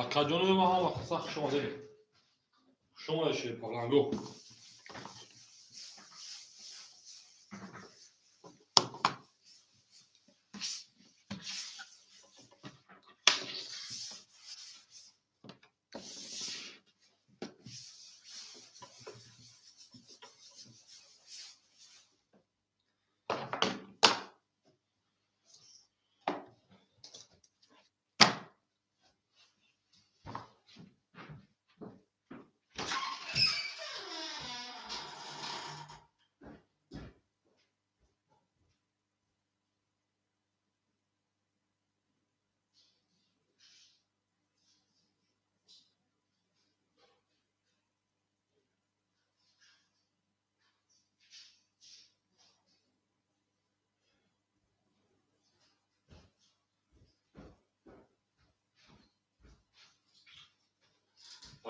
Акаҷонои ма ҳама каса хуш омадед. Хуш омадед, шерпаланго.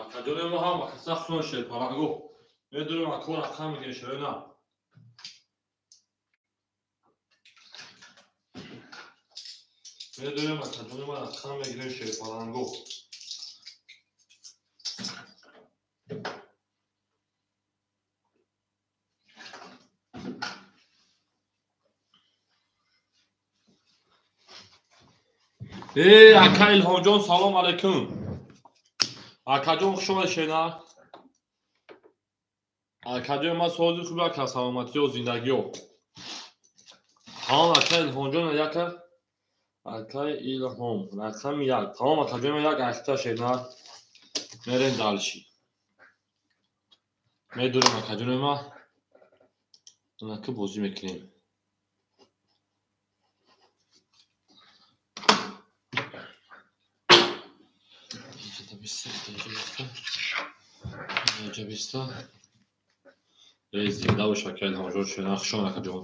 Акаҷонои ма ҳама каса хуш омадед, шерпаланго. Медонем, ако рақам мегирем, шерона. Медонем, акаҷонои ма рақам мегирем, шерпаланго. Ака Илҳомҷон, салом алайкум. Акаҷон, хуш омадед, шена. Акаҷони ман, сози хуб, ака, саломатиё, зиндагиё. Тамом, ака Илҳомҷон, яка ака Илҳом, рақами як. Тамом, акаҷони ман, як ахта, шена. Мерем дальше. Медорем, акаҷони ман. Анаки бозӣ мекунем. Биста. Зинда бош, ака Илҳомҷон, шена, хуш омад, акаҷон.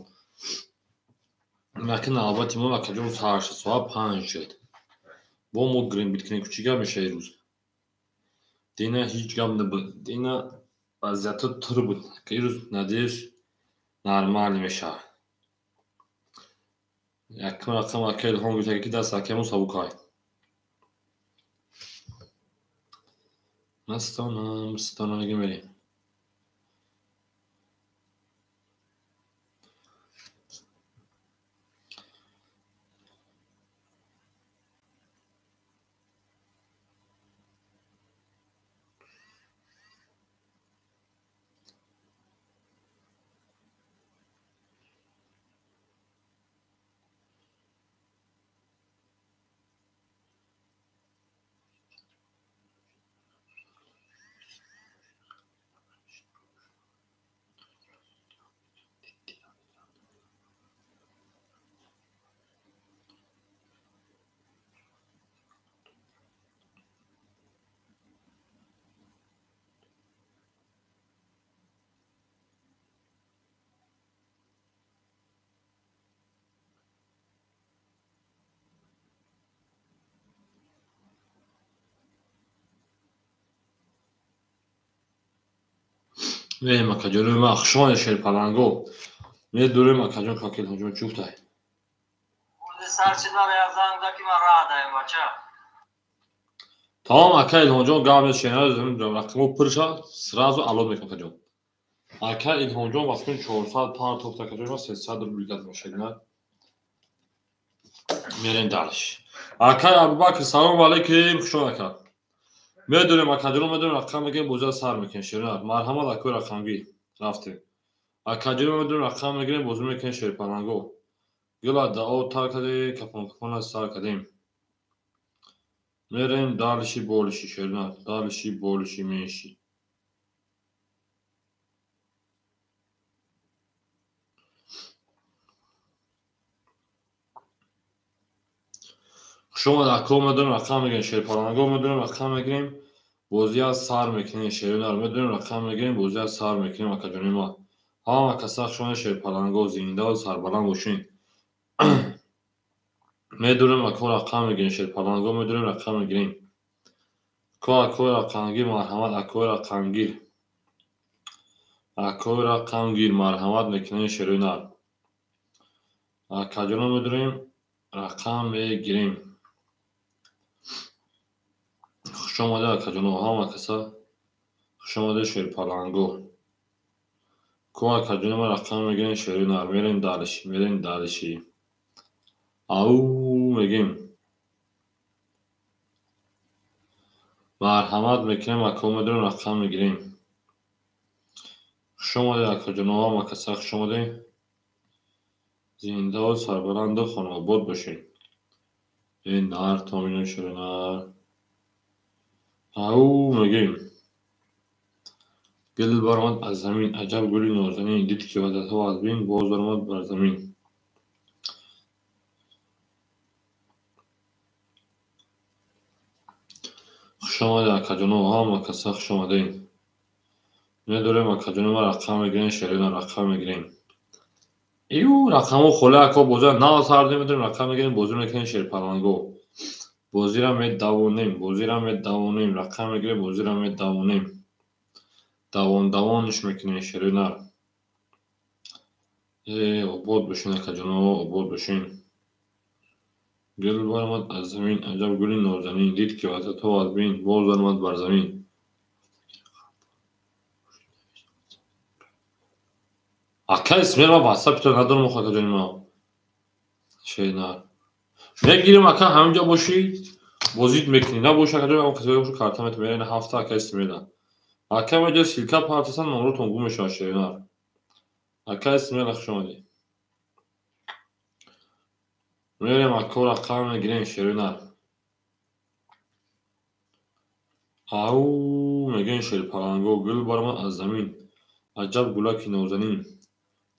Наки навбати мо, акаҷон, сар шуд, соат 5 шуд. Бо мо гирем биткунем, чӣ гап меша ирӯз? Дина ҳеҷ гап набуд. Дина вазъиятҳо тур буд. Ирӯз, надеюсь, нормал мешавад. Якум рақам ака Илҳом гуфта, ки даст акамо сабукай. Мастона, мастона мегем, мерем. Мерем, акаҷонои ман, хуш омадед, шерпаланго. Медорем, акаҷон, кака Илҳомҷон, чӣ гуфтай? Тамом, ака Илҳомҷон, гап нест, шена, рақамо пур шад, сразу алло мекунам, акаҷон. Ака Илҳомҷон, вақти 405 тофт, акаҷон, ма 300 рубл газ мешагина. Мерем дальше. Акай Абубакр, салом алейкум, хуш омад, ака. Медонем, акаҷон, медонем, рақам мегирем, бозиро сар мекунем, шерона. Марҳамат, акои рақамгир. Рафтем. Акаҷон, медонем, рақам мегирем, бозӣ мекунем, шерпаланго. Гила дао тар кардем, капон капона сар кардем. Мерем дальше больше, шерона. Дальше больше, меньше. Хуш омад, ако, медонем, рақам мегирем, шерпаланго, медонем, рақам мегирем, бозия сар мекунем, шерона. Медонем, рақам мегирем, бозия сар мекунем, акаҷони ман. Ҳама каса хуш омадед, шерпаланго, зиндаву сарбаланд бошед. Медонем, ако, рақам мегирем, шерпаланго, медонем, рақам мегирем. Ко акои рақамгир, марҳамат, акои рақамгир. Акои рақамгир, марҳамат мекунем, шерои нар. Акаҷоно, медонем, рақам мегирем. Хушомадед акаҷоно, ҳама каса хушомадед шерпаланго. Ку акаҷоно ма рақам мегирем шери нар, мерем дальше, мерем дальше. Ау мегем. Марҳамат мекунем ако медорем рақам мегирем. Хушомадед акаҷоно, ҳама каса хушомадед. Зиндаву сарбаланду хонаобод бошед. Э нар томино шери нар. Ау мегем. Гул баромад аз замин, аҷаб гули нозанин, дид ки вазъиятҳо аз бин, боз баромад бар замин. Хушомадед акаҷоно, ҳама каса хушомадед. Медорем акаҷоно ма рақам мегирем, шерина рақам мегирем. Ию рақамҳо холӣ ако бозиро нав сардем, медорем рақам мегирем, бозӣ мекунем шерпаланго. Бозиро медавонем, бозиро медавонем, рақам мегирем, бозиро медавонем. Давон давонш мекунем шеринар. Э, обод бошин акаҷоно, обод бошин. Гул баромад аз замин, аҷаб гули нозанин, дид ки вазъиятҳо аз бин, боз баромад бар замин. Ака Исмаил, ман ватсапи туро надорам охо акаҷони ма. Шеринар. Мегирем ака, ҳаминҷо бошӣ, бозит мекунӣ. Набошӣ акаҷон, ҳам касе бошу карта метавонӣ. Мерена ҳафта ака Исмаила. Ака маҷо ссылка партасан, номротон гум мешавад шеринар. Ака Исмаила хуш омадӣ. Мерем ако рақам мегирем шеринар. Ау мегӯем шерпаланго, гул баромад аз замин, аҷаб гулаки нозанин,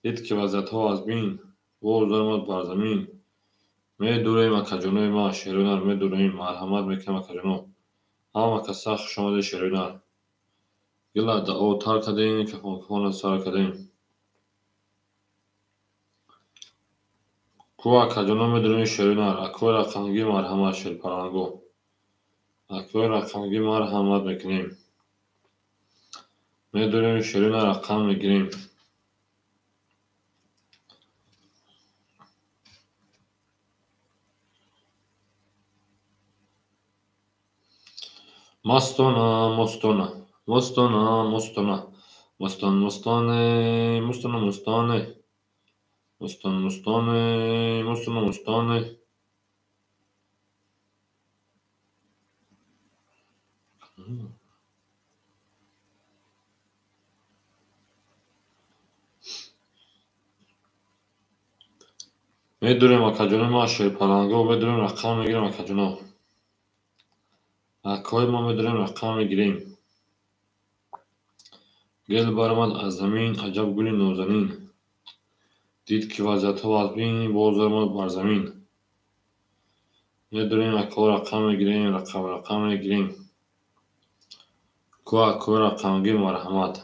дид ки вазъиятҳо аз бин, боз баромад бар замин. Медурем акаҷонои ма шеринар, медурем, марҳамат мекунем акаҷоно. Ҳама каса хушомадед шеринар. Гила дао тар кардем, кафонкафонро сар кардем. Ку акаҷоно медурем шеринар, акои рақамгир марҳамат шерпаланго. Акои рақамгир марҳамат мекунем. Медурем шеринар, рақам мегирем. Мастона, мостона, мостона, мостона, мостон, мостоне, мостона, мостоне, мостон, мостоне, мостона, мостоне. Медурем акаҷоно ма шерпаланго, медурем рақам мегирем акаҷоно. Акои ма медурем рақам мегирем. Гул баромад аз замин, аҷаб гули нозанин, дид ки вазъиятҳо аз бин, боз баромад бар замин. Медурем ако рақам мегирем, рақам рақам мегирем. Ку акои рақамгир марҳамат.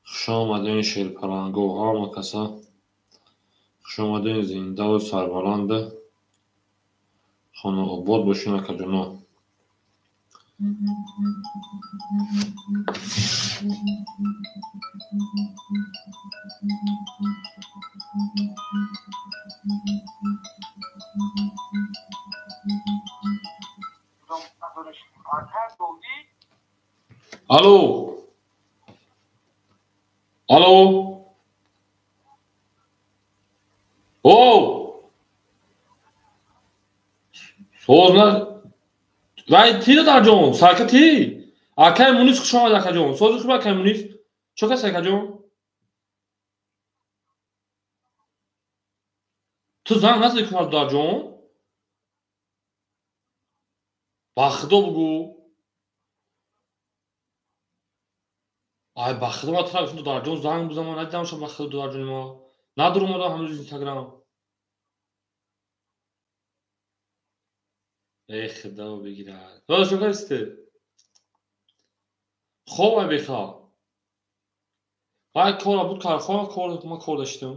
Хушомадед шерпаланго, ҳама каса хушомадед, зиндаву сарбаланд, хонаобод бошед акаҷоно. Алло, алло, о, соз на вай ти дадарҷон, сарка ти акаи Мунис хуш омад акаҷон. Сози хуб акаи Мунис, чо кас акаҷон? Ту занг назадӣ кумар дадарҷон? Ба худо бугӯ. Ай ба худо ма тура гуфтам дадарҷон занг бизан, ман надидамшам ба худо дадарҷони ма. Надуромадам ҳанӯз Инстаграм. Эй худо бигирад. Додаш чо кардисти? Хоб ай беха. Вай кора буд кархона, кор ма кор доштам.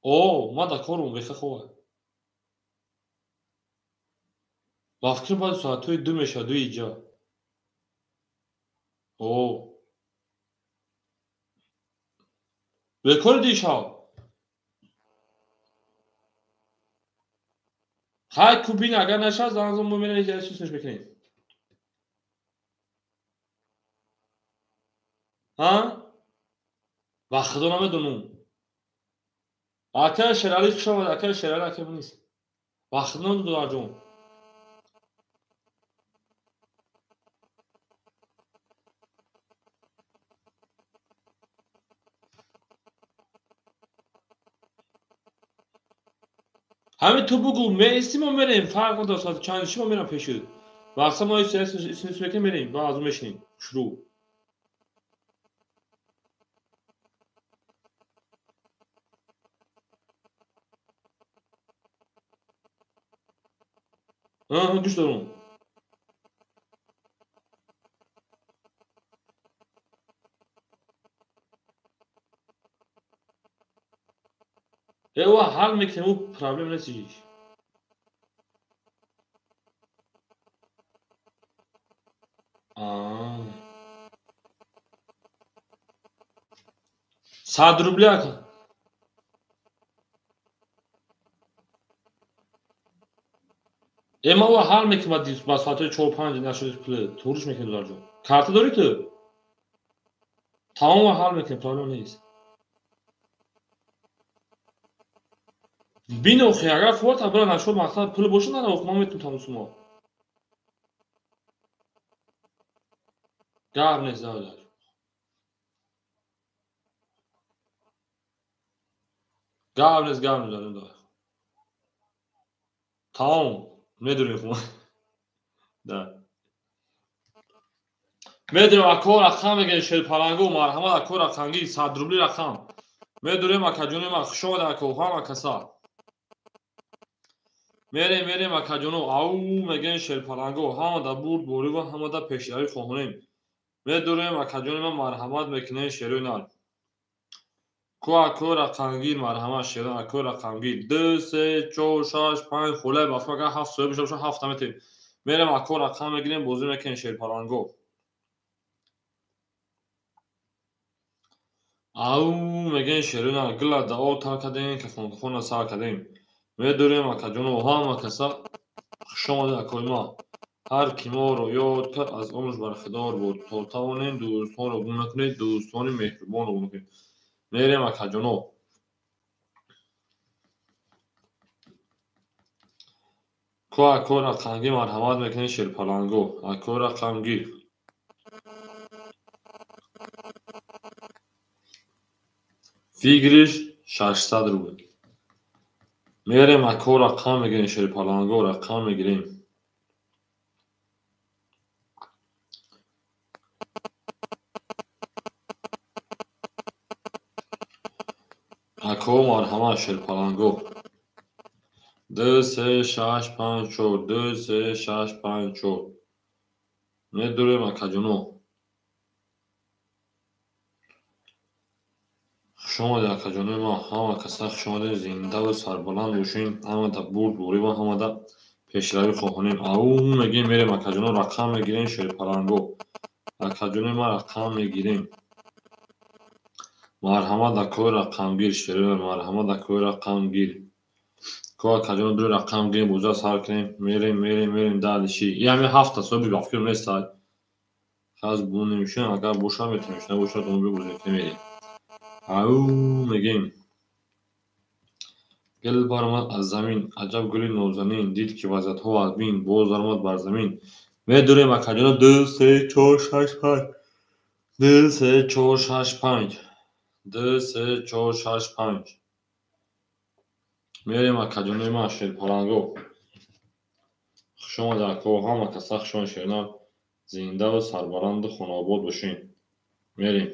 О, ма дар корум беха хоб. Ба фикрам баъди соатҳои 2 мешавад, 2 иҷа. О. Бекори дишав. Хай кубин агар нашад занзон мо мерем исуснеш мекунем. Ҳа? Ба худо намедонам. Ака Шерали хуш омад, ака Шерали ака нест. Ба худо намедонам ҷон. Ҳамин ту бугӯ меистим мо мерем, фарқ надорад соати чанд ши мо мерам пеши. Вақта мо исус мекунем мерем, ба аз мешинем. Шурӯъ. Гӯш дорум. Ва ҳал мекунем, ӯ проблем нест ҳеҷ. 100 рубли ака. Ма ӯ ҳал мекунем ба соатҳои 4-5 нашуд пул туруш мекунем додарҷон. Карта дорӣ ту? Тамом ҳал мекунем, проблем нест. Бин охи, агар форта бира нашуд мақсад пул боша нара ох ма метунам тамом сума. Гап нест дадар. Гап нест, гап нест дадар. Тамом, медурем хума. Да. Медурем ако рақам мегӯем шерпалангу марҳамат ако рақамгир 100 рубли рақам. Медурем акаҷони ма хуш омадед ако ҳама каса. Мерем мерем акаҷоно ау мегӯем шерпалангу ҳамада бурд борива ҳамада пешравӣ хоҳонем. Медурем акаҷони ма марҳамат мекунем шерои нар. Ку ако рақамгир марҳамат шеро ако рақамгир 2 3 4 6 5 холай баф агар 7 соҳиб бошад 7 метем. Мерем ако рақам мегирем бозӣ мекунем шерпалангу. Ау мегӯем шерои нар гила дао тар кардем кафонкафонро сар кардем. Медурем акаҷоно ҳама каса хуш омадед акои ма. Ҳар ки моро ёд кард аз умраш бархидор буд. То тавонем дӯстонро гум накунед, дӯстони меҳрубонро гум накунед. Мерем акаҷоно. Ку ако рақамгир марҳамат мекунед шерпалангу. Ако рақамгир. Фигриш 600 рубл. Мерем ако рақам мегирем шерпалангу рақам мегирем. Ако марҳамат шерпалангу. 2 3 6 5 4 2 3 6 5 4. Медурем акаҷоно. Хуш омадед акаҷонои ма, ҳама каса хуш омадед, зиндаву сарбаланд бошед, ҳамада бурд борива ҳамада пешравӣ хоҳонем. Ау мегӯем мерем акаҷоно рақам мегирем шерпалангу. Акаҷонои ма рақам мегирем. Марҳамат акои рақамгир шерои марҳамат акои рақамгир. Ко акаҷоно дури рақам гирем бозиро сар кунем. Мерем мерем мерем далиши. И ҳамин 7 соҳиби бафкир нест. Хаз бунемшин агар бошад метавонем, набошад он бозӣ кунем мерем. Ау мегӯем. Гул баромад аз замин, аҷаб гули нозанин, дид ки вазъиятҳо аз бин, боз баромад бар замин. Медурем акаҷоно 2 3 4 6 5 2 3 4 6 5 2 3 4 6 5. Мерем акаҷонои ма шерпалангу. Хуш омадед ако, ҳама каса хуш омадед шернар. Зиндаву сарбаланду хонаобод бошед. Мерем.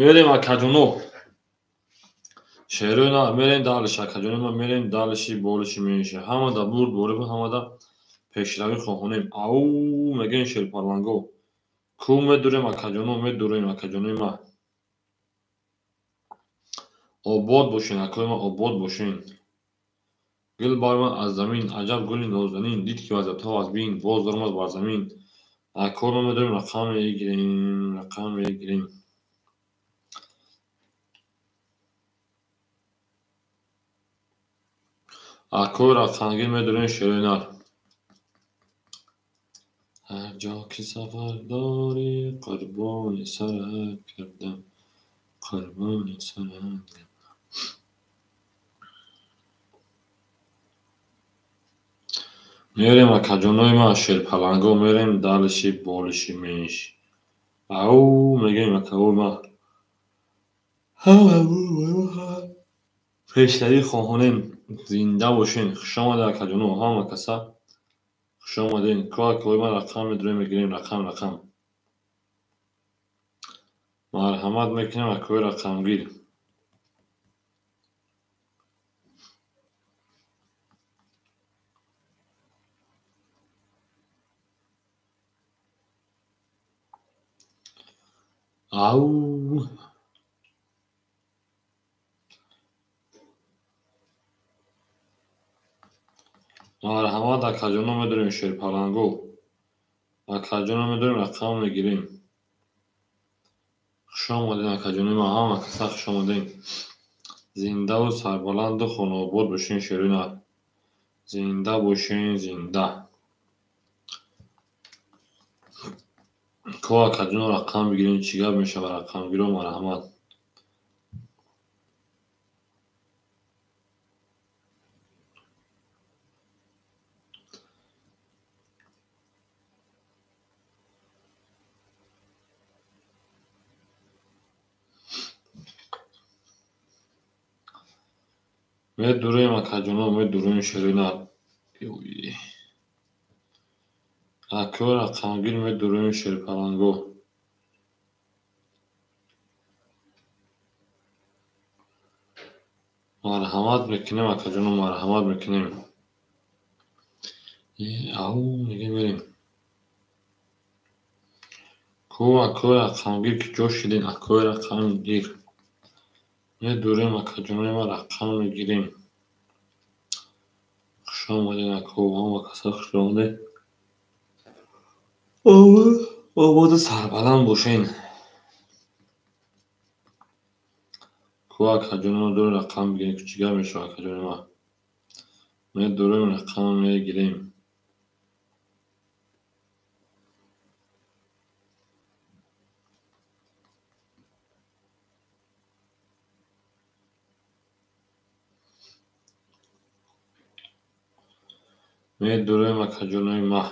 Мерем акаҷоно. Шерои нар мерем далиши акаҷоно ма мерем далиши болиши мениши. Ҳамада бурд борива ҳамада пешравӣ хоҳонем. Ау мегӯем шерпалангу. Ку медурем акаҷоно медурем акаҷонои ма. Обод бошед акои ма обод бошед. Гул баромад аз замин, аҷаб гули нозанин, дид ки вазиятҳо аз бин, боз даромад бар замин. Акорро медорем, рақам мегирем, рақам мегирем. Акор рақамгир медорем, шерои нар. Ҳар ҷо ки сафар дорӣ, қурбони сарат кардам, қурбони сарат кардам. Мерем акаҷонои ман, шерпаланго, мерем далиши болиши меш. Ау мегӯем акаои ман. Пешравӣ хоҳонем, зинда бошен. Хушомадед акаҷоно, ҳама каса хушомадед. Ко акаои ман рақам медорем, мегирем рақам рақам. Марҳамат мекунем акаои рақамгир. Ау. Марҳамат акаҷоно медорем, шерпаланго. Акаҷоно медорем, рақам мегирем. Хушомадед акаҷонои ман, ҳама каса хушомадед. Зиндаву сарбаланду хонаобод бошен, шерои нар. Зинда бошен, зинда. Ко акаҷоно рақам бигирем, чӣ гап мешавад рақамгиро, марҳамат. Медурем акаҷоно, медурем, шерои нар. Акао рақамгир медурем, шерпаланго. Марҳамат мекунем акаҷоно, марҳамат мекунем. Ау мегӯем мерем. Ко акаои рақамгир ки ҷо шидем, акаои рақамгир. Медурем акаҷонои ман, рақам мегирем. Хушомадед акао, ҳама каса хушомадед. Ободу сарбаланд бошен. Ко акаҷоно дорем, рақам бигирем, чӣ гап мешавад акаҷонои ман. Медурем, рақам мегирем. Медурем акаҷонои ман.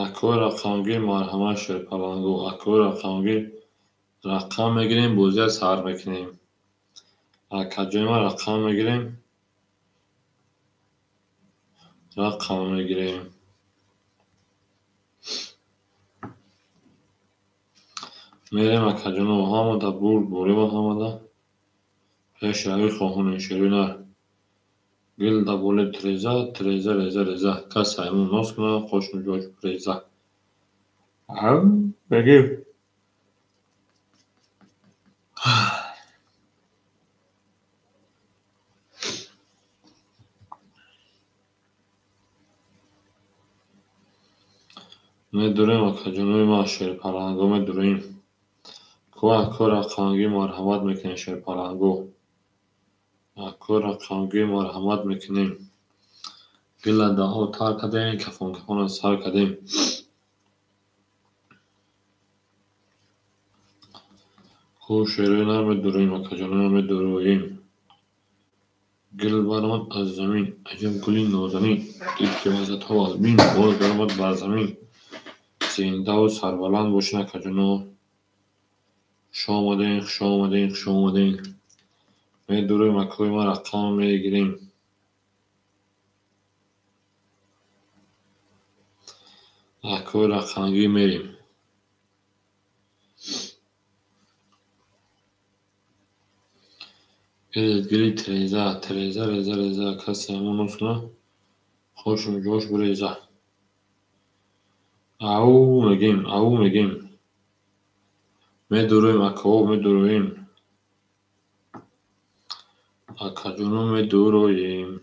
Акои рақамгир, марҳамат, шерпаланго. Акои рақамгир рақам мегирем, бозия сар мекунем. Акаҷони ман рақам мегирем, рақам мегирем. Мерем акаҷоно, ҳамада бурд борива, ҳамада пешравӣ хоҳонем, шерои нар. Гул да боле треза, треза, реза, реза. Кас аймон нос кунад, қошну ҷош реза. Ау, мегӯем. Медурем акаҷонои ман, шерпаланго медурем. Ко ако рақамгир марҳамат мекунем, шерпаланго. Ако рақамгир марҳамат мекунем. Гила даҳо тар кардем, кафон кафонро сар кардем. Ко шерои нар медурем, акаҷонои ман медуроем. Гул баромад аз замин, аҷаб гули нозанин, дид ки вазиятҳо аз бин, боз баромад бар замин. Зиндаву сарбаланд бошен акаҷоно. Хушомадед, хушомадед, хушомадед. Медурем акои ман, рақам мегирем. Акои рақамгир мерем. Гиред, гири треза, треза, реза, реза. Касе ҳамон нос кунад, хошум ҷош биреза. Ау мегӯем, ау мегӯем. Медурем акао, медуроем. Акаҷоно медуроем.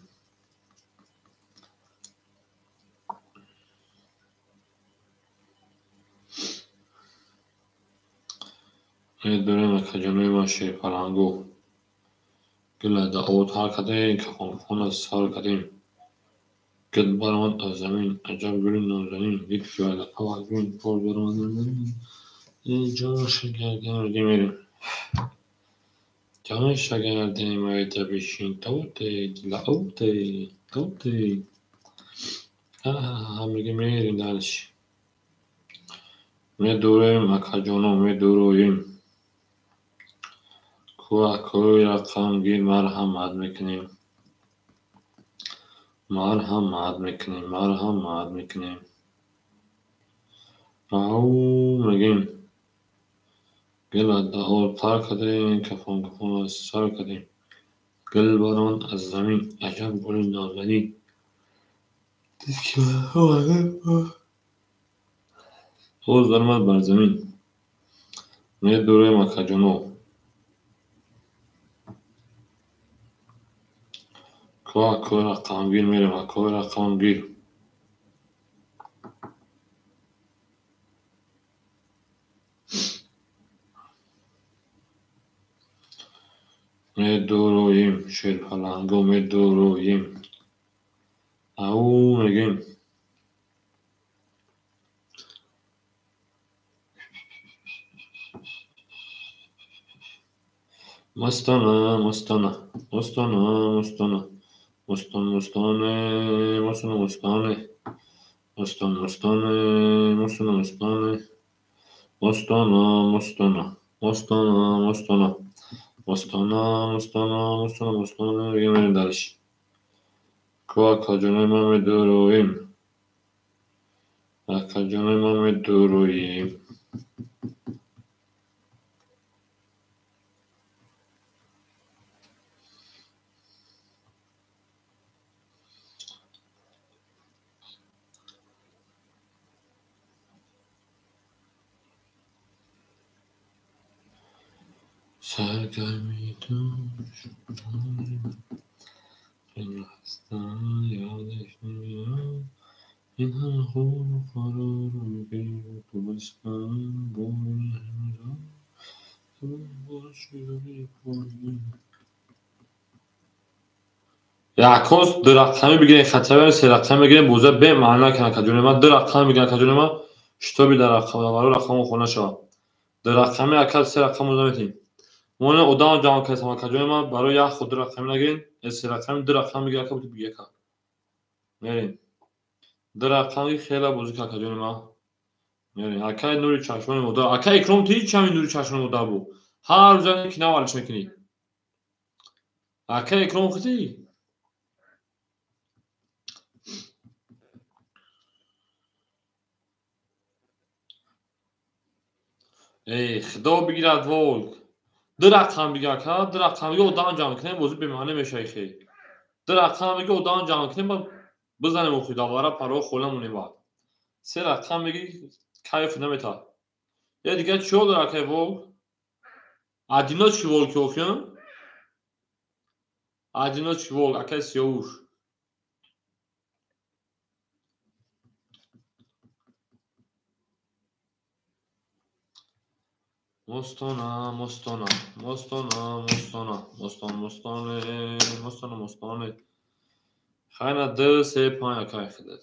Медурем акаҷонои ман шерпалангу. Гула даъво тар кардем, кафонхона сар кардем. Гул баромад аз замин, аҷаб гули нозанин. Дид ки вардақа вазмин, боз баромад аз замин. Ҷону шагардем мерем. Ҷону шагардем айда бишин, тоте, дилаоте, тоте. Меги мерем дальше. Медурем акаҷоно, медуроем. Кӯакҳои рақамгир марҳамат мекунем. Марҳамат мекунем, марҳамат мекунем. Ау мегем. Гула даъво тар кардем, кафонхона сар кардем. Гул баромад аз замин, аҷаб гули нозанин. Боз баромад бар замин. Медурем акаҷоно. Кӯакҳои рақамгир мерем, акҳои рақамгир. Медуроем, шерпаланго медуроем. Ау мегем. Мастона, мастона, мастона, мастона. Мастон, мастоне, мастона, мастоне. Мастон, мастоне, мастона, мастоне. Мастона, мастона, мастона, мастона. Мастона, мастона, мастона, мастона. Мегем дальше. Кӯакаҷонои ман медуроем. Акаҷонои ман медуроем. Саргарми ин лаҳза ёдаш намеояд. Ин ҳама хуру қарору гиру бастан якоз ду рақамӣ бигирем, хатари се рақамӣ бигирем, боза бемаъно кана акаҷони ман. Ду рақамӣ бигирем акаҷони ман, шитоби дар рақамаваро рақамон хона шавад. Ду рақамӣ ака се рақам наметем. Мо одам ҷамъ кардем акаҷони ман, барои як худ ду рақамӣ нагирем, се рақамӣ ду рақам бигир ака бигир ака. Мерем. Ду рақамӣ хела бозӣ кар акаҷони ман. Мерем. Акаи нури чашмони модар. Ака Икром ту ҳеҷ ҳамин нури чашмони модар бу. Ҳар рӯза ки навалиш мекунӣ. Ака Икром худӣ? Эй, худо бигирад волк. Ду рақам бигир ака, ду рақам бигир одам ҷамъ кунем, бозӣ бемаъне мешавад хел. Ду рақам бигир одам ҷамъ кунем, бизанем охи давара паро хола монем баъд. Се рақам бигир кайф наметавад. Я дигар чиё дора акай волк? Одиночки волки охи? Одиночки волк, акай сиёвуш. Мостона, мостона, мостона, мостона, мостон, мостоне, мостона, мостоне. Хайна ду, се, панҷ акай хидат.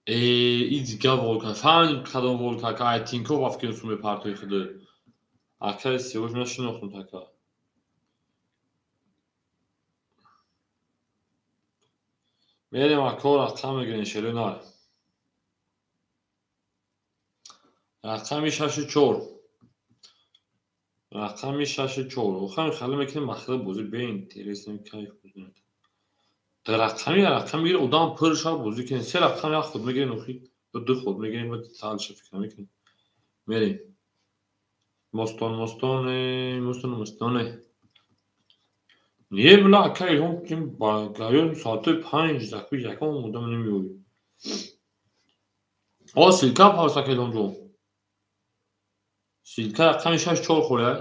И дига волка, фаҳмидем кадом волка, ака ай Тинков афкин су мепартои хида. Акай сиёвуш нашинохтум така. Мерем ако рақам мегирем шерои нар. Рақами шашу чор. Рақами шашу чор. Охам хали мекунем махра бозӣ беинтересем кайф бозӣ. Дар рақами рақам мегирем одам пур шав бозӣ кунем. Се рақам як худ мегирем охи, ё ду худ мегирем ва талша фикр мекунем. Мерем. Мостон, мостоне, мостон, мостоне. Не била ака Илҳом ким ба гаён соати 5 закви яком одам намеояд. О, силка павс ака Илҳомҷон. Силка рақами 6-4 хӯря.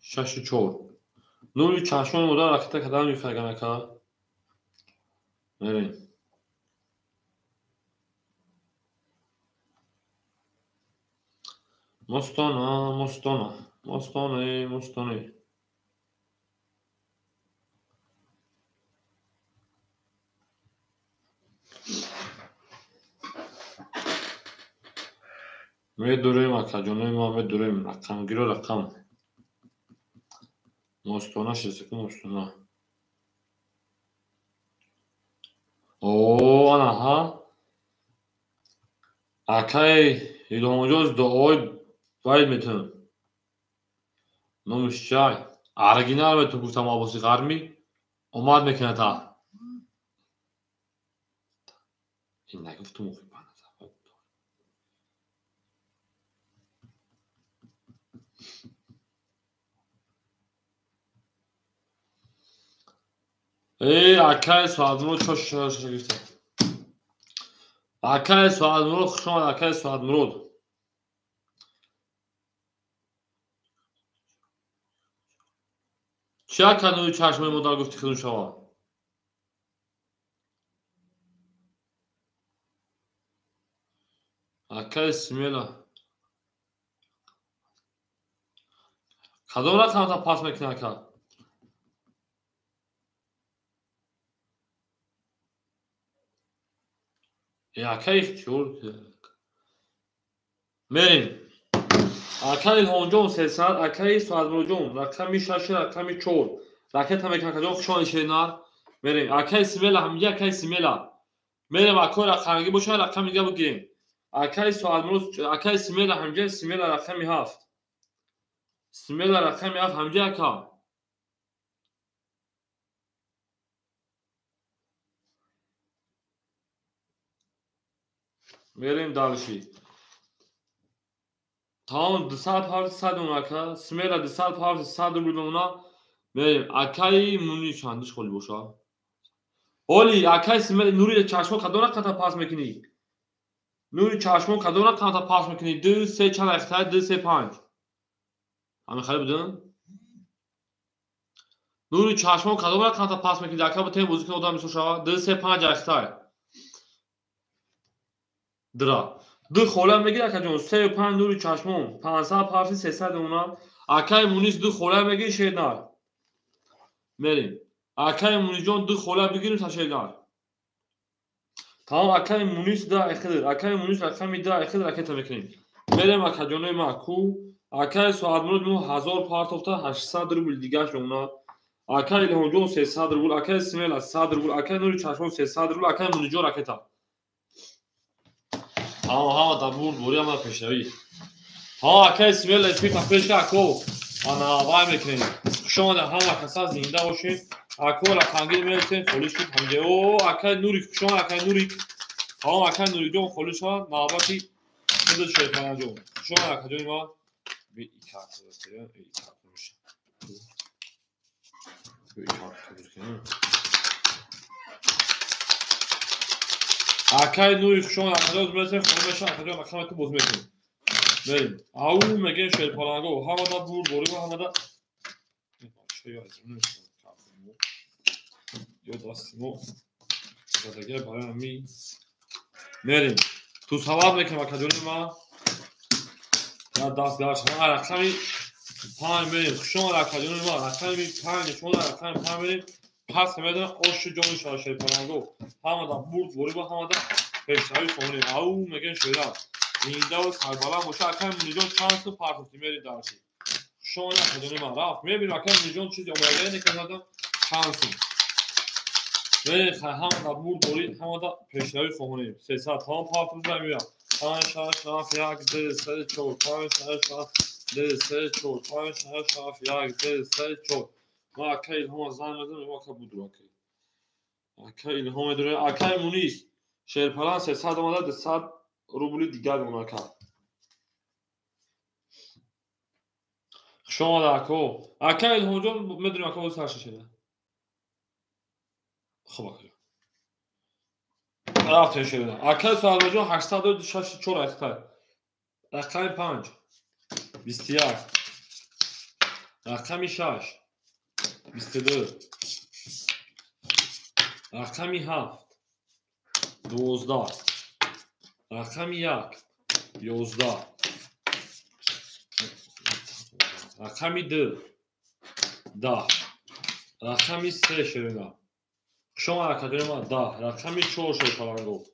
6 4. Нури чашмони модар ракета кадам мефарган ака? Мерем. Мостона, мостона, мостоне, мостоне. Медурем акаҷонои ма, медурем рақамгиро рақам. Мостона 6 мостона. О, ана ҳа. Акай Илҳомҷон дуои вай метавон. Номиш чай? Оригинал метавон гуфтам Аббоси Ғармӣ. Омад мекунад та. Ин нагуфтум охи. Эй, акай Суадмурод чо шо гирифта. Акай Суадмурод хуш омад, акай Суадмурод. Чӣ ака нури чашмои модар гуфти хизм шава? Акай Смела. Кадом рақамта пас мекунӣ ака? Акай ихтиёр. Мерем. Акай Илҳомҷон 300, акай Суадмуродҷон рақами 6, рақами 4. Ракета мекунад акаҷон, хуш омадед шеринар. Мерем. Акай Смела, ҳамига акай Смела. Мерем акои рақамгӣ бошад, рақами дига бигирем. Акай Суадмурод, акай Смела, ҳамига Смела рақами 7. Смела рақами 7 ҳамига ака. Мерем дальше. Тамом 200 парти 100 он ака. Смела 200 парти 100 рубл мемона. Мерем. Акаи Муни чандиш холи боша? Оли, акаи Смела нури чашмо кадом рақамта пас мекунӣ? Нури чашмо кадом рақамта пас мекунӣ? 2 3 чанд рақамта? 2 3 5. Ҳамин хали будин? Нури чашмо кадом рақамта пас мекунӣ? Ака бо тем бозӣ кунӣ одам мисол шава? 2 3 5 рақамта. Дра. Ду хола мегир акаҷон, 3 5 нури чашмон, 500 парти 300 мемона. Акаи Мунис ду хола мегир шернар. Мерем. Акаи Мунисҷон ду хола бигирим та шернар. Тамом акаи Мунис да айхидр, акаи Мунис рақами да айхидр ракета мекунем. Мерем акаҷонои ма ку. Акаи Суадмурод мо 1000 партофта 800 рубл дигаш мемона. Акаи Илҳомҷон 300 рубл, акаи Смела 100 рубл, акаи Нури чашмон 300 рубл, акаи Мунисҷон ракета. Ҳама ҳама дар бурд борӣ ҳама пешравӣ. Ҳа акаи Смела спирта пешка ако. Ана вай мекунем. Хуш омадед ҳама каса зинда бошед. Ако рақамгир мерасем холӣ шуд ҳамҷа. О акаи Нурик хуш омад акаи Нурик. Ҳама акаи Нурикҷон холӣ шуд навбати худ Шерпаланҷон. Хуш омад акаҷони ма. Би акаи Нури хуш омад акаҷон мерасем холӣ мешавад акаҷон рақаматон боз мекунем. Мерем. Ау мегӯем Шерпаланго ҳамада бурд борӣ ва ҳамада ё дасти мо задагия барои ҳами мерем. Ту савоб мекунем акаҷони ма. Я даст гашт. Рақами 5 мерем. Хуш омад акаҷони ма. Рақами 5 нишон рақами 5 мерем. Пас медонам оши ҷони шава Шерпаланго. Ҳамада бурд борӣ ва ҳамада пешравӣ хонем. Ау мегӯем шера. Зинда ва сарбаланд боша. Акаи Муниҷон чанд сум партофтӣ мерем дарси. Хуш омад акаҷони ма. Рафт. Мебинем акаи Муниҷон чизи омадагӣ некардам чанд сум. Мерем ҳамада бурд борӣ ҳамада пешравӣ хонем. 300 тамом партофт меоям. 5 6 7 1 2 3 4 5 6 7 2 3 4 5 6 7 1 2 3 4. Ма акаи Илҳом занг мезанам, ака буду акаи. Акаи Илҳом медорад. Акаи Мунис Шерпалан 300 омада 200 рубли дигар мемонад ака. Хуш омада ако. Акаи Илҳомҷон медонем ака боз сар шуда. Хуб акаҷон. Рафтем шуда. Акаи Суадмуродҷон 864 рақами 5 21. Рақами 6 22. Рақами 7 12. Рақами 1 11. Рақами 2 10. Рақами 3 шерина. Шумо академия 10. Рақами 4 шерпаланго.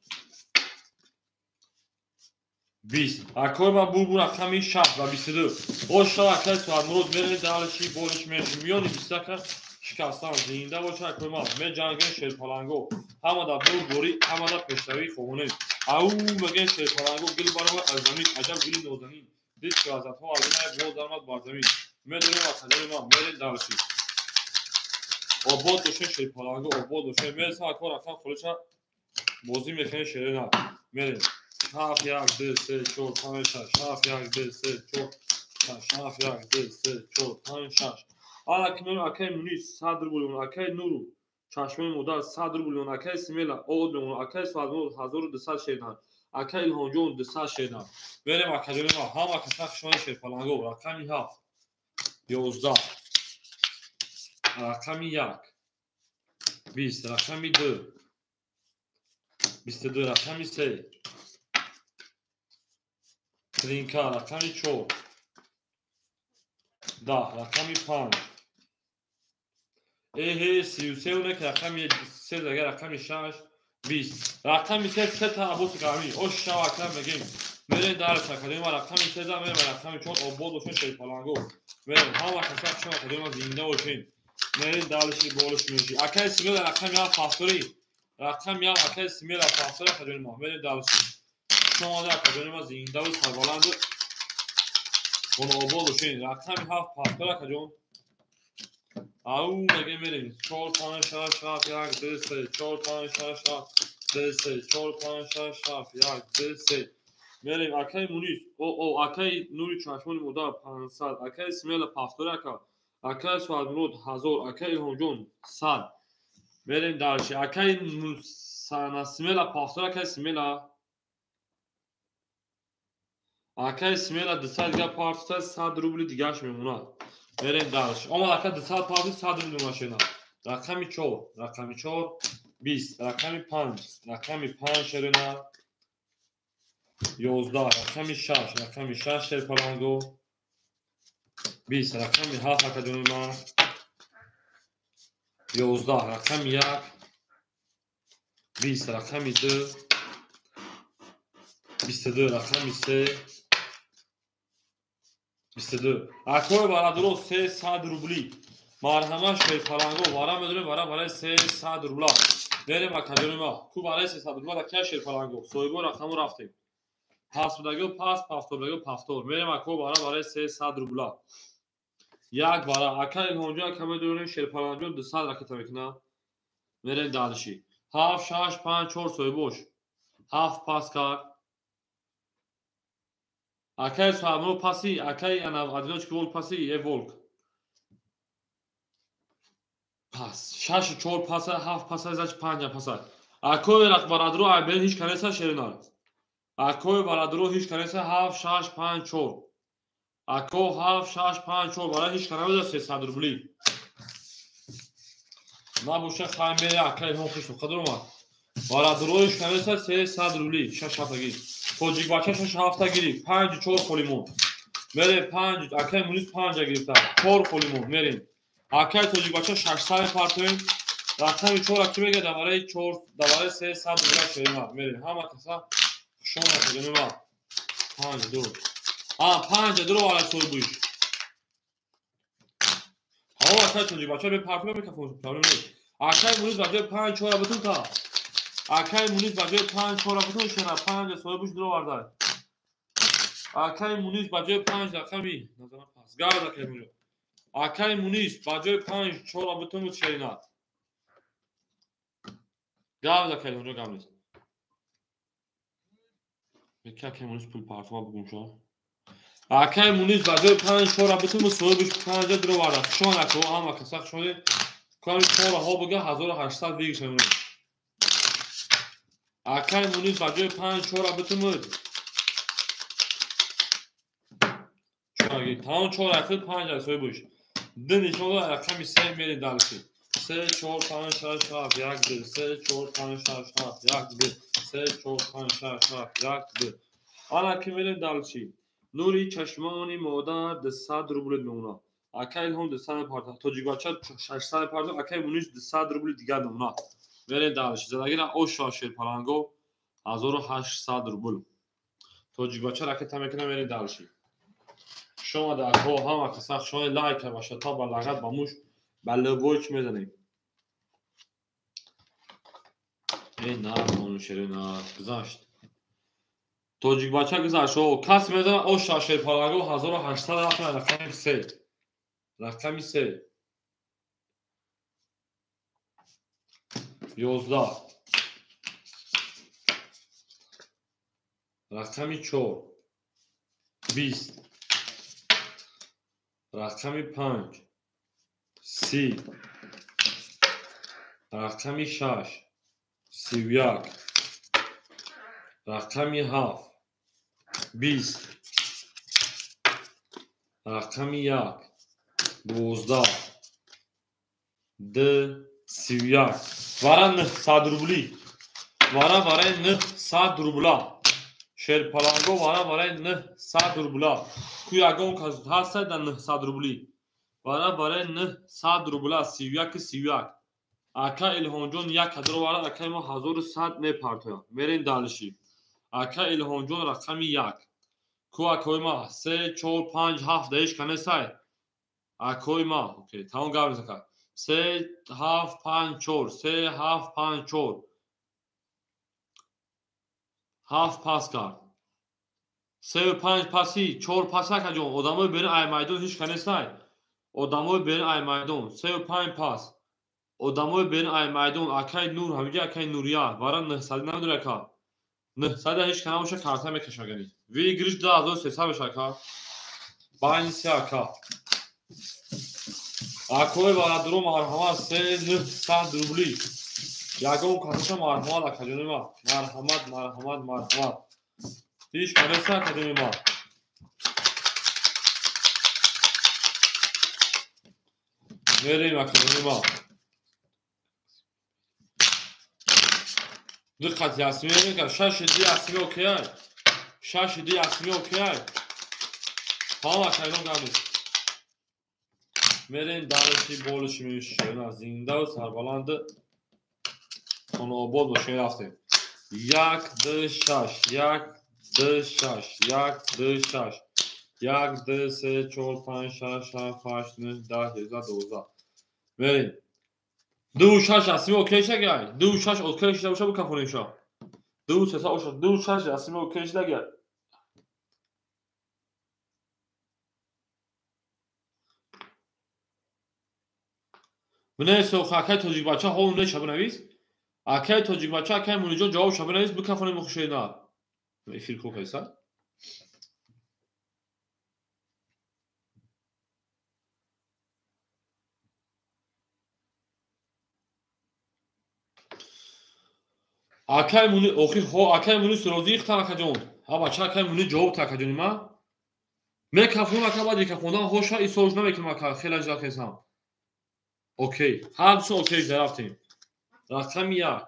20. Акой ма бурбур рақами 6 ва 22. Оша акай Суадмурод мерем далчи болиш меши миёни 20 ка шикастан зинда боша акой ма меҷангем шерпаланго. Ҳамада бурбури, ҳамада пешравӣ хоҳонем. Ау мегем шерпаланго гул барома аз замин, аҷаб гули нозанин. Дид ки лаззатҳо аз ин боз даромад бар замин. Медонем академия ма мерем далчи. Обод бошем шерпаланго, обод бошем. Мересам акой рақам холиша бозӣ мехӯрем шерина. Мерем. 7 1 2 3 4 5 6 7 1 2 3 4 6 7 1 2 3 4 5 6. Ана ки меем акай Мунис 100 рубл, акай Нуру чашмаи модар 100 рубл, акай Смела од мемон, акай Суадмурод 1200 шердан, акай Илҳомҷон 200 шердан. Мерем академия ма ҳама каса хушони шерпаланго. Рақами 7 11. Рақами 1 20. Рақами 2 22. Рақами 3 Тринка. Рақами 4 10. Рақами 5 эҳе 33 унек. Рақами 3 дага. Рақами 6 20. Рақами 3 сета абоси гармӣ. Ош шав акрам мегем. Мерем дарс академия рақами 3 да мерем рақами 4 обод бошем шерпаланго. Мерем ҳама каса хушон академия зинда бошем. Мерем далши болиш меши. Акай Смела рақами 7 пастори. Рақами 7 акай Смела пастори академия. Мерем далши. Шумо академия зинда ва сарбаланд обод бошем. Рақами 7 пастори акаҷон. Ау меге мерем 4 5 6 7 1 2 3 4 5 6 7 2 3 4 5 6 7 1 2 3. Мерем акай Мунис, о акай Нури чашмони модар 500, акай Смела пастори ака, акай Суадмурод 1000, акай Илҳомҷон 100. Мерем дарши. Акай Смела пастори акай Смела. Акай Смела 200 дига партиса 100 рубли дигаш мемонад. Мерем дарш. Омад ака 200 партӣ 100 рубли машина. Рақами 4, рақами 4 20, рақами 5, рақами 5 шерина 11, рақами 6, рақами 6 шерпаланго 20, рақами 7 акаҷони ман 11, рақами 1 20, рақами 2 22, рақами 3 22. Акой барадуро 300 рубли. Марҳама шерпаланго вара медонем вара барои 300 рубла. Мерем академия ма. Ку барои 300 рубла дакия шерпаланго. Соҳибо рақамо рафтем. Пасбудагио пас, пафторбудагио пафтор. Мерем ако вара барои 300 рубла. Як вара ака Илҳомҷон ака медонем шерпаланго 200 ракета мекунад. Мерем далши. 7 6 5 4 соҳибош. 7 пас кард. Акай Суадмурод паси, акай ана одиночки волк паси, е волк. Пас. 6 4 паса, 7 паса, значит 5 паса. Акой барадро айбен ҳеч канеса шеринар. Акой барадро ҳеч канеса 7 6 5 4. Ако 7 6 5 4 бара ҳеч канеса 300 рубли. Набоша хай мере акай ҳон хиш қадр омад. Барадро ҳеч канеса 300 рубли 6 ҳафтагӣ. Тоҷик бача 6 ҳафта гирифт, 5 4 холимон. Мерем 5, акай Мунис 5 гирифта, 4 холимон мерем. Акай тоҷик бача 600 партоем. Рақами 4 ки мега давараи 4, давараи 300 рубла шерина. Мерем ҳама каса хушон академия. 5 2. А 5 2 вара соҳибуш. Ҳаво акай тоҷик бача бе партоем микрофон проблем нест. Акай Мунис ба ҷои 5 4 бутун та. Акай Мунис ба ҷои 5 4 бутун шена 5 соҳибуш дироварда. Акай Мунис ба ҷои 5 рақами назарам пас. Гард акай Мунис. Акай Мунис ба ҷои 5 4 бутун шерина. Гард акай Мунис гам нест. Бека акай Мунис пул партома бугум шо. Акай Мунис ба ҷои 5 4 бутун соҳибуш 5 дироварда. Хушон ако ҳама каса хушони. Ками 4 ҳо буга 1800 бигирша Мунис. Акай Мунис ба ҷои 5 4 бутун тамом 4 акл 5 соҳибуш. Ду нишон дод, рақами се мерем дальше. 3, 4, 5, 6, 7, 1, 2, 3, 4, 5, 6, 7, 1, 2, 3, 4, 5, 6, 7, 1, 2. Ана ки мерем дальше. Нури чашмони модар 200 рубл мемонад. Акай Илҳом 200 мепартад. Тоҷикбача 600 мепартад. Акай Мунис 200 рубли дигар мемонад. Мерем дальше. Задагира оша шерпаланго 1800 рубл. Тоҷикбача ракета мекунам, мерем дальше. Шумо дар ҳама каса шумо лайк ва шата ба лағат ба муш ба лабоч мезанем. Эй на хонушерина гузашт. Тоҷикбача гузашт. О кас мезана оша шерпаланго 1800 рафт рақами 3. Рақами 3. 11. Рақами 4. 20. Рақами 5. 30. Рақами 6. 31. Рақами 7. 20. Рақами 1. 12. 2. 31. Вара 900 рубли. Вара вараи 900 рубла. Шерпаланго вара вараи 900 рубла. Ку ягон кас ҳаста дар 900 рубли. Вара вараи 900 рубла. 31 31. Ака Илҳомҷон як ҳазор вара, акаи мо 1100 мепартояд. Мерем дальше. Ака Илҳомҷон рақами 1. Ку акои ма 3, 4, 5, 7 даиш канесай. Акои ма, окей, тамом гап мезака. 3, 7, 5, 4, 3, 7, 5, 4. 7 пас кард. 3 5 паси, 4 пас акаҷон. Одамои берин ай майдон ҳеч канесай. Одамои берин ай майдон 3 5 пас. Одамои берин ай майдон акай Нур, ҳамиҷа акай Нурия. Вара 900 намедонӣ ака. 900 ҳеч кана боша карта мекаша гани. Выигрыш 2300 меша ака. Байни се ака. Акои варадуро марҳамат 3 900 рубли. Ягон касаша марҳамат акаҷони ма. Марҳамат, марҳамат, марҳамат. Ҳеч канеса акаҷони ма. Мерем акаҷони ма. Ду қати ясми мерем. 6 ду ясми окей. 6 ду ясми окей. Ҳама акаҷон гап нест. Мерем дальше болиши мешавем. Зиндаву сарбаланд хонаобод бошем рафтем. 1 2 6 1 2 6 1 2 6 1 2 3 4 5 6 7 8 9 10 11 12. Мерем. 2 6 ясми окей шагай. 2 6 окей шуда боша бикафонем ша. 2 3 оша 2 6 ясми окей шудагай. Бинавис акай тоҷикбача ҳол неша бинавис. Акай тоҷикбача акай Муниҷон ҷавобша бинавис бикафонем хушена. Эфир ко кайса? Акай Муни охи хо акай Мунис розӣ ихтан акаҷон. Ҳа бача акай Муни ҷавоб та акаҷони ма. Мекафонам ака баъди кафондан ҳоша исош намекунам ака хеле ҷа кесам. Окей, ҳар ду окей рафтем. Рақами 1.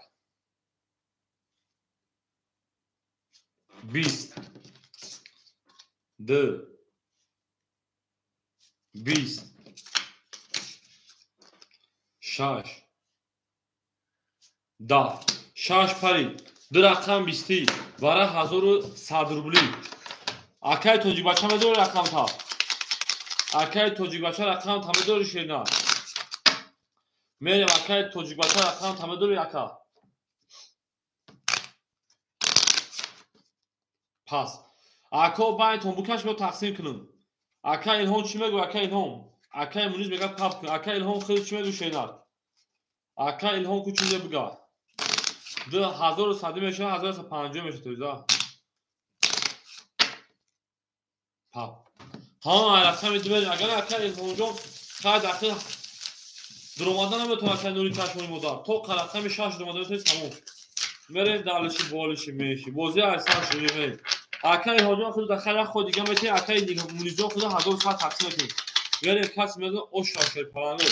20. 2. 20. 6. 10. 6 парид. Ду рақам 20. Вара 1100 рубли. Акай тоҷикбача медори рақам та. Акай тоҷикбача рақам та медори шерна. Мерем акай тоҷикбача рақам та медори ака. Пас. Ако байнтон букаш мо тақсим кунем. Ака Илҳом чӣ мегӯ? Ака Илҳом. Акай Мунис мегӯяд пап кун. Ака Илҳом хеле чӣ мегӯ шерна? Ака Илҳом ку чӣ мегӯ? 2100 мешавад, 1150 мешавад тӯза. Пап. Ҳа, рақами ду мерем. Агар ака Илҳомҷон хай дақиқ дуромада наметавонад акай Нури чашмони модар. То рақами 6 дуромада метавонед тамом. Мерем далиши болиши меши. Бозӣ айсар шуди мерем. Акай Илҳомҷон худ дар хайр худ дига метавонед, акай Мунисҷон худ 1100 тақсим мекунед. Мерем каси мезан оша шерпаланго.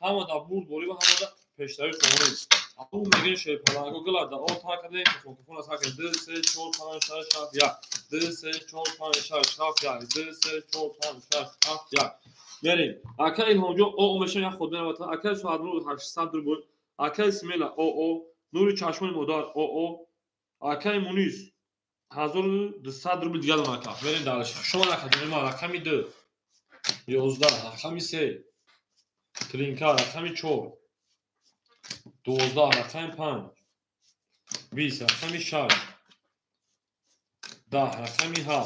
Ҳама да бурд борӣ ва ҳама да пешравӣ хоҳонем. Абу мегӯем шерпаланго гила да о тар кардем, кафон сар кардем. 2 3 4 5 6 7 1. 2 3 4 5 6 7 1. 2 3 4 5 6 7 1. Мерем. Ака Илҳомҷон о мешавем як худ меравад. Ака Суадмурод 800 рубл. Акаи Смела о Нури чашмони модар о Акаи Мунис 1200 рубл дигар дон ака. Мерем дальше. Шумо ака ҷони ма рақами 2 11 рақами 3 Тринка рақами 4 12 рақами 5 20 рақами 6 10 рақами 7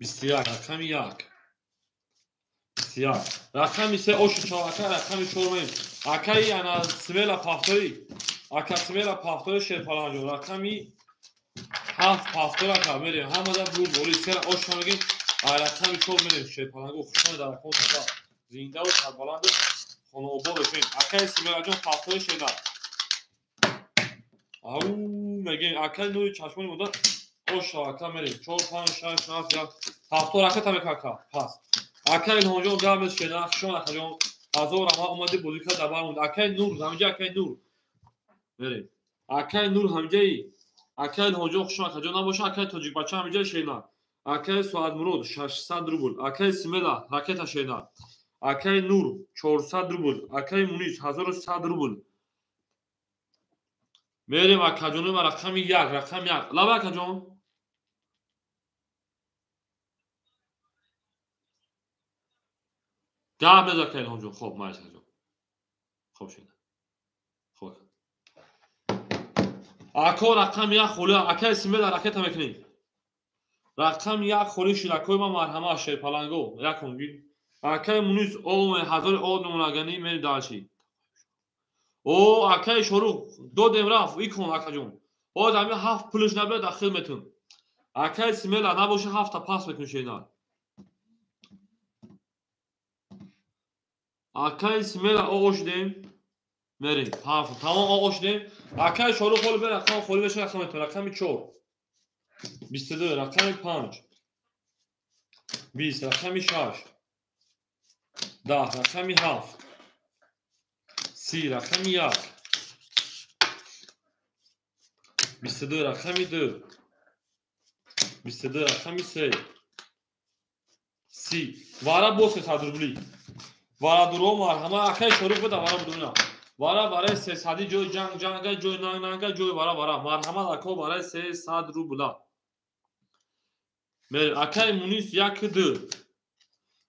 21 рақами 1 21 рақами 3 ошу 4 ака рақами 4 мем. Акаи ана Смела пафтори. Ака Смела пафтори шерпаланҷо рақами 7 пафтор ака мерем. Ҳамада бур бори сера ошу мегем. Рақами 4 мерем шерпаланго хушон дар рақам тафа. Зинда ва сарбаланд хонаобод бошем. Акаи Смелаҷон пафтори шерна. Ау мегем акаи нури чашмони модар ошу ака мерем. 4 5 6 7 1 пафтор ака та мека ака. Пас. Акаи Илҳомҷон гап нест шерна. Хушон акаҷон. Ҳазор раҳмат омадӣ бозӣ кард дар бармонд. Акаи Нур ҳамҷа акаи Нур. Мерем. Акаи Нур ҳамҷаи. Акаи Илҳомҷон хушон акаҷон набоша. Акаи Тоҷикбача ҳамҷаи шерна. Акаи Суадмурод 600 рубл. Акаи Смела ракета шерна. Акаи Нур 400 рубл. Акаи Мунис 1100 рубл. Мерем акаҷони ма рақами 1, рақами 1. Лаба акаҷон. Гап нез ака Илҳомҷон. Хоб, майш акаҷон. Хоб шуда. Хоб. Ако рақами 1 холӣ, акаи Смела ракета мекунем. Рақами 1 холӣ ширакои ма марҳама шерпаланго. Якун гир. Акаи Мунис о ҳазори о намунагани мерем дальше. О акаи Шорух додем рафт икон акаҷон. Боз ҳамин 7 пулш набиёд дахил метун. Акаи Смела набоша 7 та пас мекун шена. Акаи Смела о шудем. Мерем. 7 тамом о шудем. Акаи Шорух ҳол бе рақам холӣ меша рақам метун. Рақами 4 22 рақами 5 20 рақами 6 10 рақами 7 30 рақами 1 22 рақами 2 22 рақами 3 30 вара бо 300 рубли. Вара дуро марҳама акаи Шорух беда вара будуна. Вара барои 300 ҷои ҷанг ҷанга ҷои нанг нанга ҷои вара вара. Марҳама ако барои 300 рубла. Мерем акаи Мунис 1 2.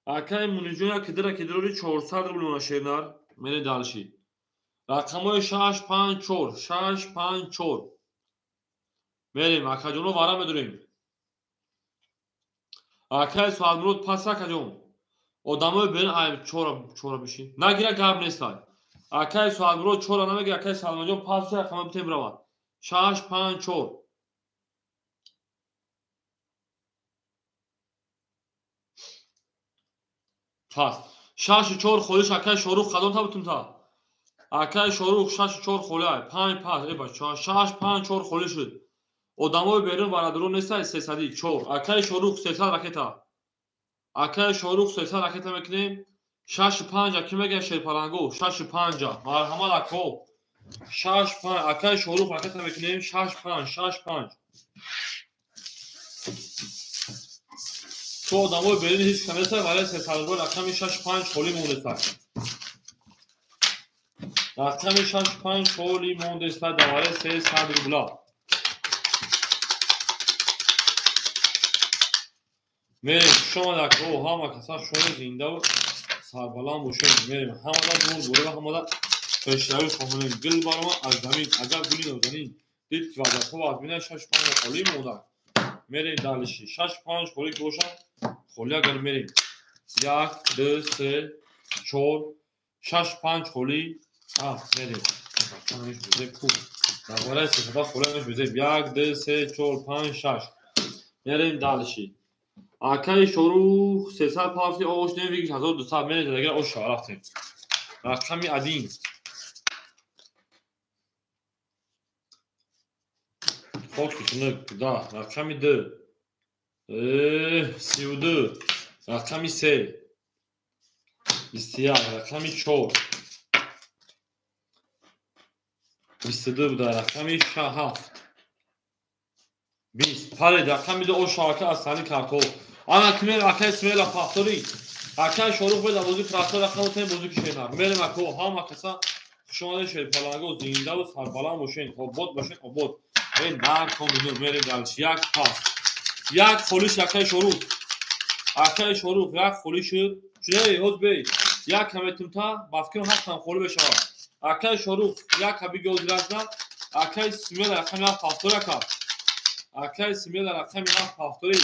Акаи Мунисҷон 1 2 ра ки дурори 400 рубл мона шернар. Мерем дальше. Рақамҳои 6 5 4 6 5 4. Мерем акаҷоно вара медурем. Акаи Суадмурод пас акаҷон. Одамои берин ай чора чора бишин. Нагира гап нестай. Акаи Суадмурод чора намегира, акаи Салмонҷон пас рақама битем равад. 6 5 4. Пас 6 4 холиш акаи Шорух қадом та бутум та. Акаи Шорух 6 4 холи ай 5 пас э бача 6 5 4 холи шуд. Одамои берун варадуро нестай 300 4. Акаи Шорух 300 ракета. Акаи Шорух 300 ракета мекунем. 6 5 ки мегӯяд шерпаланго 6 5 марҳамат ако 6 5 акаи Шорух ракета мекунем 6 5 6 5. То одамои берин ҳеҷ кам нестай вале 300 рубл рақами 6 5 холӣ мондестай. Рақами 6 5 холӣ мондестай дар вале 300 рубла. Мерем шумо ако ҳама каса шумо зинда ва сарбаланд бошем. Мерем ҳамада дур бура ҳамада пешравӣ хоҳонем. Гул барома аз замин агар гули нозанин дид ки ваъдаҳо аз бина 6 5 холӣ монда. Мерем дальше 6 5 холӣ бошад холӣ агар мерем 1 2 3 4 6 5 холӣ 7 мерем. Рақамиш бузеб ку. Дар бораи сесада холиаш бузеб 1 2 3 4 5 6. Мерем дальше. Акаи Шорух 300 пафти ош невигиш 1200 мерем дагар ош рафтем. Рақами 1 хоки хунук да рақами 2 32 Рақами се 21, рақами чор 22 буда, рақами ҳафт 20. Паред, рақами ду ош шавака аз сани картҳо. Ана кимер акай Смела пахтори. Акай Шорух беда бозӣ трактор рақам тем бозӣ кишенар. Мерем ако ҳама каса хушомадед шерпаланго зиндаву сарбаланд бошен, обод бошен, обод. Э нарком мерем дальше. Як пас. Як холиш акай Шорух. Акай Шорух як холиш шуд. Чуней ҳоз бей. Як ҳаметимта ба фикрам ҳафтам холӣ мешавад. Акай Шорух як ҳаби гозиразда. Акай Смела рақами ҳафт пафтор ака. Акай Смела рақами ҳафт пафтори.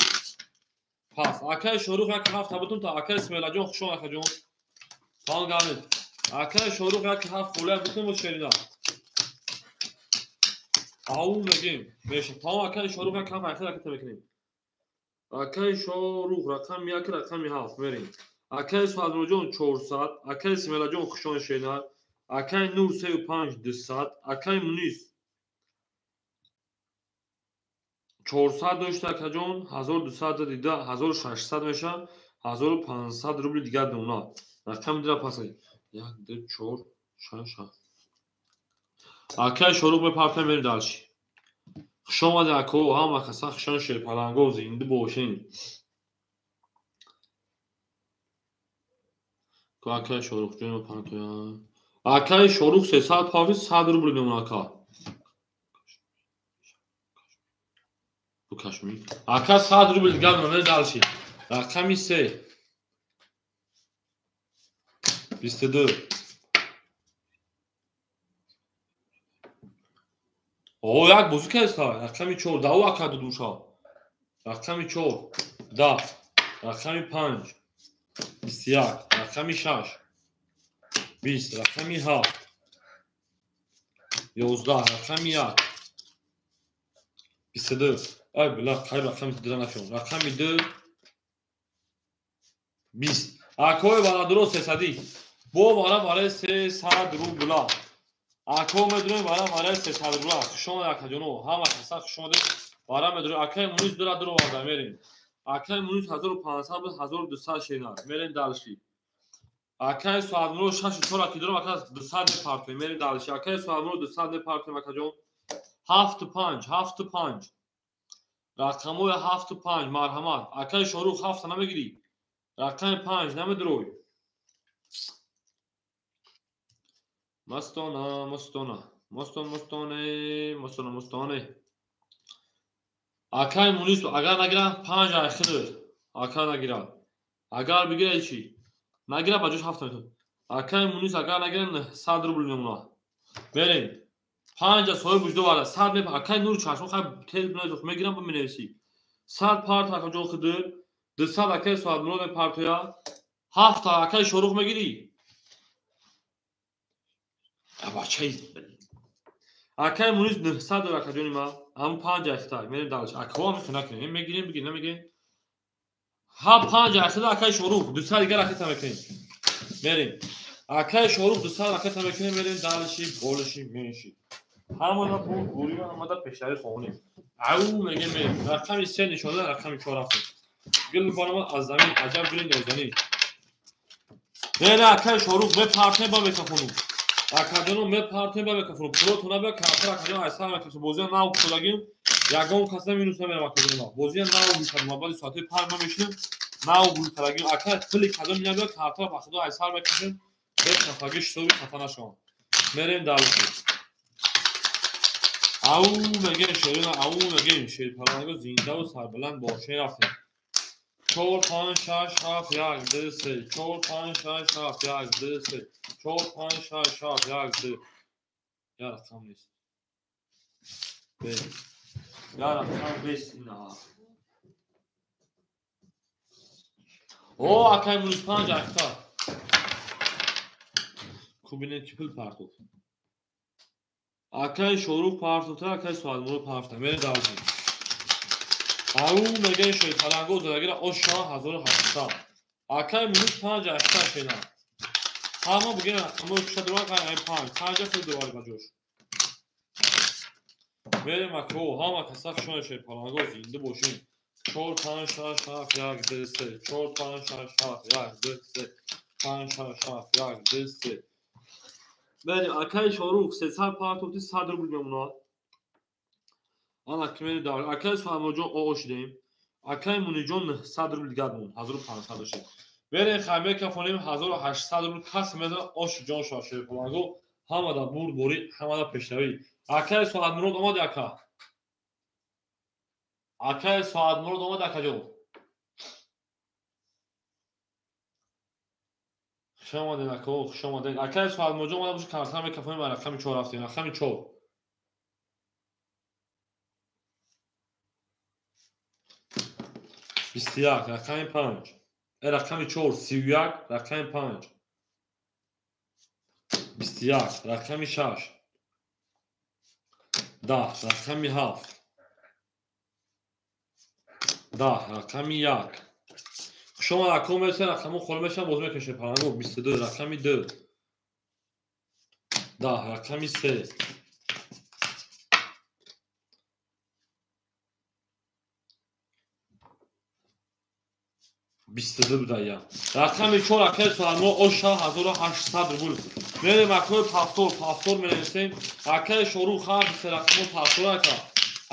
Пас. Акай Шорух як ҳафт ҳабутум та акай Смелаҷон хушон акаҷон. Тамом гамед. Акай Шорух як ҳафт холия бутум шерина. Ау мегем. Меша. Тамом акай Шорух як ҳафт айхел ракета мекунем. Акай Шорух рақами як рақами ҳафт мерем. Акай Суадмуроҷон 400, акай Смелаҷон хушон шерина, акай Нур 35 200, акай Мунис 400 дошта акаҷон, 1200 дида 1600 меша, 1500 рубли дигар дона. Рақами дира пасай. 1 2 4 6 7. Акай Шорух мепартем мерем дальше. Хуш омадед ако, ҳама каса хушон шерпаланго зинда бошен. Акай Шорух ҷон мепартояд. Акай Шорух 300 павли 100 рубли мемона ака. Кашмир. Ака 100 рубл дигар мемона дальше. Рақами се 22. О, як бозӣ кардеста. Рақами чор дав ака дудуша. Рақами чор 10, рақами панҷ 21, рақами шаш 20, рақами ҳафт 11, рақами як 22. Ай била қай рақами дира нашон. Рақами ду 20. Акои барадуро сесадӣ. Бо вара барои 300 рубла. Ако медурем вара барои 300 рубла. Хуш омадед акаҷоно. Ҳама каса хуш омадед. Вара медурем. Акаи Мунис дура дур оварда мерем. Акаи Мунис 1500 буд 1200 шена. Мерем дальше. Акаи Суадмуро 6 аки дурам ака 200 мепартоем. Мерем дальше. Акаи Суадмуро 200 мепартоем акаҷон. 7 5 7 5. Рақамҳои 7 5 марҳамат. Акаи Шорух 7 намегирӣ. Рақами 5 намедурой. Мастона, мастона, мастон, мастоне, мастона, мастоне. Акаи Мунис агар нагира 5 айхидр. Ака нагира. Агар бигира чӣ? Нагира ба ҷош 7 метавон. Акаи Мунис агар нагира 100 рубл мемона. Мерем. 5 соҳиб буҷдо вара 100 меп акаи Нур чашмо хай тез бинавис мегирам бинависӣ. 100 парт акаҷон хидр, 200 акаи Суадмурод мепартоя, 7 акаи Шорух мегирӣ. Бачаи акаи Мунис 900 дор акаҷони ма. Ҳамун 5 айхита. Мерем дальше. Акаҳо мехоҳ накунем. Мегирем, бигирем, намегирем. Ҳа 5 айхита акаи Шорух 200 дигар ракета мекунем. Мерем. Акаи Шорух 200 ракета мекунем, мерем дальше, болиши, менши. Ҳамона бу гурӣ омада пешари хонем. Ау мегем мерем. Рақами 3 нишонда, рақами 4 рафтем. Гул барома аз замин аҷаб гули нозанин. Не, акаи Шорух мепартем ба микрофону. Акаҷоно мепартем ба микрофону. Пулотона бия картар акаҷон айсар мекашам. Бозия нав кудагим. Ягон кас минус намерам акаҷоно. Бозия нав мекардам. Баъди соати 5 ма мешинем. Нав гулкардагим. Ака пули кадом набия картар ба худо айсар мекашем. Бе хафагӣ шитоби хафа нашавам. Мерем дальше. Ау мегем шерина, ау мегем шерпаланго зиндаву сарбаланд бошен рафтем. 4 5 6 7 1 2 3 4 5 6 7 1 2 3 4 5 6 7 1 2. Я рақам нест. Я рақам нест ина. О, акай Мунис 5 айхта. Кубине чӣ пул партофт. Акай Шорух партофта, акай Суадмуро партофта. Мерем дальше. Ау мегем шерпаланго задагира оша 1800. Акай Мунис 5 айхта шена. Ҳама бугем рақамҳои кушта дура кай 5. 5 хел дувар ба ҷош. Мерем ако, ҳама каса хушон шерпаланго зинда бошем. 4 5 6 7 1 2 3 4 5 6 7 1 2 3 5 6 7 1 2 3. Мерем акаи Шорух 300 партофти 100 рубл мемонад. Ана ки мерем дар акаи Соҳибмуроджон оо шудем. Акаи Муниҷон 900 рубл дигар монд, 1500 шуд. Мерем хайме кафонем 1800 рубл кас мезанад ош ҷон шава шерпаланго. Ҳамада бурдборӣ, ҳамада пешравӣ. Акаи Соатмурод омад ака. Акаи Соатмурод омад акаҷон. Хуш омадед ака, хуш омадед. Акаи Соатмуроджон омада бошад, камтар мекафонем ба рақами 4 рафтем. Рақами 4. 21, рақами 5. Рақами 4, 31, рақами 5. 21, рақами 6. 10, рақами 7. 10, рақами 1. Хуш омад ака, мерасем рақамҳо холӣ мешаванд, боз мекашем паланго. 22, рақами 2. 10, рақами 3. 22 буда я. Рақами 4 акаи Соҳибмурод оша 1800 рубл. Мерем акаи Пафтор, Пафтор менависем. Акаи Шорух ҳар се рақамҳо Пафтор ака.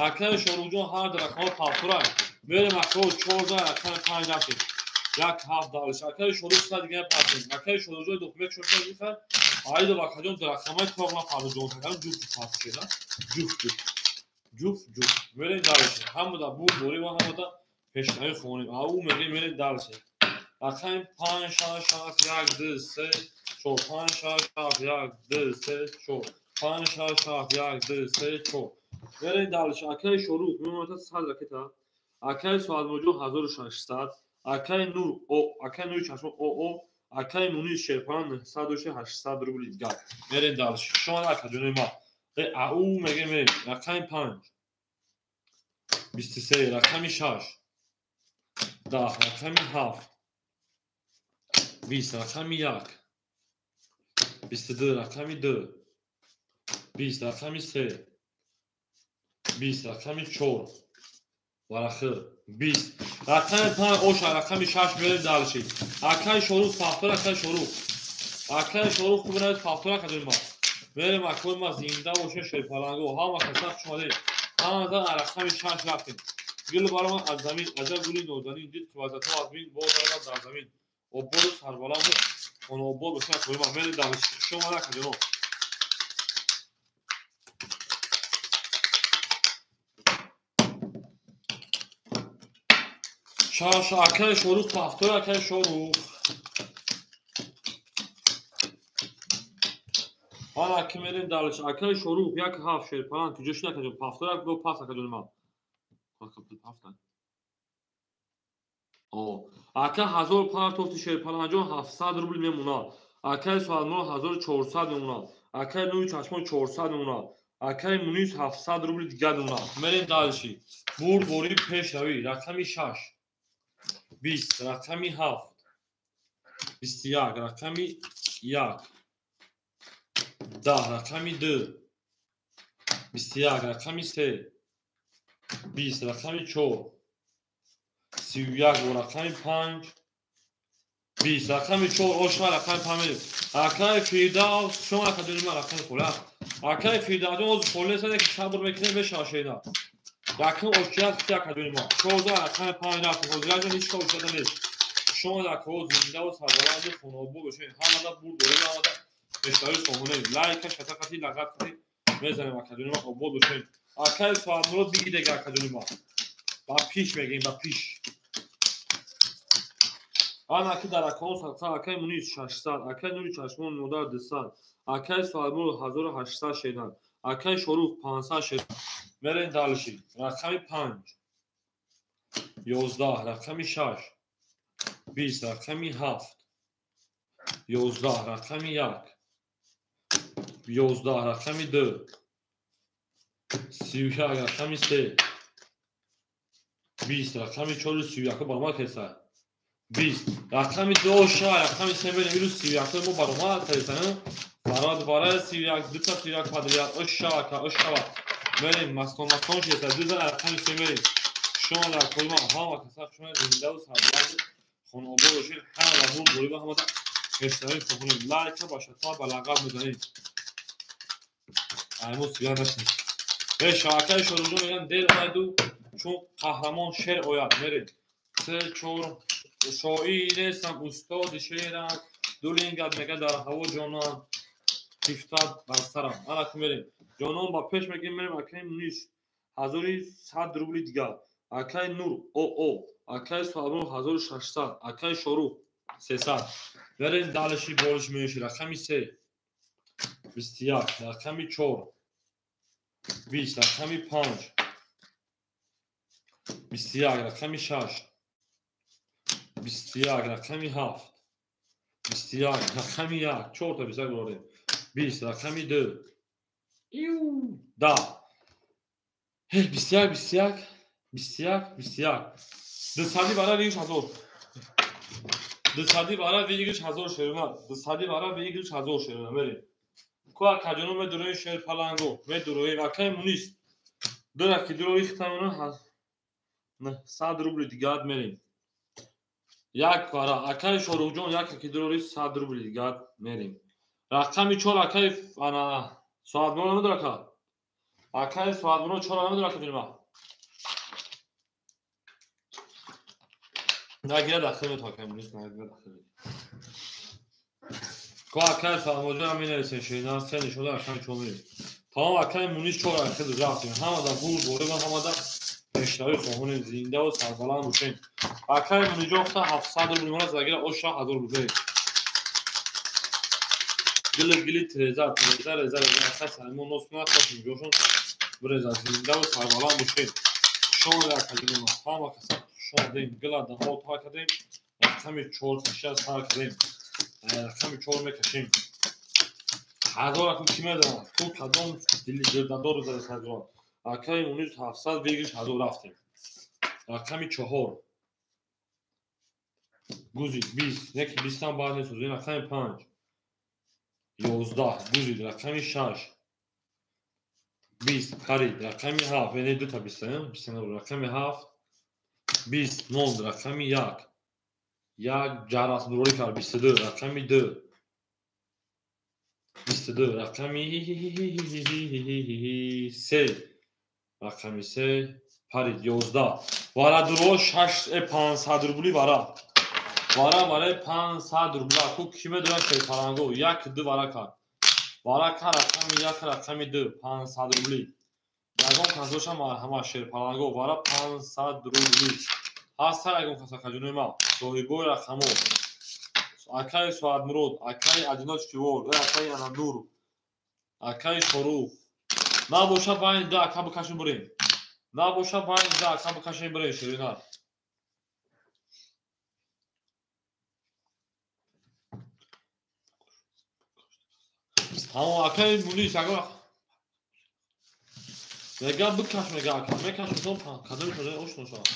Акаи Шорухҷон ҳар ду рақамҳо Пафтор ака. Мерем акаи 14 рақами 5 рафтем. 1 7 далиш. Акаи Шорух 100 дигар партем. Акаи Шорухҷон духмек шоша гирифт. Айдо акаҷон ду рақамҳои тоқ напардоҷон. Акаҷон ҷуфт пафт шуда. Ҷуфт ҷуфт. Ҷуфт ҷуфт. Мерем далиш. Ҳамада бурдборӣ ва ҳамада пешравӣ хонем. Ау мегем мерем далше. Рақами 5 6 7 1 2 3 4 5 6 7 1 2 3 4 5 6 7 1 2 3 4. Мерем далше. Акаи Шорух мемонад 100 ракета. Акаи Соҳибмуроджон 1600. Акаи Нур О, акаи Нури Чашмо О, акаи Мунир Шерпан 900 рубл дигар. Мерем далше. Шумо акаҷони ма. Ау мегем мерем. Рақами 5 23, рақами 6 10, рақами 7 20, рақами 1 22, рақами 2 20, рақами 3 20, рақами 4 варахир 20, рақами 5 оша, рақами 6 мерем далши. Акаи Шорух Пафтор, акаи Шорух. Акаи Шорух хуб навис Пафтор акаҷони ма. Мерем акаи ма зинда бошед шерпаланго. Ҳама каса хуш омадед. Ҳамада рақами 6 рафтем. Гул баромад аз замин, аҷаб гули нозанин, дид ки вазъато аз бин, боз баромад дар замин. Ободу сарбаланду хонаобод бошад акои ма. Мерем далши. Хуш омад акаҷоно. Шаш акаи Шорух Пафтор, акаи Шорух. Ана ки мерем далш. Акаи Шорух 1 7 шерпалан куҷо шуд акаҷон? Пафтор як бо пас акаҷони ма. Ака 1000 партофти шерпаланҷон 700 рубл мемонад. Акаи Соҳибмурод 1400 мемонад. Акаи Нури Чашмон 400 мемонад. Акаи Мунис 700 рубл дигар мемонад. Мерем далши. Бурдборӣ пешравӣ. Рақами 6 20, рақами 7 21, рақами 1 10, рақами 2 21, рақами 3 20, рақами 4 31 бо рақами 5 20, рақами 4 оша, рақами 5. Акаи Фирдавс шумо акаҷони ман рақами хола. Акаи Фирдавсҷон ҳозир холӣ нестанд, ки сабр мекунем мешавад шена. Рақами ошият ки акаҷони ма. 14 рақами 5 рафтем. Ҳозираҷон ҳеҷ кор ошията нест. Шумо акаҳо зиндаву сарбаланду хонаобод бошед. Ҳамада бурдборӣ, ҳамада пешравӣ хоҳонем. Лайка, шатақати, лағатқати мезанем акаҷони ма, обод бошед. Акаи Соҳибмурод бигидега акаҷони ма. Ба пиш мегӯем, ба пиш. Ана ки дар акаҳо садқа, акаи Мунис 600, акаи Нури Чашмон модар 200, акаи Соҳибмурод 1800 шедан, акаи Шорух 500 шедан. Мерем далши. Рақами 5 11, рақами 6 20, рақами 7 11, рақами 1 11, рақами 2 31, рақами 3 20, рақами 4 31 баромад кардса. 20, рақами 2 ша, рақами 3 мерем. Ирӯз 31 мо баромад кардса. Баромад барои 31, дута 31 подряд. Оша ака, оша. Мерем маскон маскон шеса. Ду рақами 3 мерем. Шумо дар кулма ҳама каса шумо зинда ва сарбаланд хонобод бошед. Ҳама ва бурд борӣ ва ҳама пешравӣ хонем. Лайка ба шатма ба лағаб мезанед. Айму сигар нашин. Шабакаи Шоҳрӯзон мегӯянд дер омаду чун қаҳрамон шер ояд. Мерем. Се чор шоир нестам, устоди шерам. Ду лингат мега дар ҳаво ҷонон ҳифтад бар сарам. Ана ку мерем. Ҷонон ба пеш мегирем, мерем акаи Мунис 1100 рубли дигар. Акаи Нур ОО, акаи Суҳабон 1600, акаи Шорух 300. Мерем далеши болиш меёши. Рақами 3 21, рақами 4 20, рақами 5 21, рақами 6 21, рақами 7 21, рақами 1, 4 та 21 бурорем. 20, рақами 2 10. 21, 21, 21, 21. Дусади бара выигрыш 1000. Дусади бара выигрыш 1000 шерона. Дусади бара выигрыш 1000 шерона. Мерем. Ку акаҷоно медурои шер паланго, медурои акаи Мунис. Ду раки дуро рихтамона 100 рубли дигар мерем. Як вара акаи Шоруҳҷон як раки дуро рихт 100 рубли дигар мерем. Рақами 4 акаи ана Соатмуро намедора ака. Акаи Соатмуро 4 намедора ака ҷонима. Нагира дахил метавон акаи Мунис, нагира дахил метавон. Ко акаи Соатмуроҷон ҳам менависен ширина, се нишода рақами 4 мерем. Тамом акаи Мунис 4 рақами рафтем. Ҳамада бурд борем, ҳамада пешравӣ хоҳонем, зинда ва сарбаланд бошем. Акаи Муниҷон гуфта 700 рубл мемонад, загира оша 1000 рубл. Гили гили треза, треза, реза, реза, акаи Салимон нос кунад, хош муниҷошон биреза, зинда ва сарбаланд бошем. Хуш омадед акаҷонон, ҳама каса хуш омадем. Гила даҳо та кардем, рақами 4 кашида сар кардем. Рақами 4 мекашем. 1000 аку ки медонад, ку кадом дили гирдадор зада саргирон. Акаи Мунис 700 выигрыш 1000 рафтем. Рақами 4 гузид 20, неки 20 ҳам баъд месозем. Рақами 5 11 гузид. Рақами 6 20 харид. Рақами 7 яъне дута 20, 20 рақами 7 20 монд. Рақами 1 1 ҷарасдурорӣ кард 22. Рақами 2 22. Рақами 3 рақами 3 парид 11. Варадуро 500 рубли вара. Вара барои 500 рубла. Ку ки медонад шерпаланго? 1 2 вара кард. Вара кард рақами 1 рақами 2 500 рубли. Ягон кас боша марҳамат шерпаланго вара 500 рубли. Ҳаст ягон кас акаҷонои ман соҳибои рақамо. Акаи Соатмурод, акаи Адиноч Кивор, акаи Ананур, акаи Шорух. Набоша байни ду ака бикашем бурем. Набоша байни ду ака бикашем бурем ширина. Тамом акаи Мунис ягон мега бикаш мега ака мекашем кадоми шодаи ошно шавад.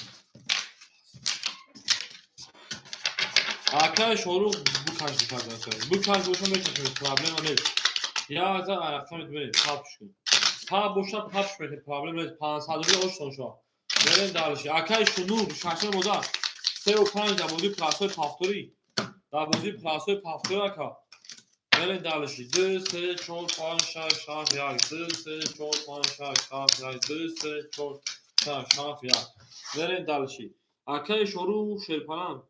Акаи Шорух бикаш бикаш бикаш боша мекашем, проблема нест. Як за рақами мерем папш кун. Па боша папш мекунем, проблема нест. 500 рубли ошно шавад. Мерем дальше. Акаи Шунур шашон мода 3 ва 5 дар бозии пласои пафторӣ. Дар бозии пласои пафторӣ ака. Мерем дальше. 2 3 4 5 6 7 1 2 3 4 5 6 7 1 2 3 4 6 7 1. Мерем дальше. Акаи Шорух шерпаланд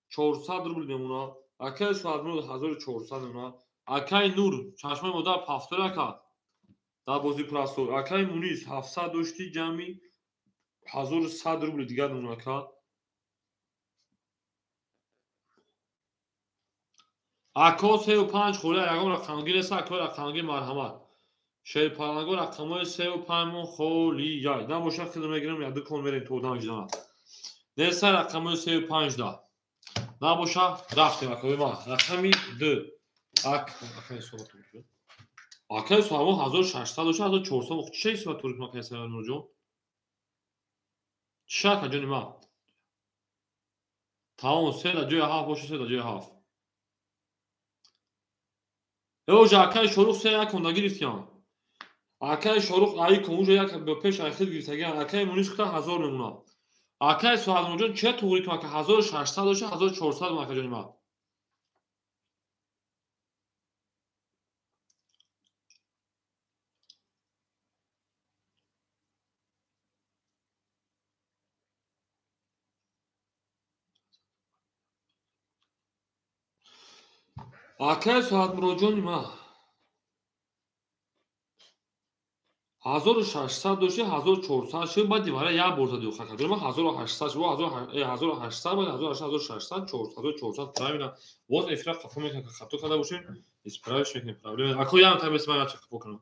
400 рубл мемонад. Акаи Соатмурод 1400 мемонад. Акаи Нур чашмаи модар пафторӣ ака. Дар бозии пласой. Акаи Мунис 700 дошти ҷамъи 1100 рубли дигар мемонад ака. Ако 3 ва 5 холия ягон рақамгир нест, акои рақамгир марҳамат. Шерпаланго рақамҳои 3 ва 5 мон холияй. Набоша хидр мегирам, як ду кон мерем то одам ҷидана. Неста рақамҳои 3 ва 5 да. Набоша рафтем акои ман. Рақами 2. Акаи Соатмурод. Акаи Соатмурод 1600 дошта, 1400. Чӣ ҳисоба турик акаи Соатмуродҷон? Чӣ ака ҷони ман? Тамом 3 да ҷои 7 боша, 3 да ҷои 7. Оҷа акаи Шорух 3 як конда гирифтиян. Акаи Шорух аи кон уҷа як ба пеш айхид гирифтагиян. Акаи Мунис хута 1000 мемонад. Акай Суҳадмуродҷон, чия туғри кун ака? 1600 доша, 1400 акаҷони ман. Акай Суҳадмуродҷони ман. 1600 дошти, 1400 шуд, баъд дивара як бор зади акаҷони ман 1800 шуд, 1800, баъд 1600, 1400, правильно. Боз эфира қафо мекунам, хато карда бошем, исправиш мекунем, проблема. Ако ям табес ман яча қафо кунам.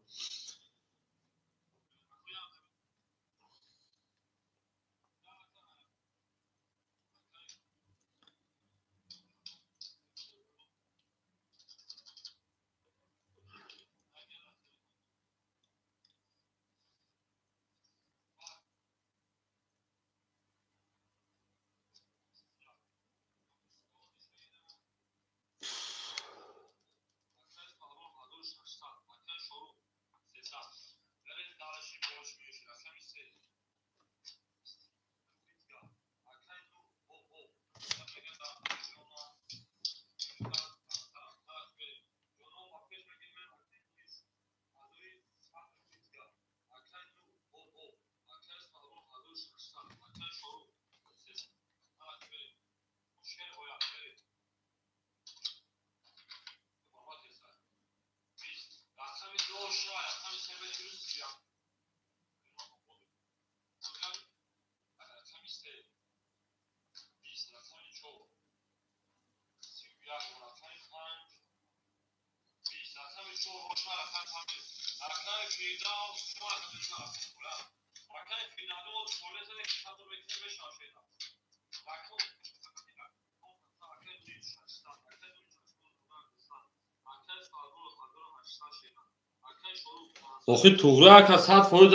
Охи туғри ака 100%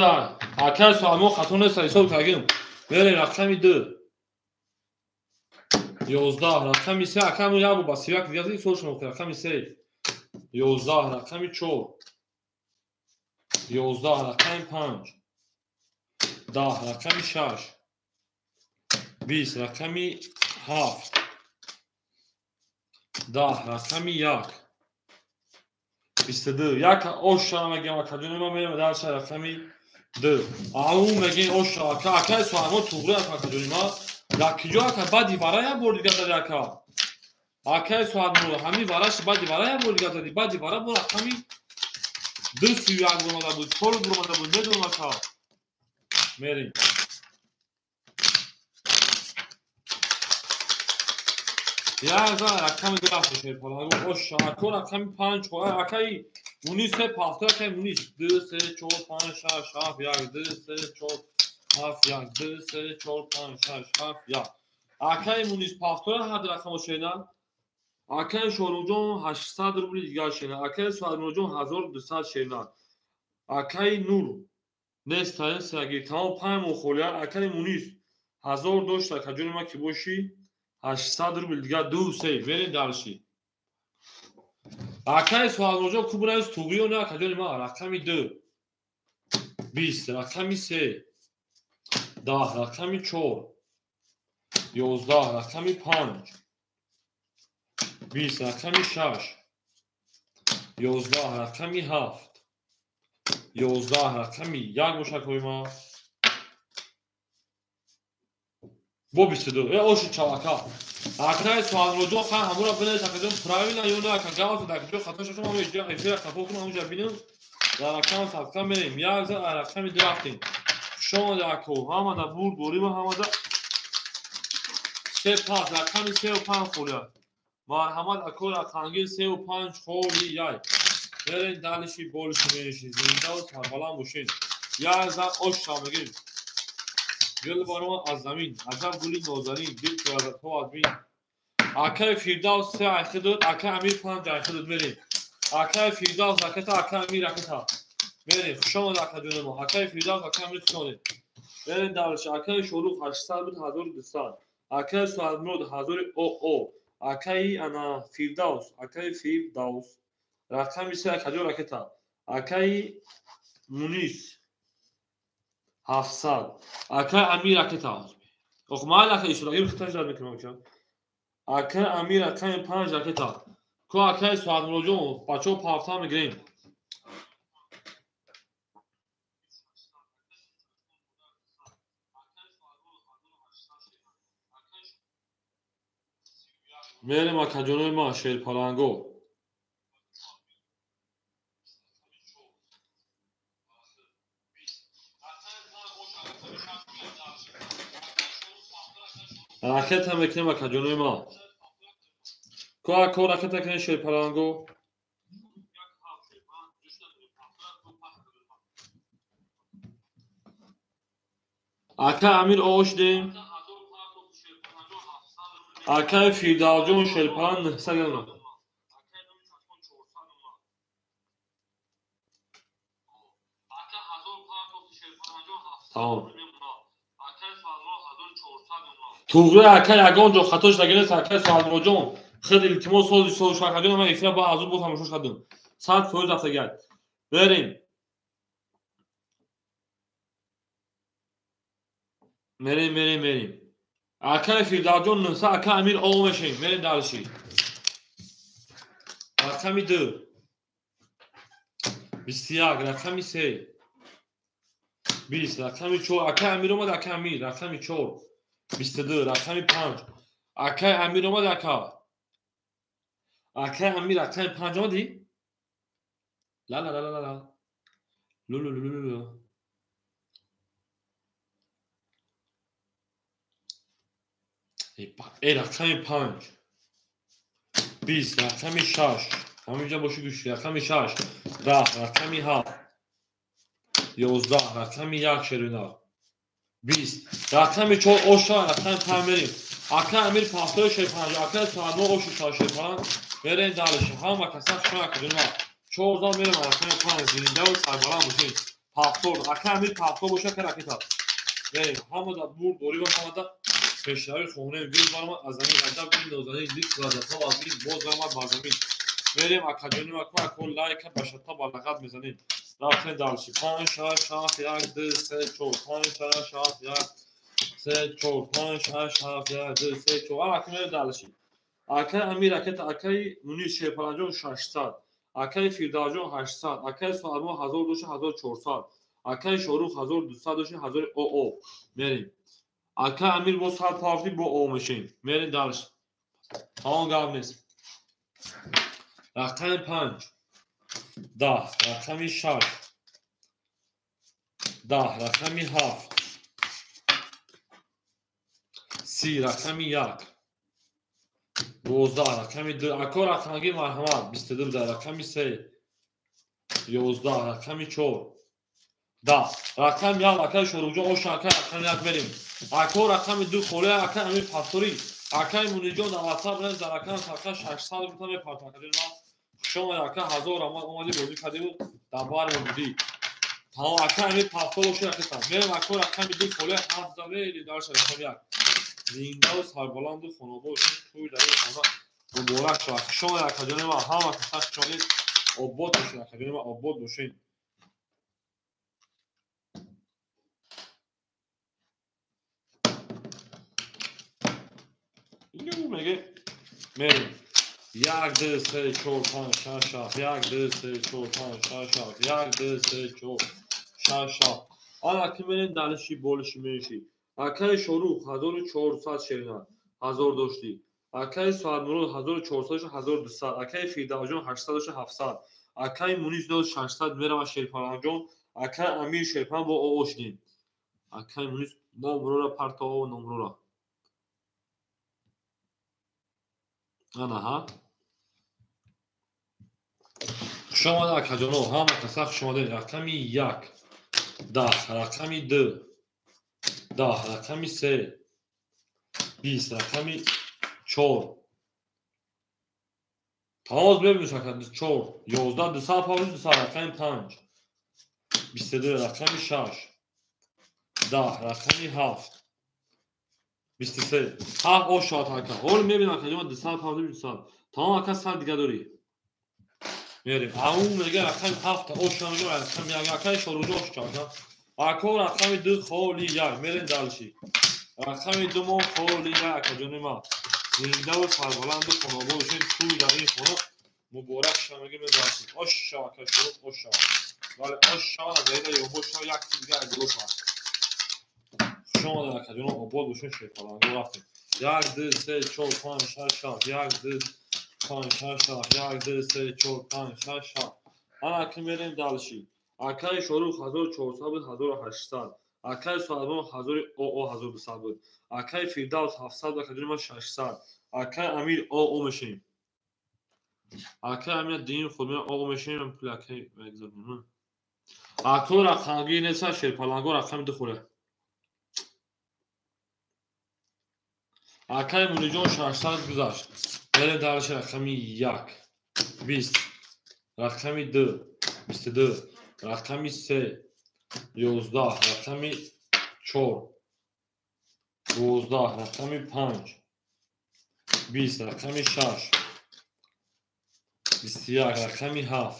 ака Суҳадмурод хато нест, ҳисоб кардем. Мерем рақами 2. 11 рақами 3 ака мо як бор ба 31 дига ҳисоб шумо рақами 3. 11 рақами 4. 11 рақами 5. 10 рақами 6. 20 рақами 7. 10 рақами 1. 22. Як оша мегем акаҷони ма мерем дар ша рақами 2. Ау мегем оша ака акай Суҳадмурод туғри ака акаҷони ма. Дар киҷо ака баъди вара як бор дига зади ака. Акай Суҳадмурод ҳамин вараш баъди вара як бор дига зади. Баъди вара бо рақами 2 31 буромада буд, 4 буромада буд, медонам ака. Мерем. Як за рақами 2 рафта шерпалангу оша ако рақами 5 акаи Мунис 3 7 акаи Мунис 2 3 4 5 6 7 1 2 3 4 7 1 2 3 4 5 6 7 1 акаи Мунис 7 ҳад рақамо шена. Акаи Шоруҷон 800 рубли дигар шена. Акаи Суҳадмуродҷон 1200 шена. Акаи Нур нест таин сагир тамом 5 моҳ холия. Акаи Мунис 1000 дошт акаҷони ма ки бошӣ 800 рубл дигар 2 3 мерем дарши. Акаи Суҳадмуродҷон кубраис туғриё не акаҷони ма рақами 2 20 рақами 3 10 рақами 4 11 рақами 5 20 рақами 6 11 рақами 7 11 рақами 1 бошад кои ма. Бо 22. Оши чавака. Акаи Суҳадмуродҷон хан ҳамура бинед акаҷон правильно ё не ака гавз дар киҷо хато шашум ҳаму эфира қафо кунам ҳамуҷа бинем. Дар рақам садқа мерем. Як за рақами 2 рафтем. Хуш омада ако. Ҳамада бурд борима ҳамада 3 5 рақами 3 ва 5 холия. Марҳамат ако рақамгир 3 ва 5 холияй. Мерем далиши болиши мериши зинда ва сарбаланд бошед. Як за ош мегирем. Гул баромад аз замин, аҷаб гули нозанин, дил то аз бин. Акаи Фирдавс 3 айхи дод, акаи Амир 5 айхи дод мерем. Акаи Фирдавс ракета, акаи Амир ракета. Мерем, хуш омад акаҷони мо. Акаи Фирдавс, акаи Амир хуш омадед. Мерем дарш, акаи Шорух 800 буд, 1200. Акаи Суҳадмурод 1000 ОО. Акаи ана Фирдавс, акаи Фирдавс. Рақами 3 акаҷон ракета. Акаи Мунис 700. Акаи Амир ракета. Ох майли ака исроил хиташ дар мекунам ча. Ака Амир рақами 5 ракета. Ко акаи Соатмуроҷон бачаҳо пафта мегирем. Мерем акаҷонои ман шерпаланго. Ракета мекунем акаҷонои ман. Ко ако ракета кунем шерпаланго. Ака Амир ошдем. Акаи Фирдавсҷон шерпаланг 900 грамм. Тамом. Туғри ака ягон ҷо хато шудагӣ нест акаи Соатмуроҷон. Хел илтимос сози соз шакаҷон ман эфира ба азу бо тамошо кардам. 100% рафтагиад. Берем. Мерем, мерем, мерем. Акаи Фирдавсҷон 900, ака Амир о мешем. Мерем дальше. Рақами 2. 21, рақами 3. 20, рақами 4. Акаи Амир омад, ака Амир, рақами 4. 22, рақами 5. Акаи Амир омад, ака. Акаи Амир рақами 5 омадӣ? Ла ла ла ла ла. Лу лу лу лу лу. Рақами 5. 20, рақами 6. Ҳаминҷа боши гӯш. Рақами 6. 10, рақами 7. 11, рақами 1 шерина. 20, рақами 4 оша, рақами 5 мерем. Ака Амир пафтои шерпанҷ, ака Соатмо оши шерпанҷ. Мерем дальше. Ҳама каса шуна кардем. 14 мерем рақами 5 зиндаву сарбаланд бошем. Пафтор, ака Амир пафтор боша ка ракета. Мерем. Ҳамада бурд дорӣ ва ҳамада пешравӣ хонем. Гул баромад аз замин, аҷаб гули нозанин, ликс лаззатҳо аз ин боз рамад бар замин. Мерем акаҷони ма ко лайка ба шатта ба лағат мезанем. Рафтем дальше. 5 6 7 1 2 3 4 5 6 7 1 3 4 5 6 7 1 2 3 4. Ака мерем дальше. Акаи Амир ракета, акаи Мунир Шерпаланҷон 600, акаи Фирдавсҷон 800, акаи Соатмо 1000 дошта 1400, акаи Шорух 1200 дошта 1000 ОО. Мерем. Ака Амир бо сар пафти бо О мешем. Мерем дальше. Тамом гап нест. Рақами 5. 10, рақами 6. 10, рақами 7. 30, рақами 1. 12, рақами 2. Ако рақамги марҳамат 22 буда, рақами 3. 11, рақами 4. 10, рақами 1, акаи Шоруҳҷон оша, акаи рақами 1 мерем. Ако рақами 2 холе, акаи Амир пасторӣ. Акаи Мунирҷон дар WhatsApp рез дар рақами сақа 600 рубл мепартам. Акаҷон ман хуш омадӣ, ака 1000 рамад омадӣ бозӣ кардиву дар бармо будӣ. Тамом, ака Амир пастор боши ракета. Мерем ако рақами 2 холе 7 замери дарша рақами 1. Зиндаву сарбаланду хонобод бошед, тӯй дар ин хона муборак шавад. Хуш омадед акаҷони ман, ҳама каса хуш омадед. Обод бошед акаҷони ман, обод бошед. Меге мерем. 1 2 3 4 5 6 7 1 2 3 4 5 6 7 1 2 3 4 6 7. Ана ки мерем дальше болиши менши. Акаи Шорух 1400 шерина 1000 доштӣ. Акаи Соатмурод 1400 1200, акаи Фирдавсҷон 800 700, акаи Мунис 600 мерава Шерпаланҷон, акаи Амир Шерпалан бо ОО шудем. Акаи Мунис номрора партоо номрора. Ана ҳа. Хуш омадед акаҷоно, ҳама каса хуш омадед. Рақами 1, 10, рақами 2, 10, рақами 3, 20, рақами 4. Тамоз мебиниш ака 4, 11, 200 павлиш 200, рақами 5, 22, рақами 6, 10, рақами 7, 23. 7 ош шавад ака. Ҳол мебинам ака ҷон 200 павлиш 200. Тамом ака сар дига дорӣ. Мерем. Ау мега рақами 7 ош шавад мега рақами 1 акаи Шоруҷо ош шавад. Ако рақами 2 холи 1. Мерем дальше. Рақами думон холия акаҷони ман. Зиндаву сарбаланду хонобод бошед. Тӯй дар ин хона муборак шава мегӯем, мезанем. Ош шава ака Шорух, ош шава. Бале, ош шава, назарида ёбод шава, як ти дига айболо шава. Хуш омадед акаҷоно, обод бошед, шерпаланго рафтем. 1, 2, 3, 4, 5, 6, 7, 1, 2, 5, 6, 7, 1, 2, 3, 4, 5, 6, 7. Ана акин мерем дальше. Акаи Шорух 1400 буд, 1800. Акаи Суҳайбон 1000 ОО 1200 буд. Акаи Фирдавс 700, акаҷони ман 600. Акаи Амир ОО мешавем. Акаи Амир дин худ меояд ОО мешавем, пул акаи мегузорем. Ако рақамгир неста, шерпаланго рақами ду хӯре. Акаи Муниҷон 600 гузашт. Мерем дальше рақами 1, 20, рақами 2, 22, рақами 3, 11, рақами 4, 12, рақами 5, 20, рақами 6, 21, рақами 7,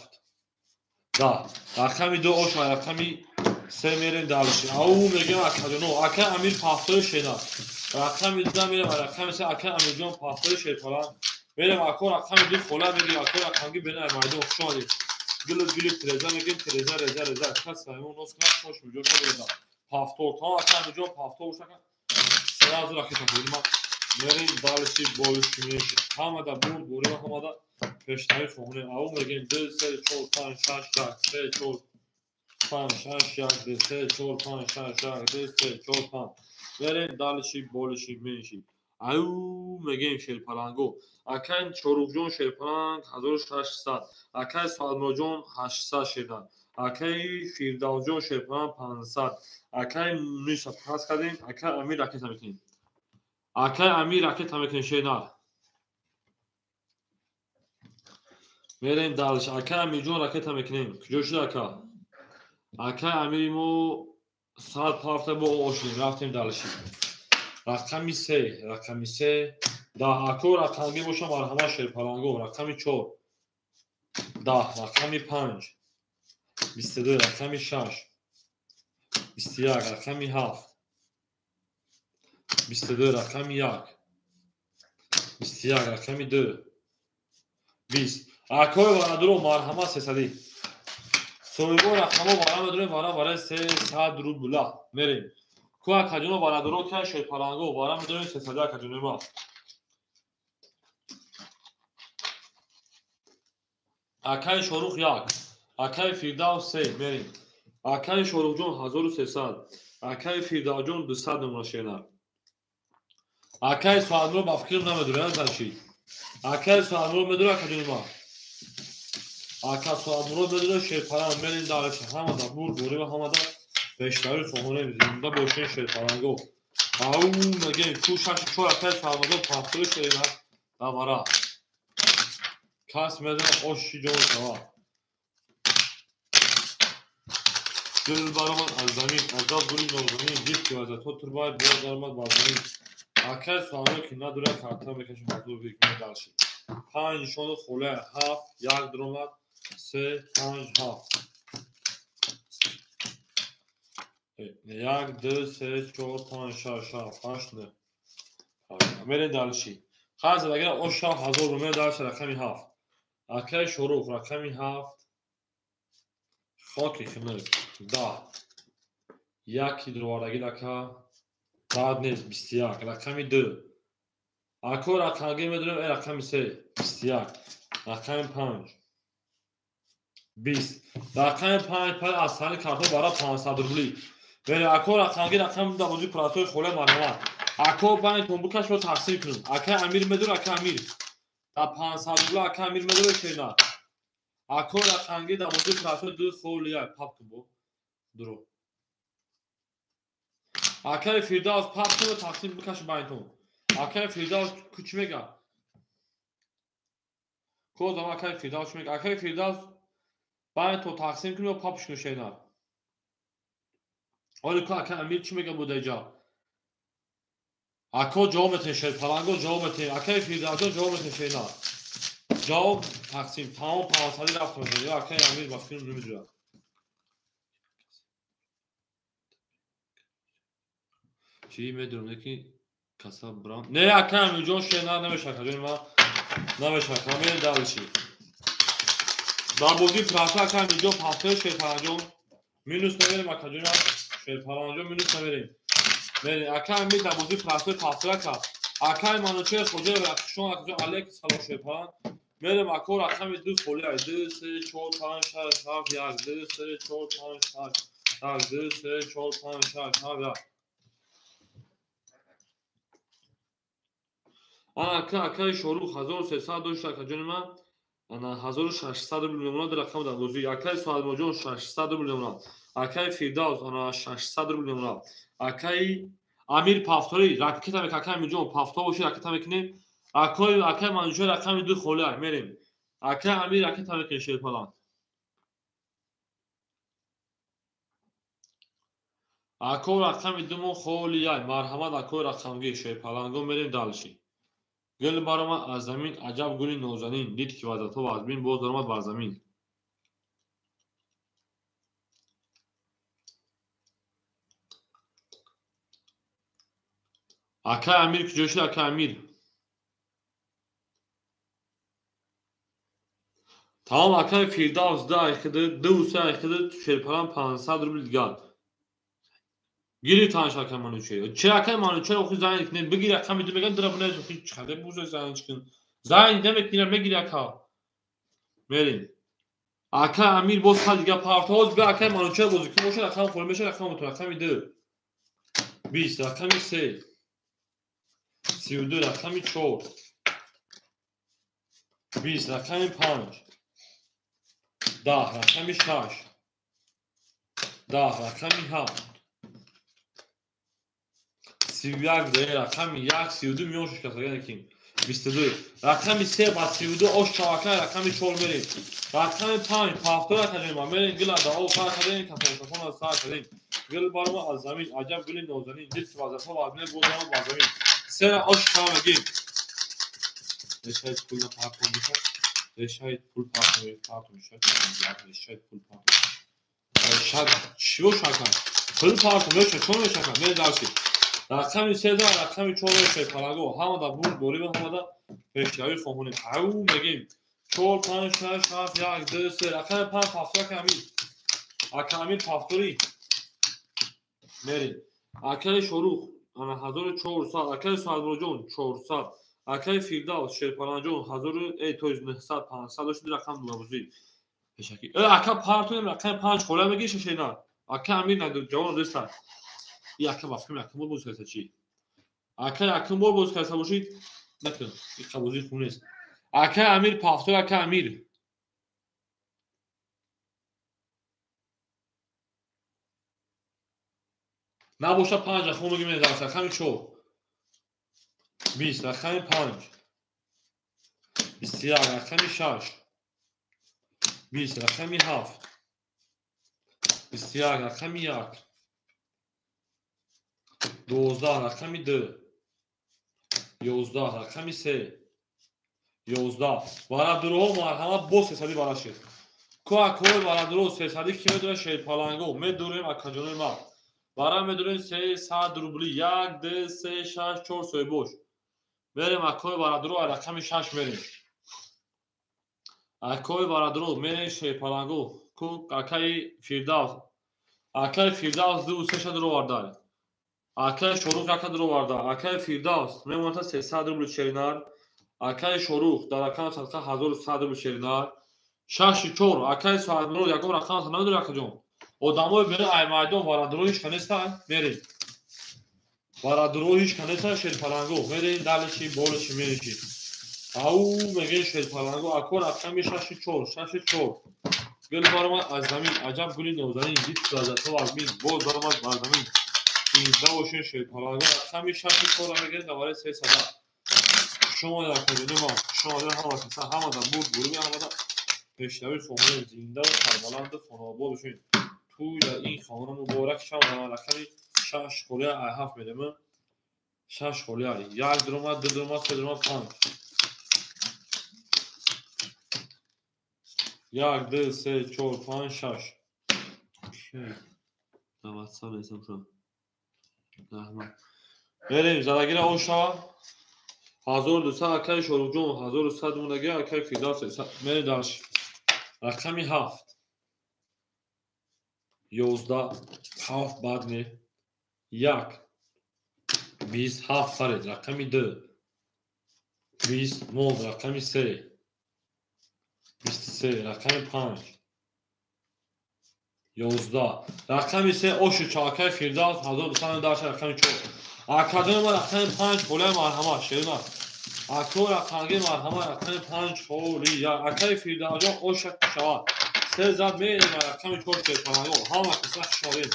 10, рақами 2 ош ва рақами 3 мерем дальше. Ау мегем акаҷоно, ака Амир пафтои шена. Рақами 2 мерем, рақами 3 ака Амирҷон пафтои шерпалан. Мерем ако рақами 2 хола мегем, ако рақамги бена майдон хуш омадед. Гулу гулу тереза мегем, тереза реза реза. Кас саймон нос кунад, хош муҷо шуд реза. Пафтор, тамом ака Амирҷон пафтор бошад, сразу ракета хӯрдем. Мерем дальше больше меньше. Ҳамада бурд бурем, ҳамада пештари хоҳонем. Ау мегем 2 3 4 5 6 1 3 4 5 6 1 2 3 4 5 6 1 2 3 4 5. Мерем дальше больше меньше. Ау мегем шерпаланго. Акай Чорухҷон шерпаланг 1600. Акай Салмоҷон 800 шердан. Акай Фирдавсҷон шерпаланг 500. Акай Муниса пас кардем. Акай Амир ракета мекунем. Акай Амир ракета мекунем шернар. Мерем дальше. Акай Амирҷон ракета мекунем. Куҷо шуд ака? Акай Амири мо сад пафта бо ошидем. Рафтем дальше. Рақами 3, рақами 3, 10. Ако рақамги боша марҳамат шерпаланго. Рақами 4, 10, рақами 5, 22, рақами 6, 21, рақами 7, 22, рақами 1, 21, рақами 2, 20. Акои варадуро марҳамат 300. Соҳибо рақамо вара медорем, вара вара 300 рубла. Мерем. Ку акаҷоно варадуро ка шерпаланго вара медорем 300 акаҷоно ма. Акаи Шорух 1, акаи Фирдавс 3, мерем. Акаи Шорухҷон 1300, акаи Фирдавсҷон 200 намуна шернар. Акаи Суҳайбро ба фикрим намедорем, значит. Акаи Суҳайбро медорем акаҷони ма. Ака Суҳайбро медорем шерпаланг, мерем дальше. Ҳамада бурд бурем, ҳамада бештари хоҳонем, зинда бошем шерпаланго. Ау мегем ку 6 4 акаи Суҳайбро пафтои шернар давара. Кас медонад оши ҷон шава. Гул баромад аз замин, азоб гули нозанин, дид ки вазато турбай боз даромад бар замин. Акаи Суҳайбро ки надорад карта мекашем ҳазор бикунем дальше. 5 нишону хола 7, 1 даромад 3 5 7. 1 2 3 4 5 6 7 8 9. Мерем дальше. Қарз агар ош шав 1000 рубл дальше рақами 7. Акаи Шорух рақами 7. Хоки хинак 10. Яки дровардаги ака баъд нест 21 рақами 2. Ако рақамги медонем рақами 3 21 рақами 5 20 рақами 5 пай аз сани картон бара 500 рубли. Бере ако рақамги рақами давози пулатои холе марҳамат. Ако байн тонбукашро тақсим кунем. Ака Амир медор, ака Амир. Да 500 рубла ака Амир медор шена. Ако рақамги давози пулатои 2 холия пап кун бо. Дуро. Акаи Фирдавс пап кун тақсим бикаш байн тон. Акаи Фирдавс куч мега. Козам акаи Фирдавс мега. Акаи Фирдавс байн то тақсим кун ё папш кун шена. Оли ку ака Амир чӣ мега будаҷа? Ако ҷавоб метен шерпаланго ҷавоб метен. Акаи Фирдавсҷон ҷавоб метен шена. Ҷавоб тақсим тамом 500 рафт мешавад. Ё акаи Амир ба филм намедурад. Чӣ медонам, лекин каса брам. Не, ака Амирҷон, шернар намеша, акаҷони ман намеша, ака мерем дальше. Дар бозии профи ака Амирҷон пафтои Шерпаланҷон минус намерем, акаҷони ман Шерпаланҷон минус намерем. Мерем ака Амир дар бозии профи пафтои ака. Акаи Манучер Хоҷаев Рахшон акаҷон алейк салом Шерпалан. Мерем ако рақами 2 холӣ 2 3 4 5 6 7 1 2 3 4 5 6 1 2 3 4 5 6 7 1. Ана ака акаи Шорух 1300 дошт акаҷони ман. Ана 1600 рубл мемонад рақам дар бозӣ. Акаи Соатмоҷон 600 рубл мемонад. Акаи Фирдавс ана 600 рубл мемонад. Акаи Амир Пафторӣ ракета мекунад. Акаи Амирҷон пафто боши ракета мекунем. Акаи Манучер рақами 2 холӣ мерем. Акаи Амир ракета мекунем Шерпалан. Ако рақами 2 мо холӣ. Марҳамат акои рақамгир Шерпаланго мерем дальше. Гул баромад аз замин, аҷаб гули нозанин, дид ки ваздатҳо вазмин, боз даромад бар замин. Акаи Амир куҷо шуд, акаи Амир? Тамом акаи Фирдавс 2 айхиди, 2 3 айхиди, Шерпалан 500 рубл дигар. Гирифтанш акаи Манучер. Че акаи Манучер охи зайн кунед, бигир рақами 2 меган дира бунез охи чаде буза зайн кун. Зайн намекунӣ, мегири ака. Мерем. Ака Амир боз хал дига партоз бе акаи Манучер бозӣ кун бошад, рақам холӣ мешавад, рақам мутун, рақами 2. 20, рақами 3. 32, рақами 4. 20, рақами 5. 10, рақами 6. 10, рақами 7. 31 рақами 1 32 миён шуд касагане ки 22 рақами 3 ба 32 ош чавака рақами 4 мерем. Рақами 5 пафто рақами ма мерем гила да о сар кардем кафон сар кардем. Гул барома аз замин аҷаб гули нозанин дид ки вазифа вазне боз бар замин. 3 ош чава мегим. Решаид пул на партон мешад. Решаид пул партон мешад. Решаид пул партон. Шад чио шака? Пул партон мешад, чон мешака? Мерем дальше. Рақами 3 рақами 4 Шерпаланго ҳамада бурд борим, ҳамада пешравӣ хоҳонем. Ау мегим 4 5 6 7 1 2 3 рақами 5 пафтор акаи Амир. Акаи Амир пафторӣ мерем. Акаи Шорух ана 1400, акаи Соатмуроҷон 400, акаи Фирдавс Шерпаланҷон 1000 то 900 500 дошт рақам дулабозӣ. Пешакӣ. Ака партонем рақами 5 холӣ мегирӣ шешена. Акаи Амир ҷавон дӯста. Ака ба фикрам якум бор боз карда чӣ? Ака якум бор боз карда бошид, накун. Ин қабозии хуб нест. Ака Амир пафтор, ака Амир. Набоша 5 рақам мегирем дарс, рақами 4. 20, рақами 5. 21, рақами 6. 20, рақами 7. 21, рақами 1. 12, рақами 2. 11, рақами 3. 11. Барадурҳо марҳамат боз 300 барашед. Ку акои барадурҳо 300 ки медорад Шерпаланго? Медорем акаҷонои ман. Бара медорем 300 рубли. 1 2 3 6 4 соҳибош. Мерем акои барадурҳо рақами 6 мерем. Акои барадурҳо мерем Шерпаланго. Ку акаи Фирдавс. Акаи Фирдавс 2 3 ша дуроварда. Акаи Шорух яка дуроварда. Акаи Фирдавс мемонад 300 рубли шеринар. Акаи Шорух дар рақами садқа 1100 рубли шеринар. 6 4 акаи Соатмурод ягон рақам намедорад акаҷон. Одамои берун ай майдон барадурҳо ҳеч ка нестанд, мерем. Барадурҳо ҳеч ка нестанд Шерпаланго. Мерем далечи болечи меречи. Ау мегӯем Шерпаланго ако рақами 6 4 6 4. Гул баромад аз замин, аҷаб гули нозанин, дид ки лаззатҳо вазмин, боз баромад бар замин. Зинда бошед Шерпаланго рақами 6 4 мегӯем дар барои 300. Шумо акаҷони ман, шумо ҳама каса ҳамада бурд бурми ҳамада пешравӣ хоҳонем. Зинда ва сарбаланду хонаобод бошед. Тӯй дар ин хона муборак шавад. Рақами 6 холия 7 мерем. 6 холия 1 дуромад, 2 дуромад, 3 дуромад, 5. 1 2 3 4 5 6. Навадсам нестам шуд. Раҳмат. Мерем задагира оша 1200 акай Шоруқҷон 1100 мондаги акай Фирдавс 300. Мерем дальше. Рақами 7. 11 7 бад не. 1 20 7 фаред. Рақами 2 20 монд. Рақами 3 23 рақами 5 11 рақами 3 оши чакай Фирдавс 1200 дальше рақами 4. Академия ма рақами 5 холия марҳамат шерина. Ако рақамги марҳамат рақами 5 холия. Акай Фирдавсҷон оша шавад. Се зад мерем рақами 4 шерпанаго. Ҳама киса шавем.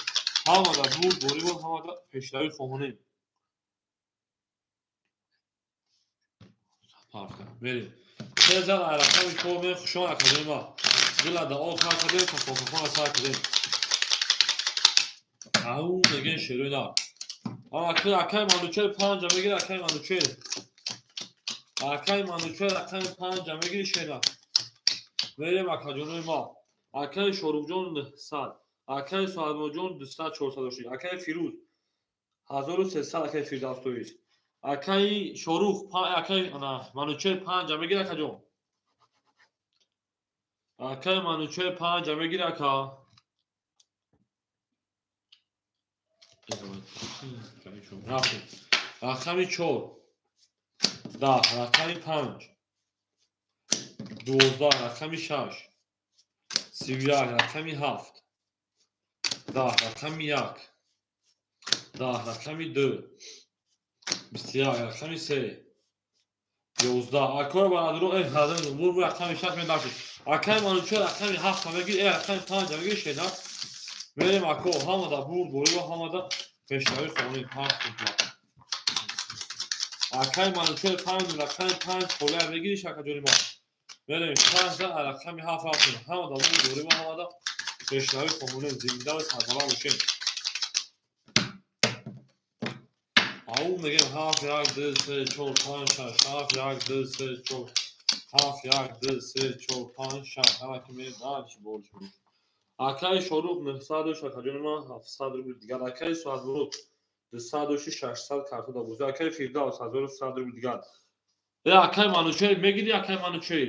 Ҳамада бурд борибо ҳамада пешравӣ хоҳонем. Мерем. Се зад рақами 4 ме хушон академия. Дила да о кар кардем, кафокафона сар кардем. Ау мегӯем шерои нар. Акай Манучер 5 мегири, акай Манучер. Акай Манучер рақами 5 мегири шера. Мерем акаҷонои ма. Акай Шоруқҷон 900, акай Суҳайбоҷон 200 400 акай Фирӯз 1300 акай Фирдавс тоист. Акай Шоруқ, акай Манучер 5 мегири акаҷон. Акай Манучер 5 мегири ака. Рафтем. Рақами 4 10 рақами 5 12 рақами 6 31 рақами 7 10 рақами 1 10 рақами 2 21 рақами 3 11 акор барадро ҳазар бур рақами 6 медашт. Акай Манучер рақами 7 мегир, рақами 5 мегир шена. Мерем ако ҳамада бурд борибо ҳамада пешравӣ хонем 5 рубла. Акай Манучер 5 рақами 5 холия мегири шакаҷони ма. Мерем 6 рақами 7 рафтем. Ҳамада бурд борибо ҳамада пешравӣ хонем зинда ва сарбаланд бошем. Ау мегем 7 1 2 3 4 5 6 7 1 2 3 4 7 1 2 3 4 5 6 ҳама ки мерем дальше больше. Акай Шоруқ 900 шакаҷони ма 700 рубл дигар. Акай Суҳайбмурод 200 600 карта да бозӣ. Акай Фирдавс 1100 рубл дигар. Акай Манучер мегири, акай Манучер.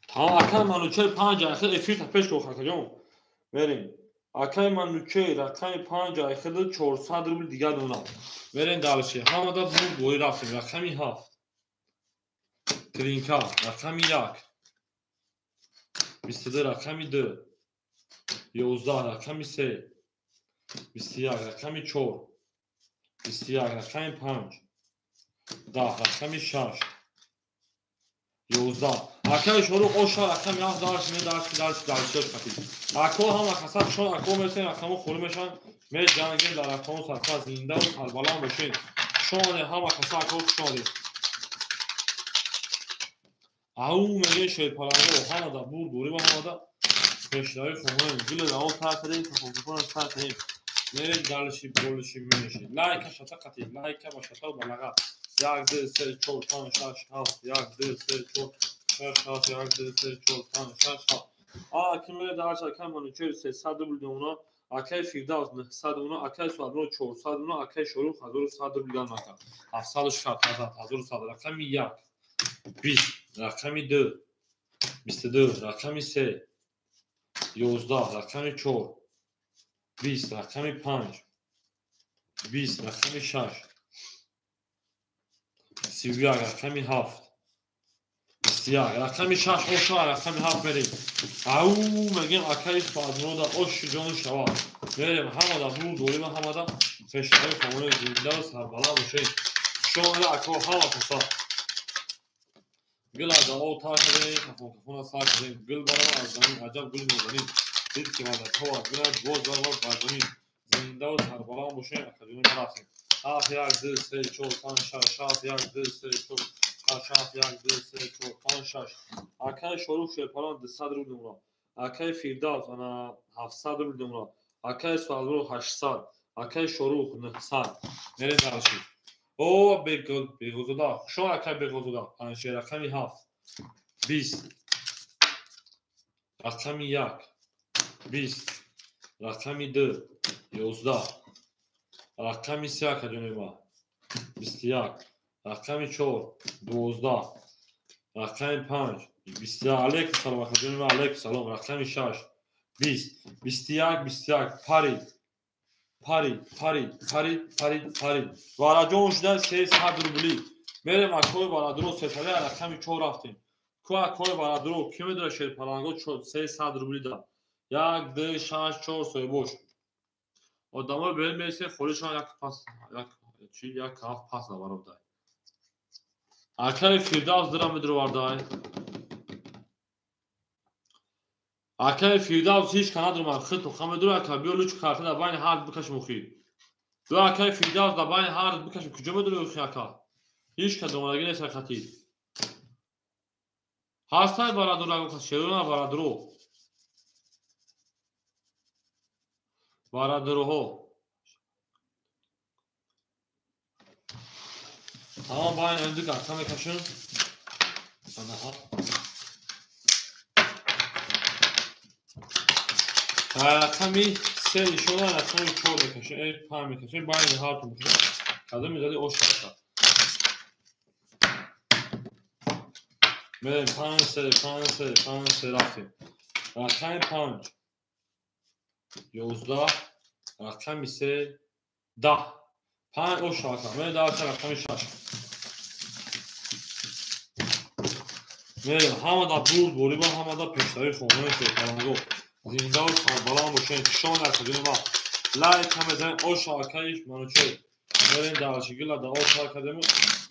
Тамом акай Манучер 5 ахир эфир та пеш кун акаҷон. Мерем. Акай Манучер рақами 5 ахир 400 рубл дигар донам. Мерем дальше. Ҳамада бурд бори рафтем. Рақами 7 Тринка рақами 1 22 рақами 2 11 рақами 3 21 рақами 4 21 рақами 5 10 рақами 6 11 акай Шоруқ оша рақами 7 дальше ме дальше дальше дальше хати. Ако ҳама каса шон ако месен рақамо холӣ мешан меҷангем дар рақамо сарфа зинда ва сарбаланд бошед. Шоне ҳама каса ако шоне. Ау мегӯем шерпаланго ҳамада бурд борибо ҳамада пешравӣ хоҳонем. Гули раво тар кардем, кафокафона сар кардем. Мерем дальше больше меньше. Лайка шата қати, лайка ба шата балаға. 1 2 3 4 5 6 7 1 2 3 4 6 7 1 2 3 4 5 6 7. Ки мере дальше акай Манучер 300 рубл дона, акай Фирдавс 900 дона, акай Суҳайбмурод 400 дона, акай Шоруқ 1100 рубл дона. 760 1100 рақами 1 20 рақами 2 22 рақами 3 11 рақами 4 20 рақами 5 20 рақами 6 31 рақами 7 21 рақами 6 оша рақами 7 мерем. Ау мегӯем акаи Суҳайбмурода оши ҷону шавад. Мерем ҳамада бурд дорем ҳамада пешравӣ хонем зинда ва сарбаланд бошем. Шоне ако ҳама каса. Гул аз об тар кардем, кафонкафона сар кардем. Гул барава аз замин, аҷаб гули нозанин. Дид ки ваъдатҳо аз гулаш боз баравад бар замин. Зинда ва сарбаланд бошем, акаҷони ма рафтем. 7 1 2 3 4 5 6 7 1 2 3 4 6 7 1 2 3 4 5 6. Акай Шоруқ шерпалан 200 рубл дона. Акай Фирдавс ана 700 рубл дона. Акай Суҳайбмурод 800, акай Шоруқ 900. Мерем дальше. О, Беғозода, хушон акай Беғозода. Панҷшер рақами 7, 20, рақами 1, 20, рақами 2, 11, рақами 3 акаҷони ма, 21, рақами 4, 12, рақами 5, 21. Алейкум салом акаҷони ма, алейкум салом. Рақами 6, 20, 21, 21. Парид, парид, парид, парид, парид, парид. Вараҷон шуда 300 рубли. Мерем акои барадро 300, рақами 4 рафтем. Ку акои барадро ки медора шерпаланго 300 рубли да. 1, 2, 6, 4 соҳибош. Одамои бел мересен холишон як пас, як чи як ҳафт пас набаробдай. Акаи Фирдавс дира медуровардай. Акаи Фирдавс ҳеҷ ка надурмад, хит тоқа медура, ака биё луч карта дар байни ҳар бикашем охи. Биё акаи Фирдавс дар байни ҳар бикашем, куҷо медури охи ака? Ҳеҷ ка домадагӣ нест хати. Ҳастай барадур аго кас шерона барадуро. Барадуроҳо. Тамом байни ин ду карта мекашем. Анаҳа. Рақами 3 нишона, рақами 4 мекашем, 5 мекашем, байни ҳартон мекашем. Кадом мезади ош карта. Мерем 5, 3, 5, 3, 5, 3 рафтем. Рақами 5, 11, рақами 3, 10. 5 ош карта. Мерем дальше рақами 6. Мерем ҳамада бурд бориба, ҳамада пештари хонаи шерпаланго. Зиндаву сарбаланд бошед. Хушон акаҷони ма. Лайк ҳам мезанед, ош акаиш Манучер. Мерем дальше гила да ош кардему,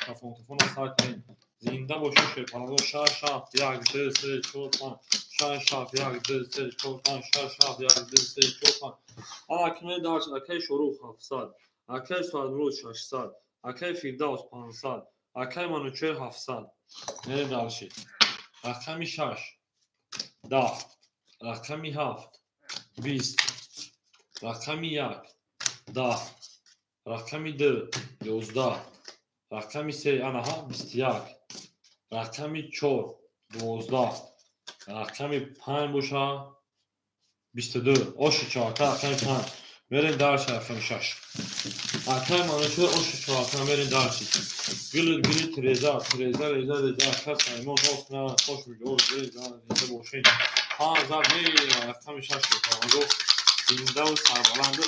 кафон кафон сар кардем. Зинда бошед шерпаланго. 6, 7, 1, 2, 3, 4, 5, 6, 7, 1, 2, 3, 4, 5, 6, 7, 1, 2, 3, 4, 5. Ана ки мерем дальше акаи Шорух 700, акаи Соатмурод 600, акаи Фирдавс 500, акаи Манучер 700. Мерем дальше. Рақами 6, 10, рақами 7, 20, рақами 1, 10, рақами 2, 11, рақами 3, анаҳа, 21, рақами 4, 12, рақами 5 боша, 22. Оши чорта, рақами 5. Мерем дальше рақами 6. Акаи Манучер оши чорта, мерем дальше. Гили гили треза, треза, реза, реза, ака Саймон, ос на, хош миҷо, реза, реза бошед. 5 зад, рақами 6 шерпаланго. Зиндаву сарбаланду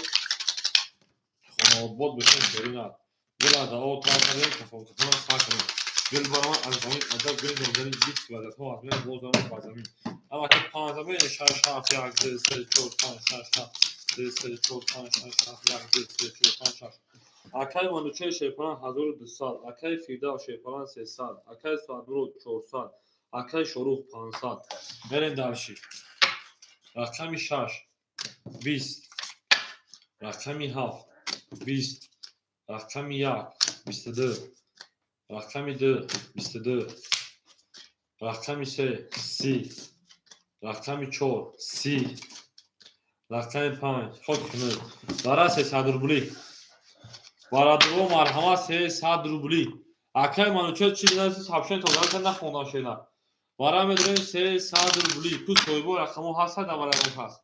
хонаобод бошед шеринат. Гила дао тар кардем, кафон кафон сар кардем. Гил баромад аз замин, аҷаб гил ҷонзани бист квадратҳо аз мин боз омад ба замин. Ама ки 5 зад, 6, 7, 1, 2, 3, 4, 5, 6, 7, 2, 3, 4, 5, 6, 7, 1, 2, 3, 4, 5, 6. Акаи Манучер шерпалан 1200, акаи Фирдавс шерпалан 300, акаи Соатмурод 400, акаи Шорух 500. Мерем дальше. Рақами 6, 20, рақами 7, 20, рақами 1, 22, рақами 2, 22, рақами 3, 30, рақами 4, 30, рақами 5, хок кунед. Бара 300 рубли. Барадуро марҳамат 300 рубли. Акаи Манучер чи дидаси сабшен то дарса нахондам шена. Бара медорем 300 рубли. Ку соҳибо рақамо ҳаста дар бара ягон кас.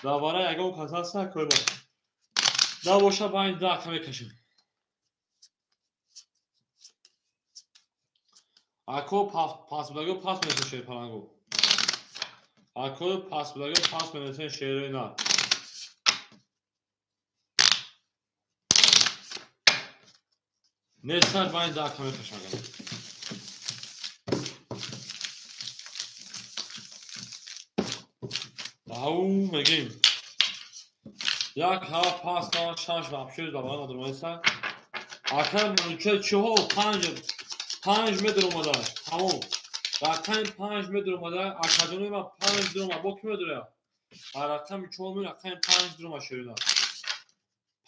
Дар бара ягон кас ҳаста акои ма. Да боша байни ду ака мекашем. Ако пас будаго пас менесен шерпаланго. Ако пас будаго пас менесен шерои нар. Несар байни ду ака мекашам. Ау мегим. 1, 7, 5, 6 вообще давай надурмайса. Ака Манучер чиҳо 5 метр омада. Тамом. Рақами 5 метр омада. Акаҷони ма 5 дурума. Бо ки медуря? Рақами 4 мер, рақами 5 дурума шерина.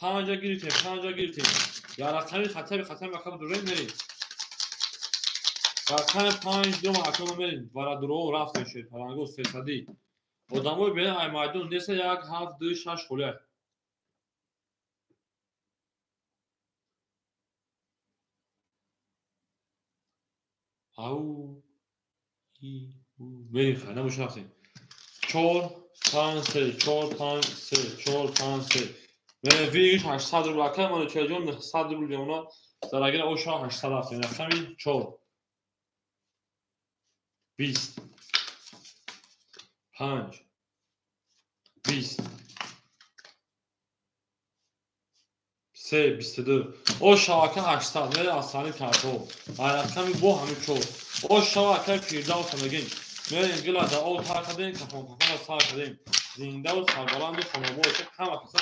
5 гирифтем, 5 гирифтем. Я рақами хатаби хатаби рақам дурем мерем. Рақами 5 дурума акамо мерем. Барадуро рафтем шерпаланго 300. Одамои бе ай майдон неса 1, 7, 2, 6 холия. Ау и у мерим хай набоша рафтем. 4 5 3 4 5 3 4 5 3 виш 800 рубл акай Манучеҳҷон 900 рубл мемонад. Зарагина оша 800 рафтем. Рақами 4 20 5 20 3 22 оша ака 800 мере асани картҳо. Рақами бо ҳами 4 оша акай Фирдавс мегем. Мерем гила да об тар кардем, кафон кафон сар кардем. Зиндаву сарбаланду хонобод ҳама каса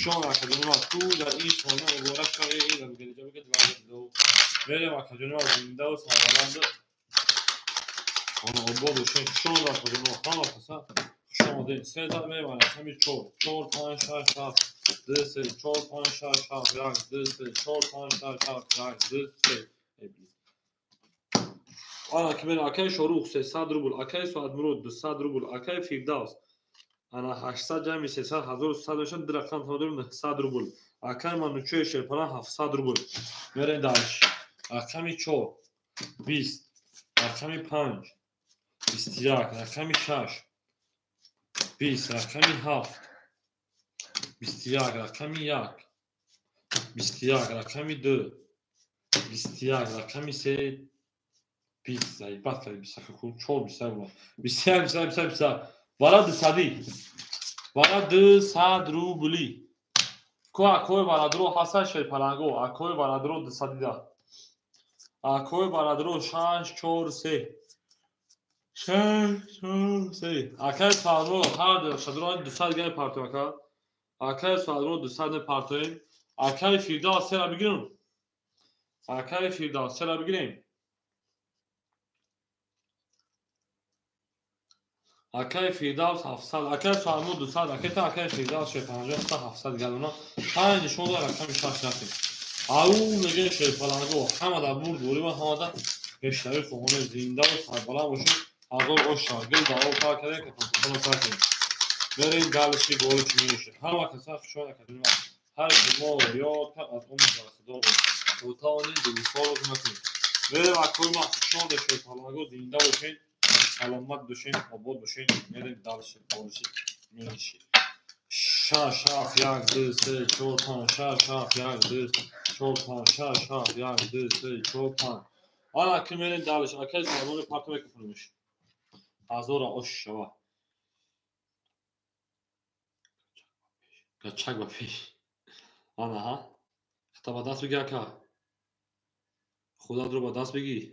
шон акаҷонова ту дар ин сона муборак шавед. Мерем акаҷонова зиндаву сарбаланду хонобод бошед. Шон акаҷонова ҳама каса хуш омадед. Сезар мерем рақами 4 4 5 6 7 2 3 4 5 6 7 1 2 3 4 5 6 7 1 2 3. Ана ки мерем акаи Шорух 300 рубл, акаи Соатмурод 200 рубл, акаи Фирдавс ана 800 ҷамъи 300 1300 мешавад, ду рақам тамом дорем 900 рубл. Акаи Манучеҳ Шерпалан 700 рубл. Мерем дальше. Рақами 4 20 рақами 5 21 рақами 6 20 рақами 7 21 рақами 1 21 рақами 2 21 рақами 3 20 заебат карди 24 21 21 21 21 вара 200 вара 200 рубли. Ко акои барадро ҳасан Шерпаланго акои барадро 200 да акои барадро 6 4 3 6 4 3 акаи Саадро ҳар шадро 200 гай партоем ака. Акаи Саадро 200 партоем. Акаи Фирдавс сера бигирем. Акаи Фирдавс сера бигирем. Акаи Фирдавс 700, акаи Соатмурод 200, акаи Фирдавс 650, 700 галона. 5 нишон дора рақами 6 рафтем. Ау мегӯем Шерпаланго ҳама дар бурд борива ҳама дар пешравӣ хоҳонем. Зиндаву сарбаланд бошед. Ҳазор ош шавад. Гил дар об тар кардем, кафонкафонро сар кардем. Мерем галиши голиши меёшем. Ҳама каса хушҳол академия. Ҳар ки мо ёд кард аз он худо то тавонем дилсолро накунем. Мерем акои ма хушҳол Шерпаланго зинда бошед. Саломат бошед, обод бошед. Мерем дальше голиши меёшем. 6 7 1 2 3 4 5 6 7 1 2 4 5 6 7 1 2 3 4 5. Ана ки мерем дальше. Акаи Салмони парто мекунемш. Ҳазора ош шава. Гачак ба пеш. Ана ҳа. Хата ба даст бигир ака. Худатро ба даст бигир.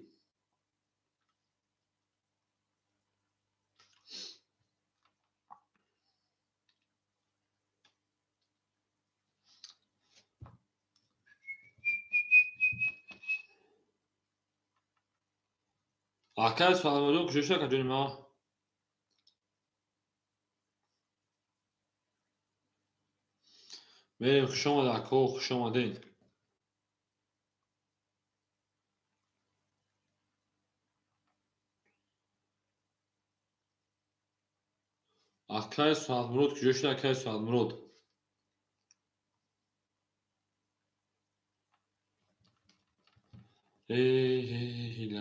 Акаи Соатмурод куҷо шуд ака ҷони ма? Мерем хуш омад ако, хуш омадед. Акаи Соатмурод куҷо шуд акаи Соатмурод?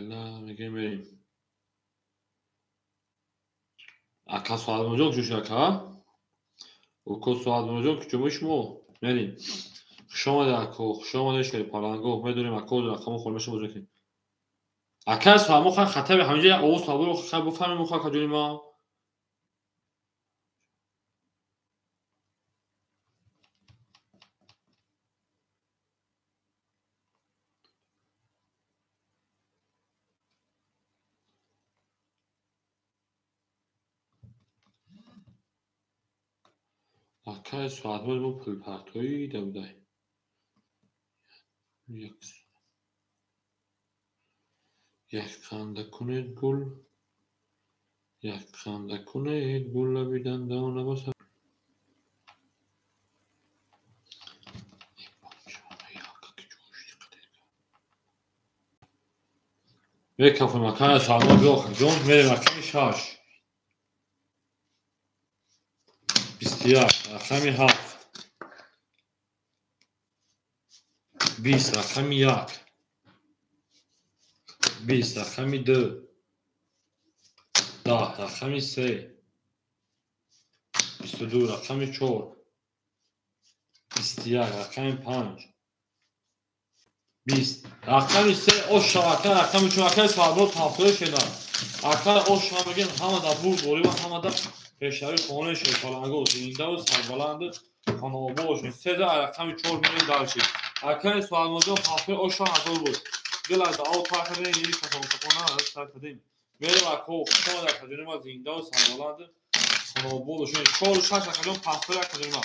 Ла мегӯем мерем. Ака Соатмуродҷон куҷо шуд ака? Око Соатмуродҷон куҷо бои шумо? Мерем. Хуш омадед ако, хуш омадед Шерпаланго. Медонем ако рақамо холӣ мешавад бозӣ мекунем. Акаи Соатмурод хан хатаби ҳаминҷо як овоз сабуро хай бифаҳмем охо ака ҷони ма. Акаи Соатмурод мо пулпартоӣ давдай. Як ханда кунед гул, як ханда кунед гул лаби дандона баса. Мекафем акаи Соатмурод биё ҷон, мерем рақами 6 21 рақами 7 20 рақами 1 20, рақами 2, 10, рақами 3, 22, рақами 4, 21, рақами 5, 20, рақами 3, ош шавака, рақами 4, акаи Суҳайброд ҳафтои шедар. Акаи ош шава мегӯем, ҳамада бурд борива, ҳамада пешравӣ хонаи шерпаланго, зиндаву сарбаланду хонаобод бошед. Сеза рақами 4 мерем дальше. Акаи Суҳайброджон ҳафтои ош шава ҳазор буд. Гила дао тар кардем, ини касон-кафона сар кардем. Мерем ако, хушомад акаҷони ма, зиндаву сарбаланду хонаобод бошед. 4 6 акаҷон ҳафтои акаҷони ма.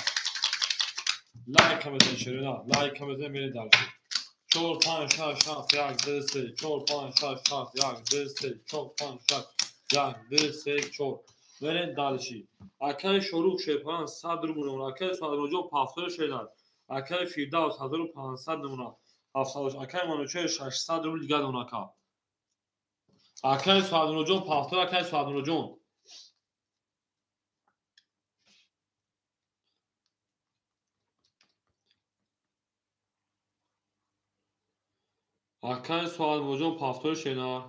Лайка мезанем шерина, лайка мезанем, мерем дальше. 4 5 6 7 1 2 3 4 5 6 7 1 2 3 4 5 6 1 2 3 4. Мерем дальше. Акаи Шорух Шерпалан 100 рубл намуна, акаи Суҳайброджон ҳафтои шедар, акаи Фирдавс 1500 намуна, 700, акаи Манучер 600 рубл дигар намуна ака. Акаи Суҳайброджон ҳафтои, акаи Суҳайброджон. Акаи Суҳайброджон ҳафтои шедар.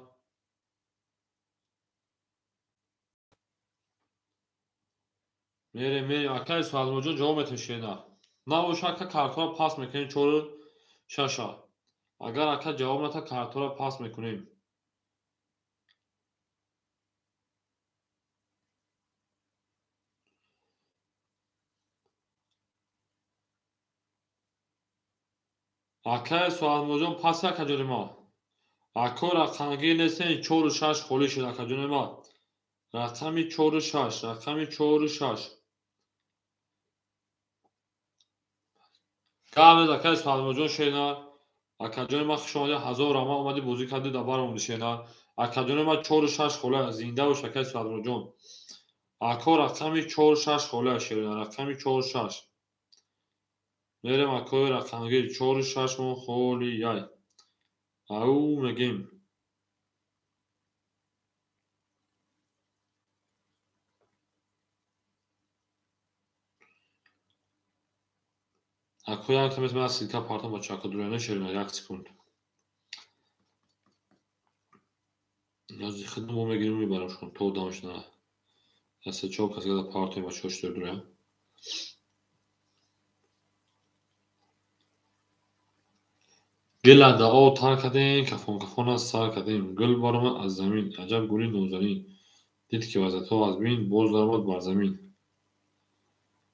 Мерем, мерем, акаи Суҳайброджон ҷавоб метавон шедар. Набоша ака картора пас мекунем 4 6. Агар ака ҷавоб ната картора пас мекунем. Акаи Суҳайброджон пас акаҷони ма. Ако рақамгир нестен, 4 6 холӣ шуд акаҷони ма. Рақами 4 6, рақами 4 6. Гап нест акаи Суҳайброджон шенар. Акаҷони ма хуш омадӣ, 1000 рама омадӣ бозӣ кардӣ, дар бар омадӣ шенар. Акаҷони ма 4 6 холӣ, зинда бош акаи Суҳайброджон. Ако рақами 4 6 холӣ шенар, рақами 4 6. Мерем акои рақамгир 4 6 мо холӣ яй. Ау мегем. Ако як тамес ман ссылка партам бачако дура шерина 1 секунд. Нази хидм мо мегирим мебарам шон то дамшна. Аса чо кас гада партам бачако шуд дура. Гила дао тар кардем, кафон кафона сар кардем. Гул баромад аз замин, аҷаб гули нозанин. Дид ки вазъиятҳо аз бин, боз даромад бар замин.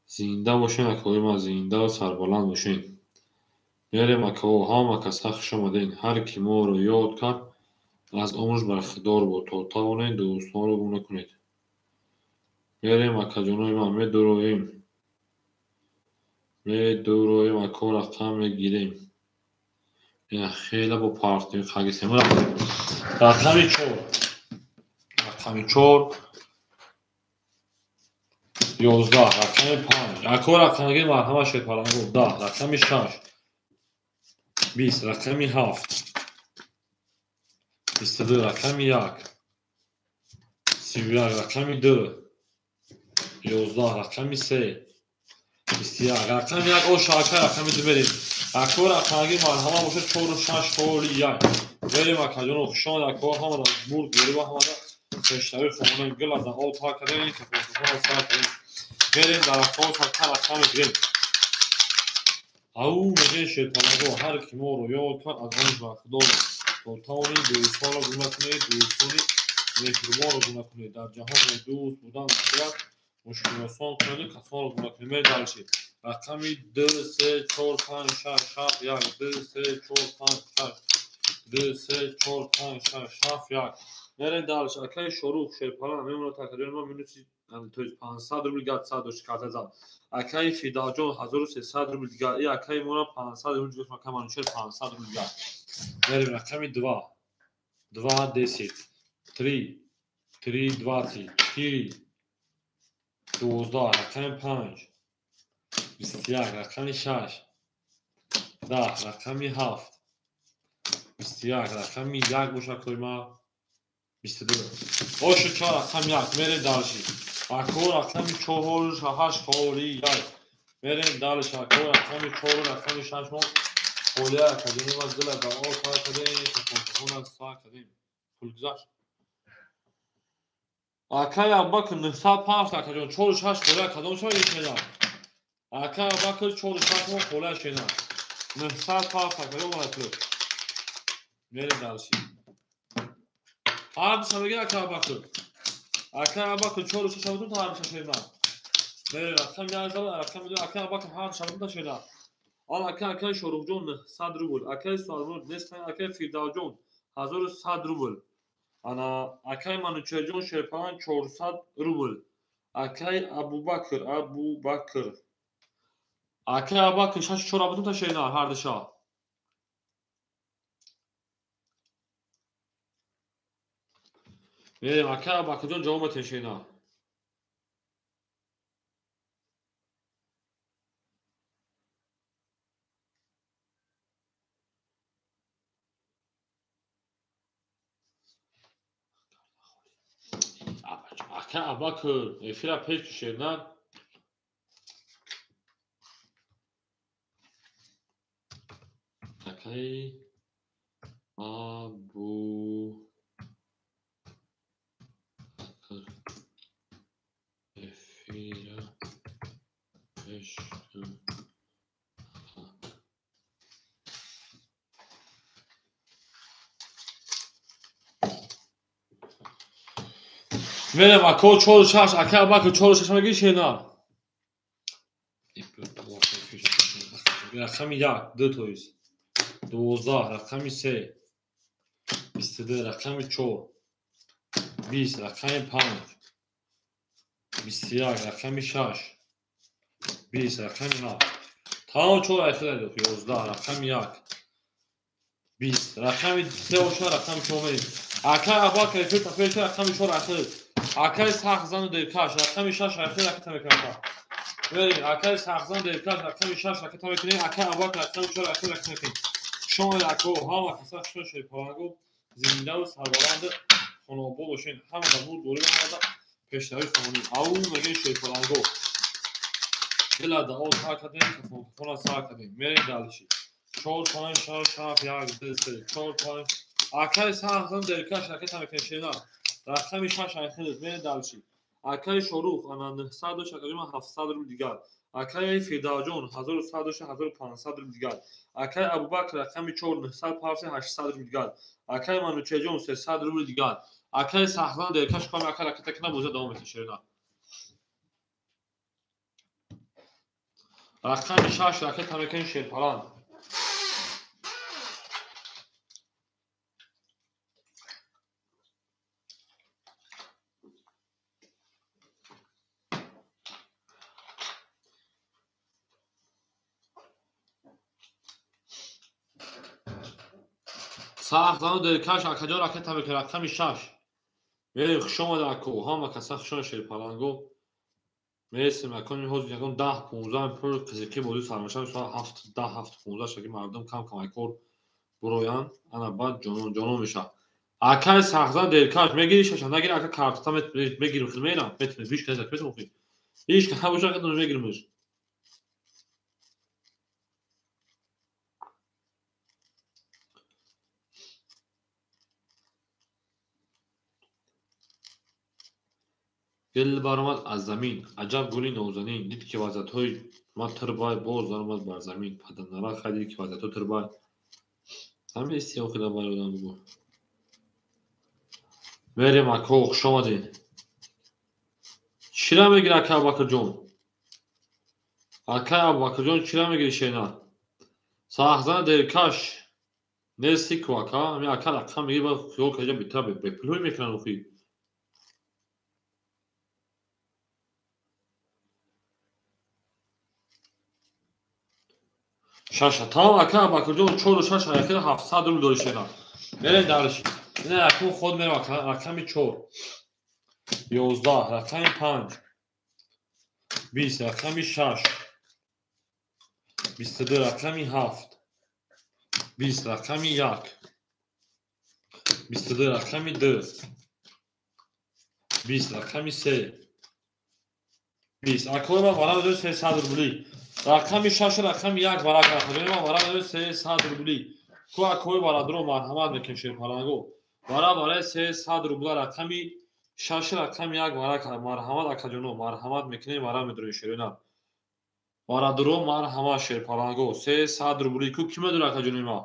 Зинда бошен акои ма, зиндаву сарбаланд бошен. Мерем акао, ҳама каса хуш омаден. Ҳар ки моро ёд кард, аз омӯш бархдор буд. То тавонед дӯстонро гум накунед. Мерем акаҷонои ман, медуроем. Медуроем ако рақам мегирем. Хеле бо партнёр қагисем. Рақами 4. Рақами 4 11, рақами 5. Ако рақамгир марҳамат шерпаланго 10, рақами 6 20, рақами 7 22, рақами 1 31, рақами 2 11, рақами 3 21, рақами 1 ош ака рақами 2 мерем. Ако рақамгир марҳамат бошад 4 6 холӣ 1. Мерем акаҷоно, хуш омад ако, ҳамада бурд борива, ҳамада пешравӣ хонем. Гила дао тар кардем, кафон сар кардем. Мерем дар рақам сар рақам мегирем. Ау мегӯем шерпаланго, ҳар ки моро ёд кард, аз он бархдор. То тавонед дӯстонро гум накунед, дӯстони меҳрубонро гум накунед. Дар ҷаҳон дӯст будан мушкил аст, мушкилосон кунеду касонро гум накунед. Мерем дальше. Рақами 2 3 4 5 6 7 1 2 3 4 5 6 2 3 4 5 6 7 1. Мерем дальше. Акаи Шорух Шерпалан мемонад акаҷони ма минуси то есть 500 рубл дигар 100 дошт карта зад. Акаи Фидавҷон 1300 рубл дигар. И акаи мора 500 рубл дигар, акаи Манучер 500 рубл дигар. Мерем рақами 2 2 10 3 3 20 4 12, рақами 5 21, рақами 6 10, рақами 7 21, рақами 1 бошад акои ма 22. Ошу 4 рақами 1 мерем дальше. Ако рақами 4 8 холӣ 1. Мерем дальше. Ако рақами 4 рақами 6 мо холӣ акаҷони ма дила дао тар кардем, кафон кафона сар кардем. Пул гузашт. Акай Абубакр 905 акаҷон, 4-6 холия кадом шава ишена? Акай Абубакр 4-6 мо холия шена. 905 акаҷон мана ту. Мерем дальше. Ҳар душа мегир акай Абубакр. Акай Абубакр 4-6 шава ту ҳар душа шена. Мерем рақам 1 зала, рақам 2 акай Абубакр ҳар душа ту шена. Ал акай Шоруқҷон 900 рубл, акай Салмон нестан, акай Фирдавҷон 1100 рубл. Ана акай Манучерҷон Шерпалан 400 рубл. Акай Абубакр. Акай Абубакр 6-4 абутун та шена ҳар душа. Мерем акай Абубакрҷон ҷавоб метен шена. Акай Абубакр эфира пеш кушед, на? Акай Абубакр эфира пеш. Мерем ако 4-6, акай Абубакр 4-6 мегири шена. Рақами 1, 2 тоист. 12, рақами 3, 22, рақами 4, 20, рақами 5, 21, рақами 6, 20, рақами 7. Тамом 4 айхел 11, рақами 1, 20, рақами 3 оша, рақами 4 мерем. Акай Абубакр эфир тафеш рақами 4 айхел. Акай сахзану деркаш, рақами 6 айхел ракета мекунам. Мерем, акай сахзану деркаш, рақами 6 ракета мекунем, акай Абубакр рақами 4 айхел ракета мекунем. Шумо ако ҳама каса шумо шерпаланго зиндаву сарбаланд хонобод бошед. Ҳама да бурд борӣ омада пешравӣ хонӣ. Ау мегӯем шерпаланго. Дила дао сар кардем, кафон кафона сар кардем. Мерем дальше. 4 5 6 7 1 2 3 4 5. Акай сахзану деркаш ракета мекунем шена. Рақами 6 айхел мерем дальше. Акай Шорух ана 900 дошт, акаҷон 700 рубл дигар. Акай Фирдавҷон 1100 дошт, 1500 рубл дигар. Акай Абубакр рақами 4 900 парси 800 рубл дигар. Акай Манучерҷон 300 рубл дигар. Акай Сахзан деркаш кам акай ракета кина боза давом метин шерина. Рақами 6 ракета мекунем Шерпалан. Сахзану деркаш акаҷон ракета мекунем рақами 6. Мерем хуш омада ако ҳама каса хуш омада Шерпаланго. Мересем акон ҳозир ягон 10-15 пул қизиқӣ бозӣ сар мешавад, соат 7 10 7 15 шаки мардум кам кам айкор буроянд, ана баъд ҷонон ҷонон мешавад. Акай Сахзан деркаш мегири шаша нагири ака картата мегирим хел мерам метавонед ҳеҷ кас метавонед охи. Ҳеҷ кас ҳамоша мегиримш. Гул баромад аз замин, аҷаб гули нозанин, дид ки вазъиятҳои ма тирбай, боз даромад бар замин, падарнара хай дид ки вазъиятҳо тирбай. Ҳамин истиёхида бар одам бугӯ. Мерем ако, хуш омадед. Чира мегири акай Абубакрҷон? Акай Абубакрҷон чира мегири шена? Сахзана деркаш нести ку ака, ҳамин ака рақам мегири баъд хиёл каҷа битра бепулҳой мекунанд охи. Шаша. Тамом ака Абубакрҷон 4-6 айхел 700 рубл дори шена. Мерем дальше. Ина якум ход мерем рақами 4. 11, рақами 5. 20, рақами 6. 22, рақами 7. 20, рақами 1. 22, рақами 2. 20, рақами 3. 20. Акои ман варақ медорем 300 рубли. Рақами 6 рақами 1 варақ медорем, ман варақ медорем 300 рубли. Ку акои барадро марҳамат мекунем шерпаланго. Вара барои 300 рубла рақами 6 рақами 1 вара марҳамат акаҷоно марҳамат мекунем вара медурем шерина. Барадро марҳамат шерпаланго 300 рубли ку ки медура акаҷони ма?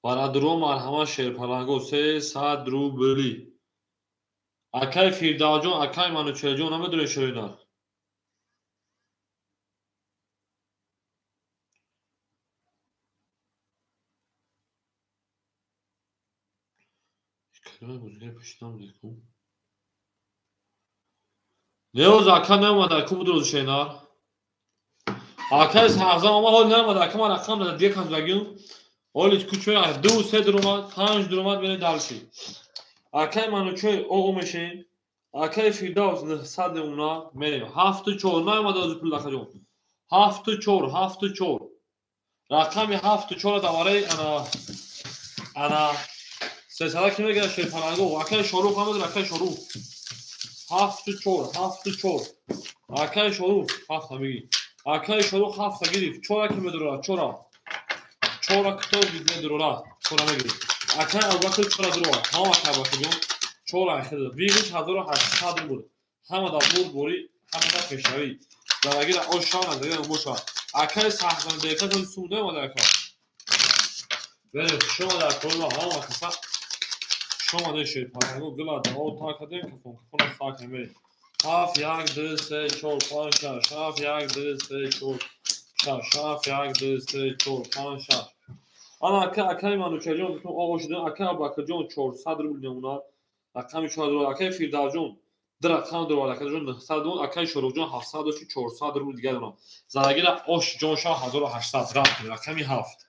Барадро марҳамат шерпаланго 300 рубли. Акай Фирдавҷон, акай Манучерҷон намедурем шерина. Неоз ака наомада, ку буд рӯзи шенар? Акай сағзам омад, ҳоли наомада, ака ман рақам дада, дига кас дагим. Ҳоли кучои 2 3 дуромад, 5 дуромад, мерем дальше. Акай Манучой оғо мешем. Акай Фирдавс 900 уна мерем. 7 4 наомада ози пул акаҷон. 7 4 7 4. Рақами 7 4 давараи ана сесада ки мегирад шерпаланго. Акай Шорух ҳамадр, акай Шорух. 7 4 7 4. Акай Шорух 7 меги. Акай Шорух 7 гирифт. 4 ки медурад, 4. 4 кито медурад, 4 мегирифт. Акай Абубакр 4 дурад. Ҳама акай Абубакрҷон 4 ахир. Вигиш 1800 рубл. Ҳама да бурдборӣ, ҳама да пешравӣ. Дарагира ош шава, назарира боша. Акай сахзан дека то сум омада ака. Берем шумо дар кор ҳама каса шумо шерпаланго гила дао та кардем, кафон кафона сар кардем. Берем. 7 1 2 3 4 5 6 7 1 2 3 4 6 7 1 2 3 4 5 6. Ана ака акай Манучарҷон оғо шудем. Акай Абубакрҷон 400 рубл мемонад. Рақами 4 рубл. Акай Фирдавсҷон 2 рақам дорад. Акаҷон 900 рубл. Акай Шоруқҷон 700 дошт, 400 рубл дигар дорам. Зарагира ош ҷон шав 1800 рафт. Рақами 7.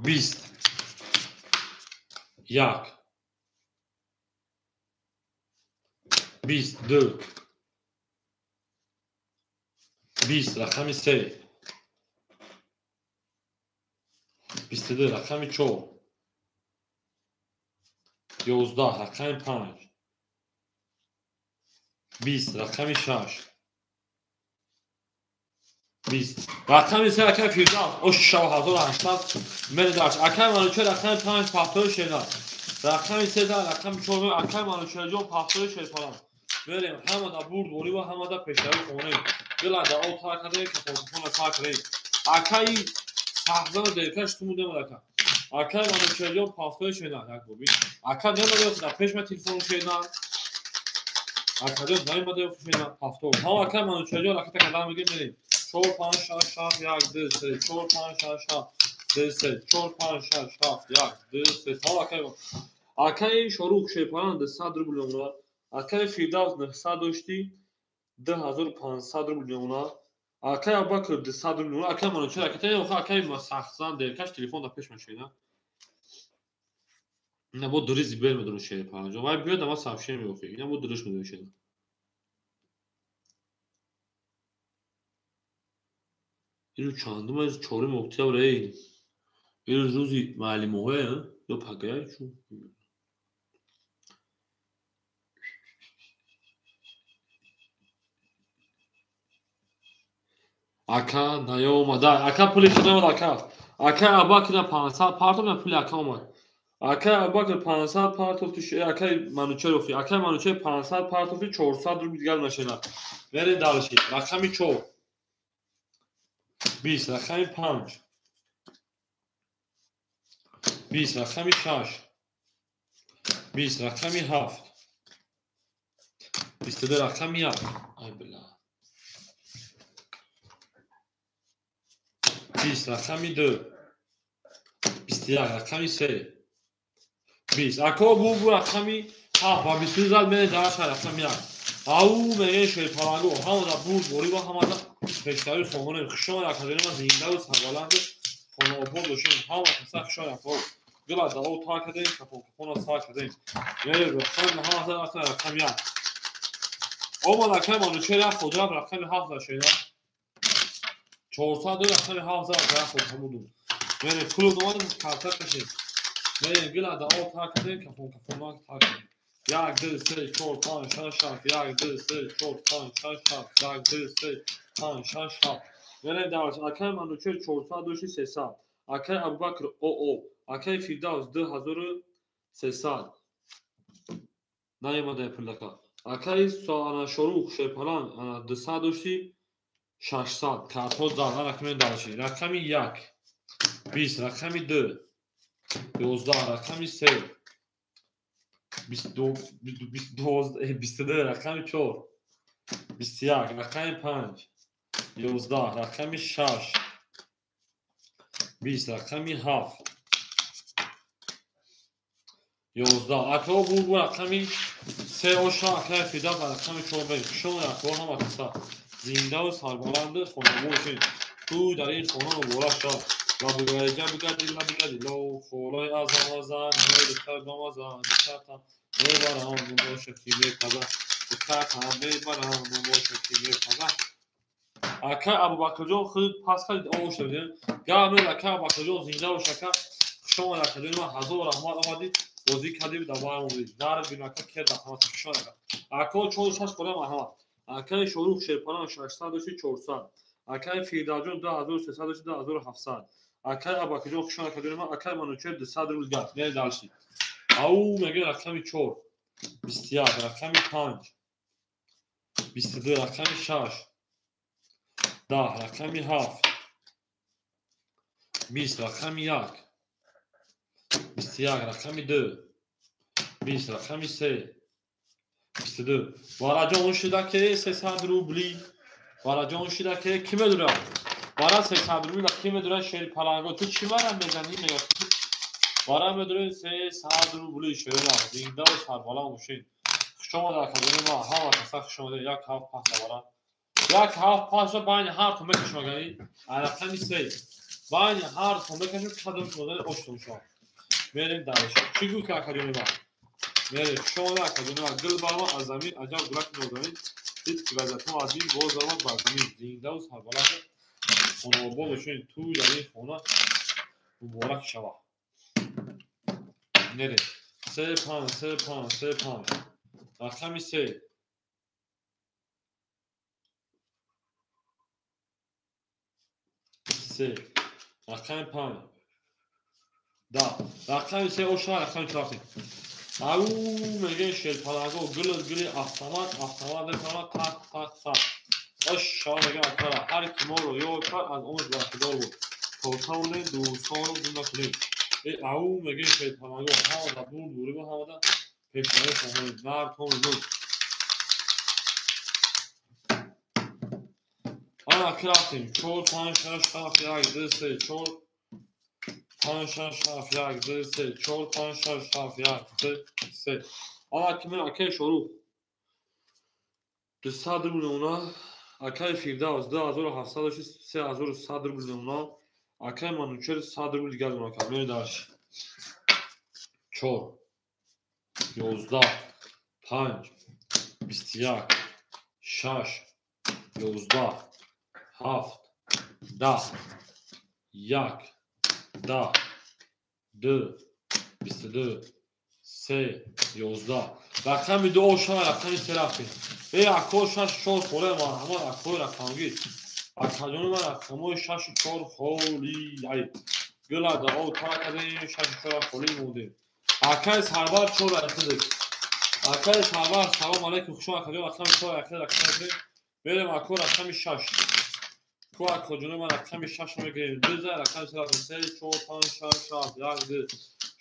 20 1 22 20 рақами 3 22 рақами 4 11 рақами 5 20 рақами 6 20 рақами 3 акай Фирдавс ош 1800 мередаш. Акай Манучер рақами 5 пахтои шерна. Рақами 3 рақами 4 акай Манучерҷон пахтои шерпалан. Мерем ҳамада бурдборӣ ва ҳамада пешравӣ хонем. Дила дао тар кардем, кафон кафона сар кардем. Акаи сахзану деркаш туму немад ака. Акай Манучерҷон пахтои шерна. Як бор бин. Ака немад дар пеш ма телефону шерна. Акаҷон наомада шерна пахто. Ҳама акай Манучерҷон ракета кардам мегем мерем. 4 5 6 7 1 2 3 4 5 6 7 2 3 4 5 6 7 1 2 3. Ҳама акай акай Шорух шерпалан 200 рубл мемонад. Акай Фирдавс 900 дошти 2500 рубл мемонад. Акай Абубакр 200 рубл мемонад. Акай Манучер акай акай сахзан деркаш телефон дар пеш машина. Ина бо дури зибер медуру шерпаланҷон. Вай биёд ама сообщение меохи. Ина бо дуруш медуру шерпалан. Ирӯз чандум аст? 4 октябр. Эй. Ирӯз рӯзи маълимоҳое, ё пагая чу? Ака наёмада. Ака пули худ наомад ака. Ака Абубакр 500 партов на пули ака омад. Акай Абубакр 500 партов акай Манучер офи. Акай Манучер 500 партов 400 рубл дигар машина. Мерем дальше. Рақами 4 20 рақами 5 20 рақами 6 20 рақами 7 22 рақами 1. Ай била. 20 рақами 2 21 рақами 3 20. Ако бу рақами 7 ва 22 зад мере дар рақами 1. Ау мегӯяд шерпаланго ҳамада бурдборӣ ва ҳамада пешравӣ хонем. Хушомад академия зиндаву сарбаланду хонаобод бошем. Ҳама каса хушомад акао. Гила дао тар кардем, кафон кафона сар кардем. Ҳама рақами 1. Омад акай Манучер як хоҷа рақами 7 зад шена. 400 рақами 7 зад як хоҷа буду. Мерем пул омадем карта кашем. Мерем гила дао тар кардем, кафон кафона тар кардем. 1 2 3 4 5 6 7 1 2 3 4 5 6 7 1 2 3 5 6 7. Мерем даваш. Акай Манучер 400 дошти 300. Акай Абубакр ОО. Акай Фирдавс 2300. Наёмада пулака. Акай Шорух Шерпалан 200 дошти 600. Картҳо зад. Рақами даваши. Рақами 1 20, рақами 2 11, рақами 3 22, рақами 4 21, рақами 5 11, рақами 6 20, рақами 7 11. Акро бу рақами 3 оша акай Фирдавс рақами 4 бе. Шумо акро ҳама каса зиндаву сарбаланду хонабод бошед. Ту дар ин хона муборак шав. Ва бугариҷа бигади ла бигади ло холаи азамазан ҳои духтар бамазан духтартам мебарам бошад ки мепазад духтартам мебарам бошад ки мепазад. Акай Абубакрҷон худ пас кард ош додем. Гап нед акай Абубакрҷон зинда бош ака. Хуш омад акаҷон ман ҳазор раҳмат омадӣ бозӣ кардӣ дар барам омадӣ. Дар бин ака кер раҳмат хуш омад ака. Ако 4 6 қоля марҳамат. Акай Шорух Шерпалан 600 дошти 400. Акай Фирдавсҷон 2300 дошти 2700. Акай Абубакрҷон хуш омад акаҷон ман. Акай Манучер 200 рубл гап. Мерем дальше. Ау мегӯяд рақами 4 21, рақами 5 22, рақами 6 10, рақами 7 20, рақами 1 21, рақами 2 20, рақами 3 22. Вараҷон шуда ки 300 рубли. Вараҷон шуда ки ки медурад? Вара 300 рубли ки медурад шери паланго. Ту чӣ вара мезанӣ мегӯяд? Вара медурад 300 рубли шерина. Зиндаву сарбаланд бошед. Хуш омад акаҷони ман. Ҳама каса хуш омадед. 1 7 5 вара. 1 7 5 байни ҳар ту мекашам агари. Рақами 3. Байни ҳар ту мекашам кадом шумода оштон шав. Мерем дарш. Чӣ гуфт акаҷони ман? Мерем. Хуш омад акаҷони ман. Гул барма аз замин аҷаб гулак нозанин. Дид ки вазъиятҳо аз ин боз омад бар замин. Зиндаву сарбаланд хонобод бошед. Ту дар ин хона муборак шавад. Мерем. 3 5 3 5 3 5. Рақами 3 3, рақами 5 10, рақами 3 оша рақами 4. Ау мегӯяд шерпаланго гул гули автомат автомат мефаҳмад тақ тақ тақ. Ош шава мегӯяд акара ҳар ки моро ёд кард аз он бархӯрдор буд. То тавонем дӯстонро гум накунем. Ау мегӯяд шерпаланго ҳамада бур бурибу ҳамада пешонаи хоҳонем. Нартон буд. Ана рафтем 4 5 6 7 1 2 3 4 5 6 7 1 2 3 4 5 6 7 1 2 3. Ана ки мен акай Шорух 200 рубл мемона. Акай Фирдавс 2700 дошти 3100 рубл мемона. Акай Манучер 100 рубл дигар мемона. Мерем дальше. 4 11 5 21 6 11 7 10 1 10 2 22 3 11. Рақами 2 оша рақами 3 рафтем. Ако 6 4 холе марҳамат акои рақамгир. Акаҷони ман рақамҳои 6 4 холи. Ай гула дао тара кардем 6 4 холи мондем. Акай Сарвар 4 рақам. Акай Сарвар салом алейкум хуш омад акаҷон рақами 4 рақам. Мерем ако рақами 6. Ку акаҷони ман рақами 6 мегирем. 2 рақами 3 рақам 3 4 5 6 7 1 2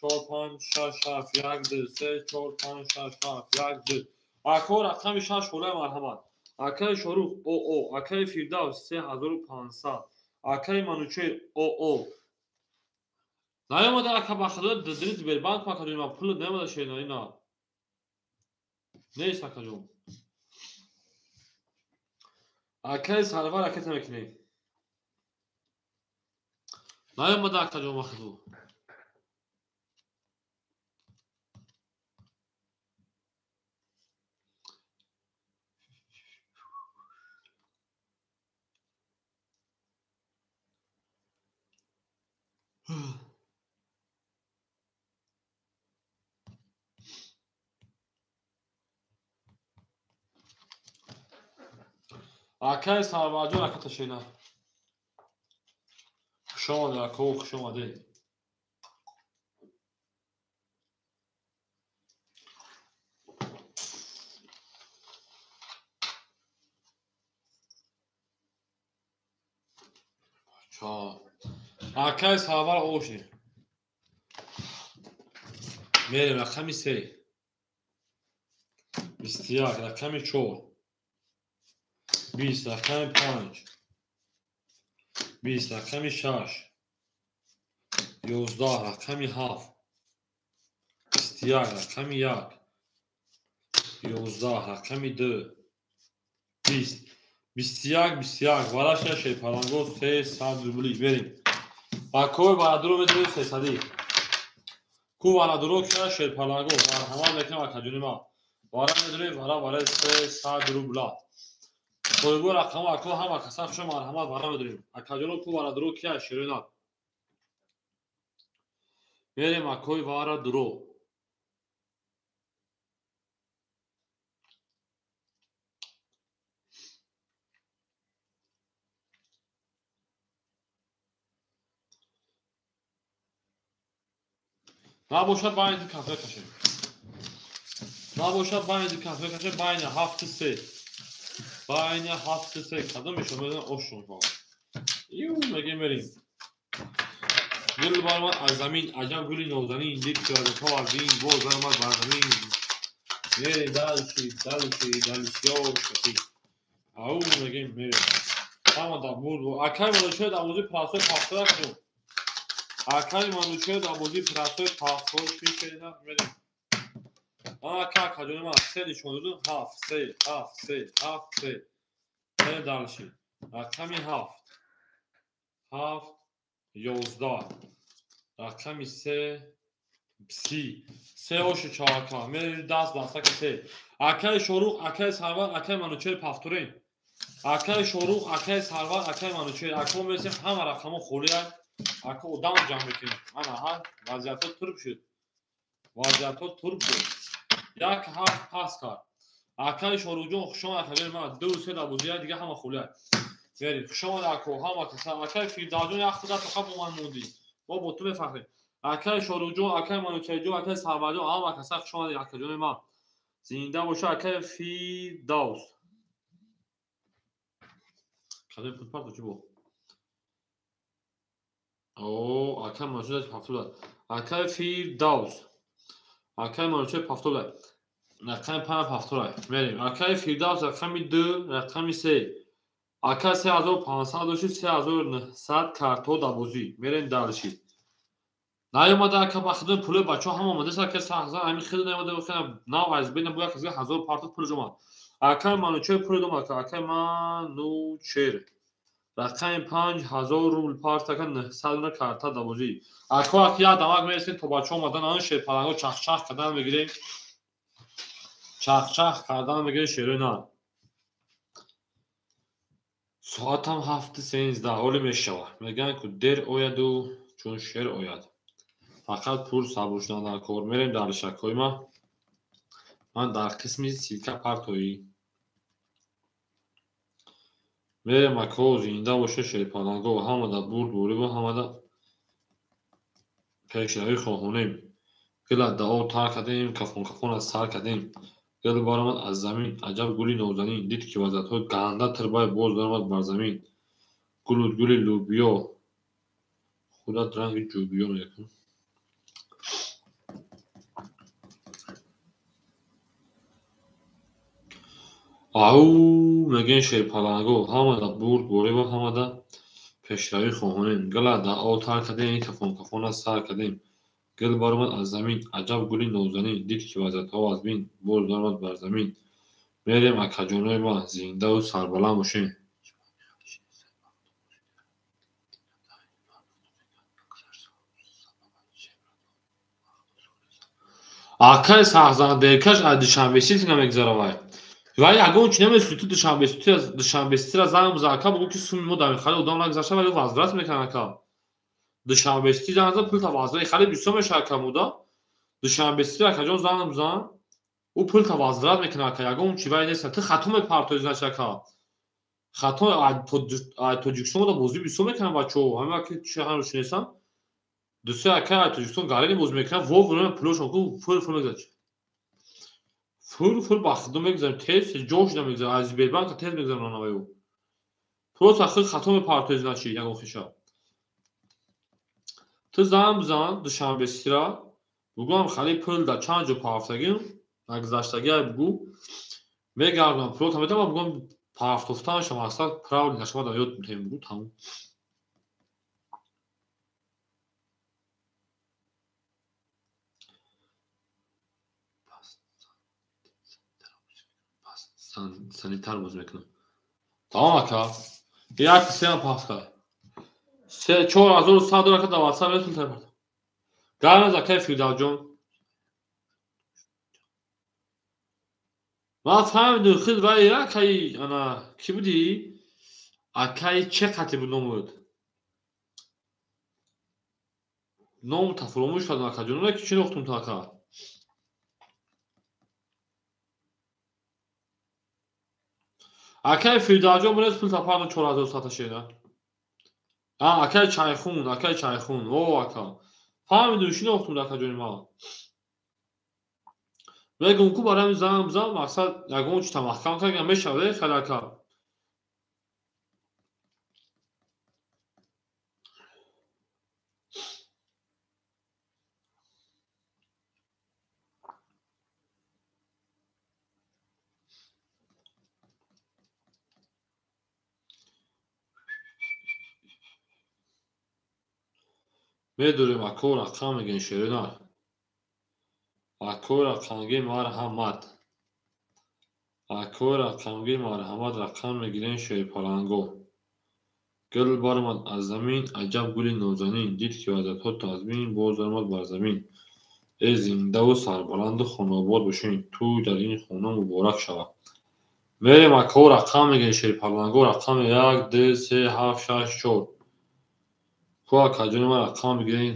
4 5 6 7 1 2 3 4 5 6 7 1 2. Ако рақами 6 холе марҳамат. Акай Шорух ОО, акай Фирдавс 3500, акай Манучер ОО. Наёмада ака ба худо дидри Сбербанк акаҷон ман пул наёмада шена ина. Нест акаҷон. Акай Сарвар аката мекунем. Наёмада акаҷон ба худо. Акай Сарварҷон, ака ташена. Хуш омадед, ако, хуш омадед. Акай Сарвар оши. Мерем рақами 3. 21, рақами 4. 20, рақами 5. 20, рақами 6. 11, рақами 7. 21, рақами 1. 11, рақами 2. 20. 21, 21. Вараша шерпаланго 300 рубли. Мерем. Акой варадуро медонем 300. Ку варадуро ка шерпаланго. Марҳамат мекунам акаҷони ма. Вара медонем вара вара 300 рубла. Соҳибо рақамо ако ҳама каса хушо марҳамат вара медонем. Акаҷоно ку варадуро ки шерина. Мерем акой варадуро. Набошад байни кафе кашем. Набошад байни кафе кашем байни 7-3. Байни 7-3 кадом мешавад медонам ошон фақат. Ю мегем мерем. Гул баромад аз замин, аҷаб гули нозанин, дид ки аз то аз ин боз баромад бар замин. Мерем дальше, дальше, дальше, шафи. Ау мегем мерем. Ҳама дар бурд. Акай Манучер дар бозии прасои пахтора кунем. Акай Манучер дар бозии прасои пахтор шишена мерем. Ака акаҷони ман се нишон додум 7 3 7 3 7 3. Мерем дальше. Рақами 7. 7 11. Рақами 3 30. 3 оши чака. Мерем даст дастаки 3. Акай Шорух, акай Сарвар, акай Манучер пафторин. Акай Шорух, акай Сарвар, акай Манучер. Ако мересем ҳама рақамо холианд. Ако одам ҷамъ мекунем. Ана ҳа вазъиятҳо турб шуд. Вазъиятҳо турб шуд. 1 7 пас кард. Акай Шоруҳҷон хуш омад акаҷони ман. 2 3 дар бозия дига ҳама холианд. Мерем. Хуш омад ако ҳама каса. Акай Фирдавсҷон як худа фақат бо ман мондӣ. Мо бо ту мефахрем. Акай Шоруҳҷон, акай Манучерҷон, акай Сарварҷон ҳама каса хуш омадед акаҷони ман. Зинда боша акай Фирдавс. Кадом пул парто чӣ бо? О, акай Манучер пафтода. Акай Фирдавс. Акай Манучер пафтода. Рақами 5 пафтода. Мерем. Акай Фирдавс рақами 2, рақами 3. Акай 3500 дошт, 3900 карто дар бозӣ. Мерем дальше. Наёмада ака ба худо пули бачаҳо ҳама омадааст, ака сахзан ҳамин хеле наёмада, хеле нав аз бина буяк аз 1000 парто пул омад. Акай Манучер пул омад, акай Манучер. Рақами 5000 рубл парт ака 900 на карта дар бозӣ. Ако ак як дамак мересем то бачаҳо омадан, ан шерпаланго чахчах кардан мегирем. Чахчах кардан мегирем шерои на. Соатам 7:13 ҳоле мешавад. Мегӯянд ку дер ояду чун шер ояд. Фақат пул сабур шудан дар кор. Мерем дар шакҳои ман. Ман дар қисми силка партоӣ. Мерем ако зинда боша шерпаланго ҳама дар бурд борибу ҳама дар пешравӣ хоҳонем. Гила дао тар кардем, кафон кафон аз сар кардем. Гил баромад аз замин, аҷаб гули нозанин, дид ки вазъиятҳои ганда тирбай боз баромад бар замин. Гулуд гули лӯбиё, худат ранги ҷӯбиё мекун. Ау мегӯем шерпаланго ҳама дар бурд борибу ҳама дар пешравӣ хоҳонем. Гила дао тар кардем, кафон кафон аз сар кардем. Гил баромад аз замин, аҷаб гули нозанин, дид ки вазъиятҳо аз бин боз баромад бар замин. Мерем акаҷонои ман, зиндаву сарбаланд бошем. Акай сахзандеркаш аз Душанбесити намегзара вай. Вай ягон чи намесуди ту Душанбеситира занг бизан ака, бугӯ ки суми мо дар хали одам нагзашта, вале возврат мекунад ака. Душанбесити занг зан, пулта возврат хали бисёр мешавад ака муда. Душанбеситира акаҷон занг бизан, ӯ пулта возврат мекунад ака, ягон чи вай нест. Ту хато мепартои значит ака. Хато Тоҷикистон да бозӣ бисёр мекунам бачаҳо. Ҳама ки чи ҳам шинесам. Дӯстои ака Тоҷикистон гарени бозӣ мекунам, вовремя пулошон ку фур-фур мегузарад. Фур-фур ба худо мегузарем, тез ҷо шуда мегузарем, аз Сбербанка тез мегузарем нанаваю. Просто худ хато мепартои значи ягон хиша. Ту зан бизан Душанбе сира, бугӯам хали пул дар чанд ҷо парафтагим, нагузаштагиай бугӯ. Мегардам пулота метавонам бугӯам парафтофтанша мақсад правильно шумо дар ёд метавонем бугӯ тамом. Санитар боз мекунам. Тамом ака. Як сеам пафта. 4100 доллар дар WhatsApp пул тайёр. Гарназ акай Фирдавсҷон. Ман фаҳмидум худ вай акай ана кӣ будӣ? Акай че қати буд номуд? Номута фуромӯш кардам акаҷон. Ки шинохтум ту ака? Акай Фирдавсҷон бурез пул тапарно 4100 шена. Акай Чайхун, акай Чайхун. О ака. Фаҳмидум шинохтум акаҷони ман. Мегум ку барои занг бизан мақсад ягон чита маҳкам карда мешавад хеле ака. Медорем ако рақам мегӯем шерина. Ако рақамги марҳамат. Ако рақамги марҳамат рақам мегирем шерпаланго. Гул баромад аз замин, аҷаб гули нозанин. Дид ки вазиятҳо тазмин, боз баромад бар замин. Э зиндаву сарбаланду хонаобод бошед, тӯй дар ин хона муборак шавад. Мерем ако рақам мегирем шерпаланго рақами 1, 2, 3, 7, 6, 4. Ку акаҷони ман рақам бигирем.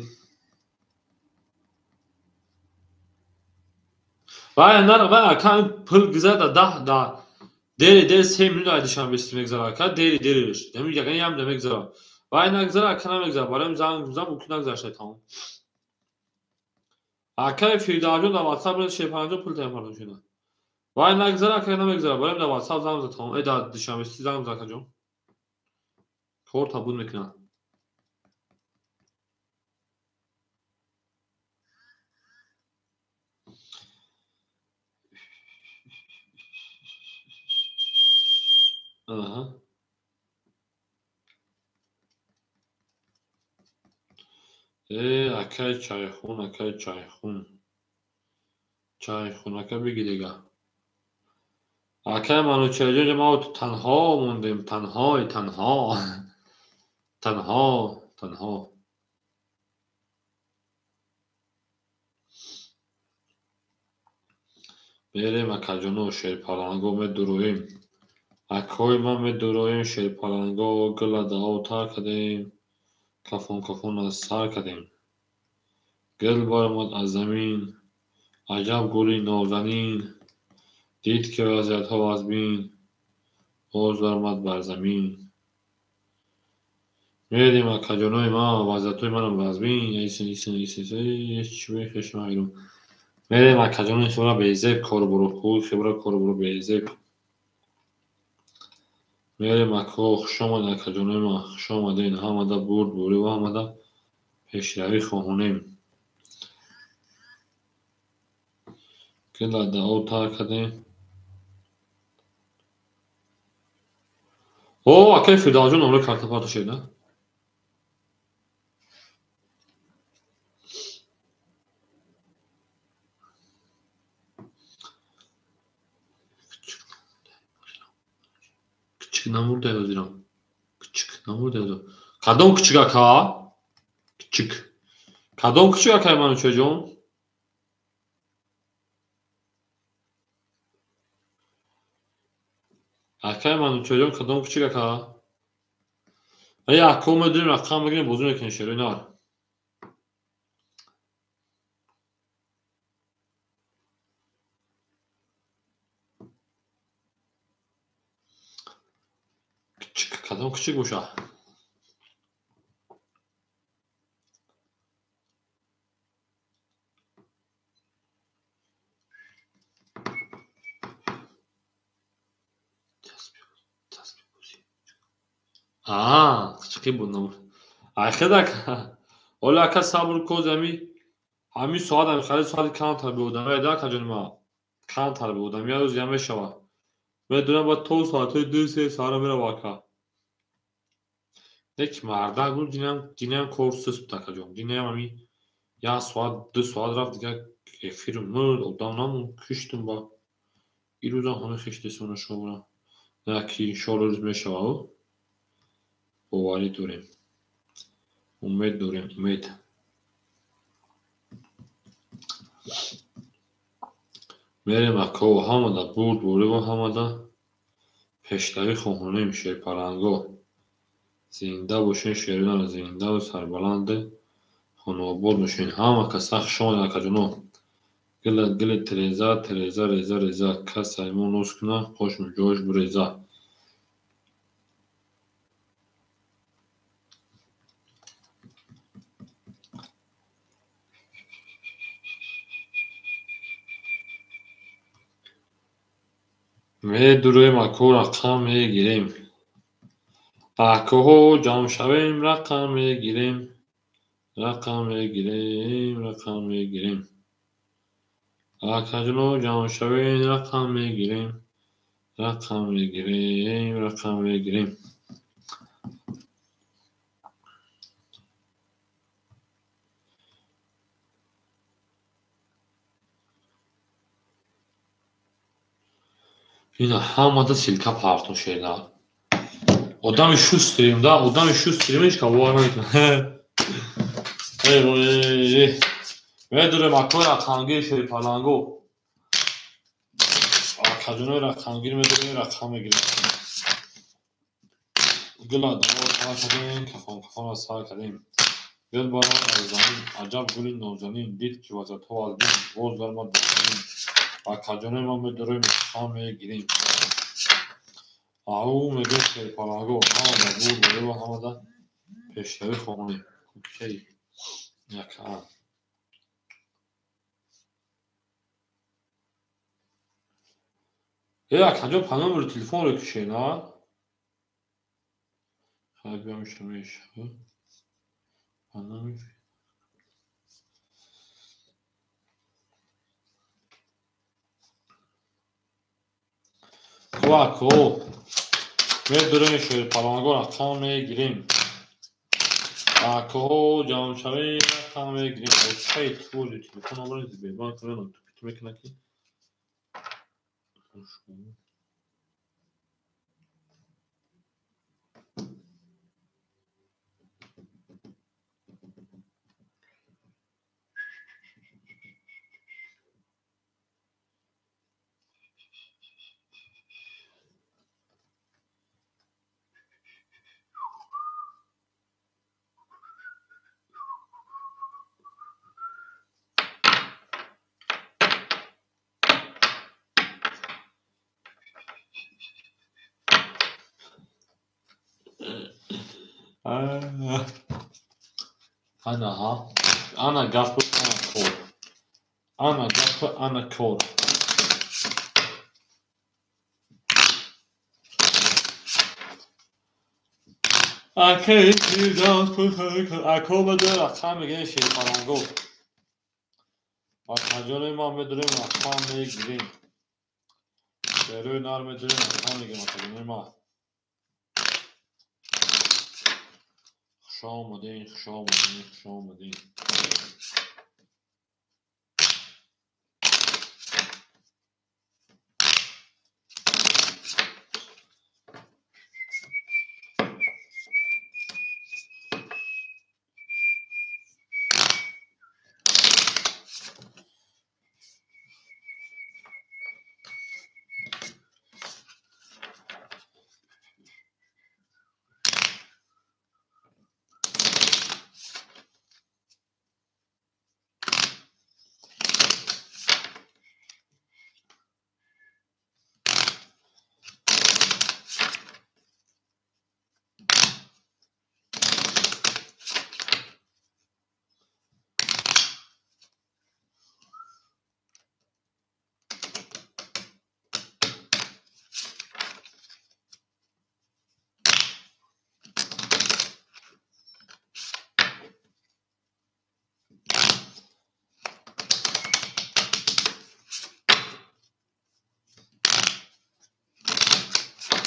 Вай нар вай ака пул гузар да 10 да дери дери 3 минут ай Душанбе мегузара ака дери дериш. Ҳамин яган ям да мегузара. Вай нагузара ака намегузара. Барои занг бизан мумкин нагузашта тамом. Акаи Фирдавсҷон дар WhatsApp 650 пул тайёр кардам шуда. Вай нагузара ака намегузара. Барои дар WhatsApp занг бизан тамом. Э дар Душанбе занг бизан акаҷон. Кор табуд мекунад. Аҳа. Э, акай Чайхун, акай Чайхун. Чайхун, ака биги дига. Акай Манучеҳрҷон, ҷа ма танҳо мондем, танҳой, танҳо. Танҳо, танҳо. Мерем акаҷоно шерпаланго медуроем. Акҳои ман медуроем шерпаланго, гула дао тар кардем, кафон кафон аз сар кардем. Гул баромад аз замин, аҷаб гули нозанин. Дид ки вазиятҳо вазмин, боз баромад бар замин. Мерем акаҷонои ман, вазиятҳои манам вазмин. Мерем акаҷонои хибра безеб корбуро, кӯ хибра корбуро безеб. Мерем ако, хуш омадед акаҷонои ман, хуш омадед. Ҳамада бурд бурӣ ва ҳамада пешравӣ хоҳонем. Гула дао тар кардем. О, акаи Фирдавсҷон номраи картапарто шед, на? Кичик намурда ҳозирам. Кичик намурда ҳозир. Кадом кичик ака? Кичик. Кадом кичик акаи Манучеҳрҷон? Акаи Манучеҳрҷон кадом кичик ака? Ай ако медонем рақам мегирем бозӣ мекунем шерои нар. Кадом кучик боша? Қичқи буд ном. Айхедак. Ола ака сабр коз ҳами соат ҳами хари соати камтар беодамия да акаҷони ма. Камтар беодамия рӯз я мешава. Медонам ба то соатҳои 2-3 саҳара мерава ака. Нек мардак буд, динам кор сус буд акаҷон. Динам ҳами як соат, 2 соат рафт дигар эфир мурд, одам намонд, киштум ба. Ирӯзам ҳама хиштесона шумора. На ки иншоалло рӯз мешава. Боварӣ дорем. Умед дорем, умед. Мерем ако ҳамада бурд борива ҳамада пешравӣ хоҳонем шерпаланго. Зинда бошен шерона, зиндаву сарбаланде хонаобод бошен. Ҳама каса хуш омадед акаҷоно. Гила гили тереза, тереза, реза, реза. Кас аймон нос куна, қошм ҷош буреза. Медурем ако рақам мегирем. Акоҳо ҷамъ шавем, рақам мегирем. Рақам мегирем, рақам мегирем. Акаҷоно ҷамъ шавем, рақам мегирем. Рақам мегирем, рақам мегирем. Ина ҳамада силка партон шерна. Одами шустрим да, одами шустрим ҳеч кас бовар намекунад. Эй вой, медурем акои рақамгир шерпаланго. Акаҷонои рақамгир медурем, рақам мегирем. Гула давор сар кардем, кафон кафонро сар кардем. Гул барон аз замин, аҷаб гули нозанин, дид ки вазатҳо аз бин, боз даромад ба замин. Акаҷонои ма медурем, рақам мегирем. Ау мегӯем шерпаланго, ҳамада бурд борива ҳамада пешравӣ хоҳонем. Кӯчаи якаам. Э акаҷон па номери телефонро кушед, на? Хай биём мешава. Па номер Хуб ако медурем шерпаланго рақам мегирем. Акоҳо ҷамъ шавем, рақам мегирем. Очаи твози телефон номери Сбербанк намедонам тупит мекунад ки. Ана ҳа. Ана гапу, ана кор. Ана гапу, ана кор. Ако медурем рақам мегирем шерпаланго. Акаҷонои ма медурем рақам мегирем. Шерои нар медурем рақам мегирем акаҷонои ма. Хуш омадем, хуш омадем, хуш омадем.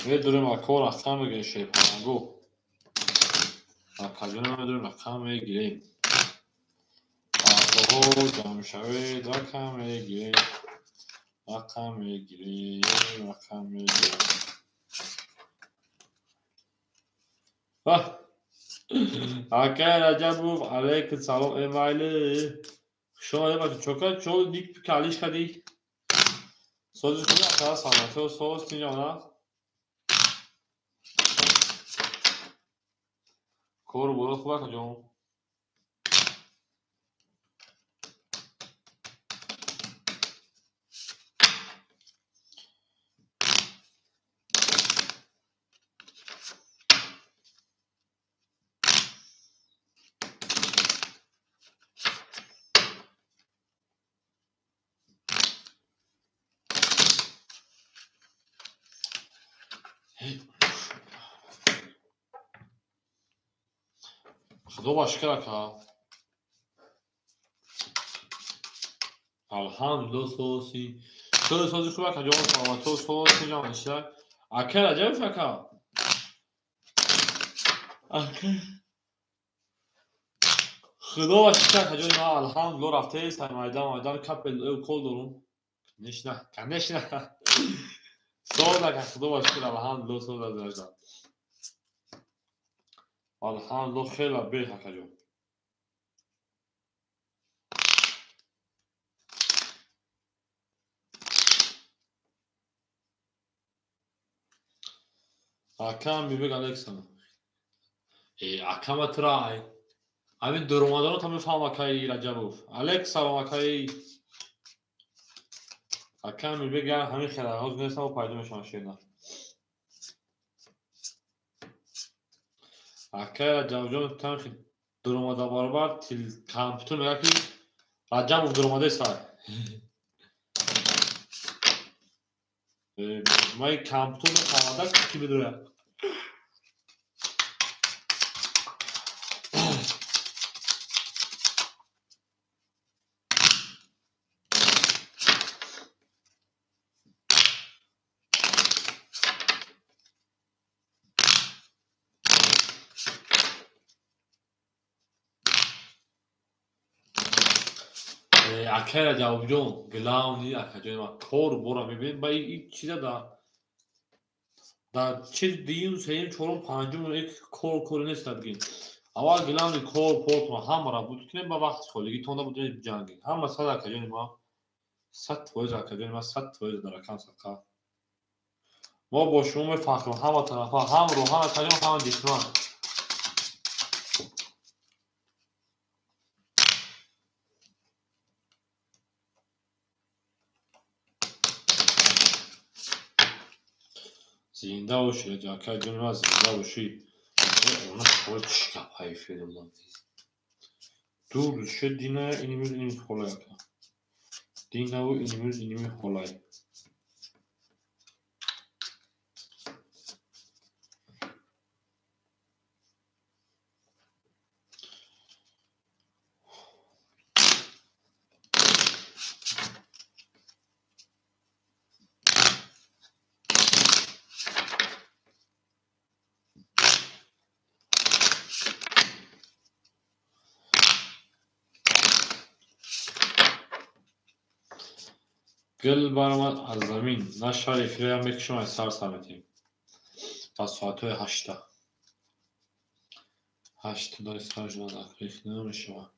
Медурем ако рақам мегирем шерпалангу. Акаҷон медурем рақам мегирем. Акоҳо ҷамъ шавед, рақам мегирем. Рақам мегирем, рақам мегирем. Акай Раҷабов, алайкум салом, эмайли. Хуш омадед бача. Чока чо ник калиш кадӣ? Сози хуби ака, саломатӣ, соз тинҷона. Кору боро хуб акаҷон. Худо ба шукр ака. Алҳамдулилло соси. Сози сози хуб ака ҷон, саломатӣ, соси ҷон ишак. Ака Раҷабов ака. Ака. Худо ба шукр ака ҷони ман алҳамдулилло рафтаи сар майдан майдан капел кол дорум. Конечно, конечно. Соз ака, худо ба шукр алҳамдулилло соз аз. Алҳамдулилло хела беҳ акаҷон. Акам бибек Александр. Акама трай. Ҳамин дуромадаро та мефаҳмам акаи Раҷабов. Алекс салом акаи. Акам бибек ҳамин хела ҳозир нестам пайдо мешавам шерна. Акай Раҷабҷон танхи дуромада баробар компютер мегӯяд ки Раҷабов дуромадаи сар. Ман компютер мефаҳмада ки бидурад. Акай Раҷабҷон, главни акаҷони ман кору бора мебинед, ба ин чиза дар чиз дуюм, сеюм, чорум, панҷум кор кори нест бигин. Аввал главни кор портон ҳамаро буд кунед, ба вақти холигитонда будед ҷангед. Ҳама сад акаҷони ман, 100% акаҷони ман, 100% дар ракам садқа. Мо бо шумо мефахрем ҳама тарафа, ҳам рӯҳан акаҷон, ҳам ҷисман. Зинда бошӣ, акаи ҷони ман, зинда бошӣ. Она чӣ гапҳои федолам. Ду рӯз шуд дина инимиз инимиз ҳолай ака. Динаву инимиз иними ҳолай. Гул баромад аз замин, на шаҳри фирая мекушам аз сар сар метиҳем. Ба соатҳои 8. 8 дар сар шуда дақиқ намешавад.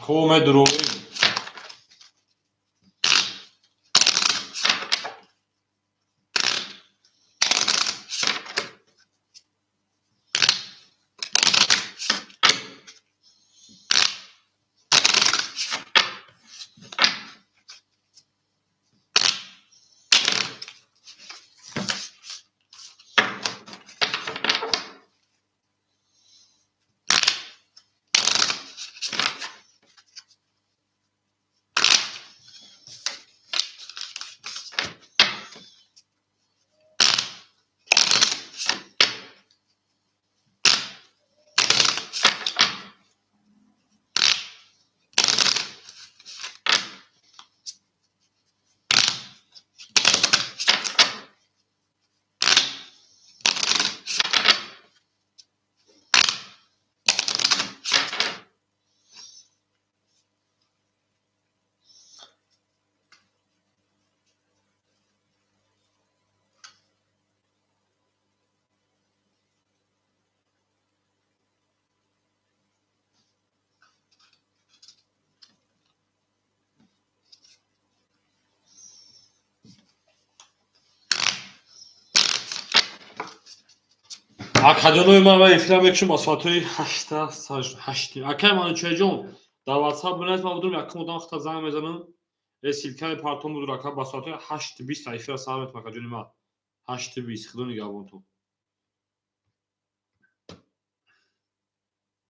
Ако медуроем. Акаҷонои ман ва эфира мекушем ба соатҳои 8:08. Акай Манучеҳҷон, дар WhatsApp бинавис, ман будум якум одам хата занг мезанам. Ссылка и партом буду, ака, ба соатҳои 8:20 эфира сар метам, акаҷони ман. 8:20. Худо нигаҳбонтон.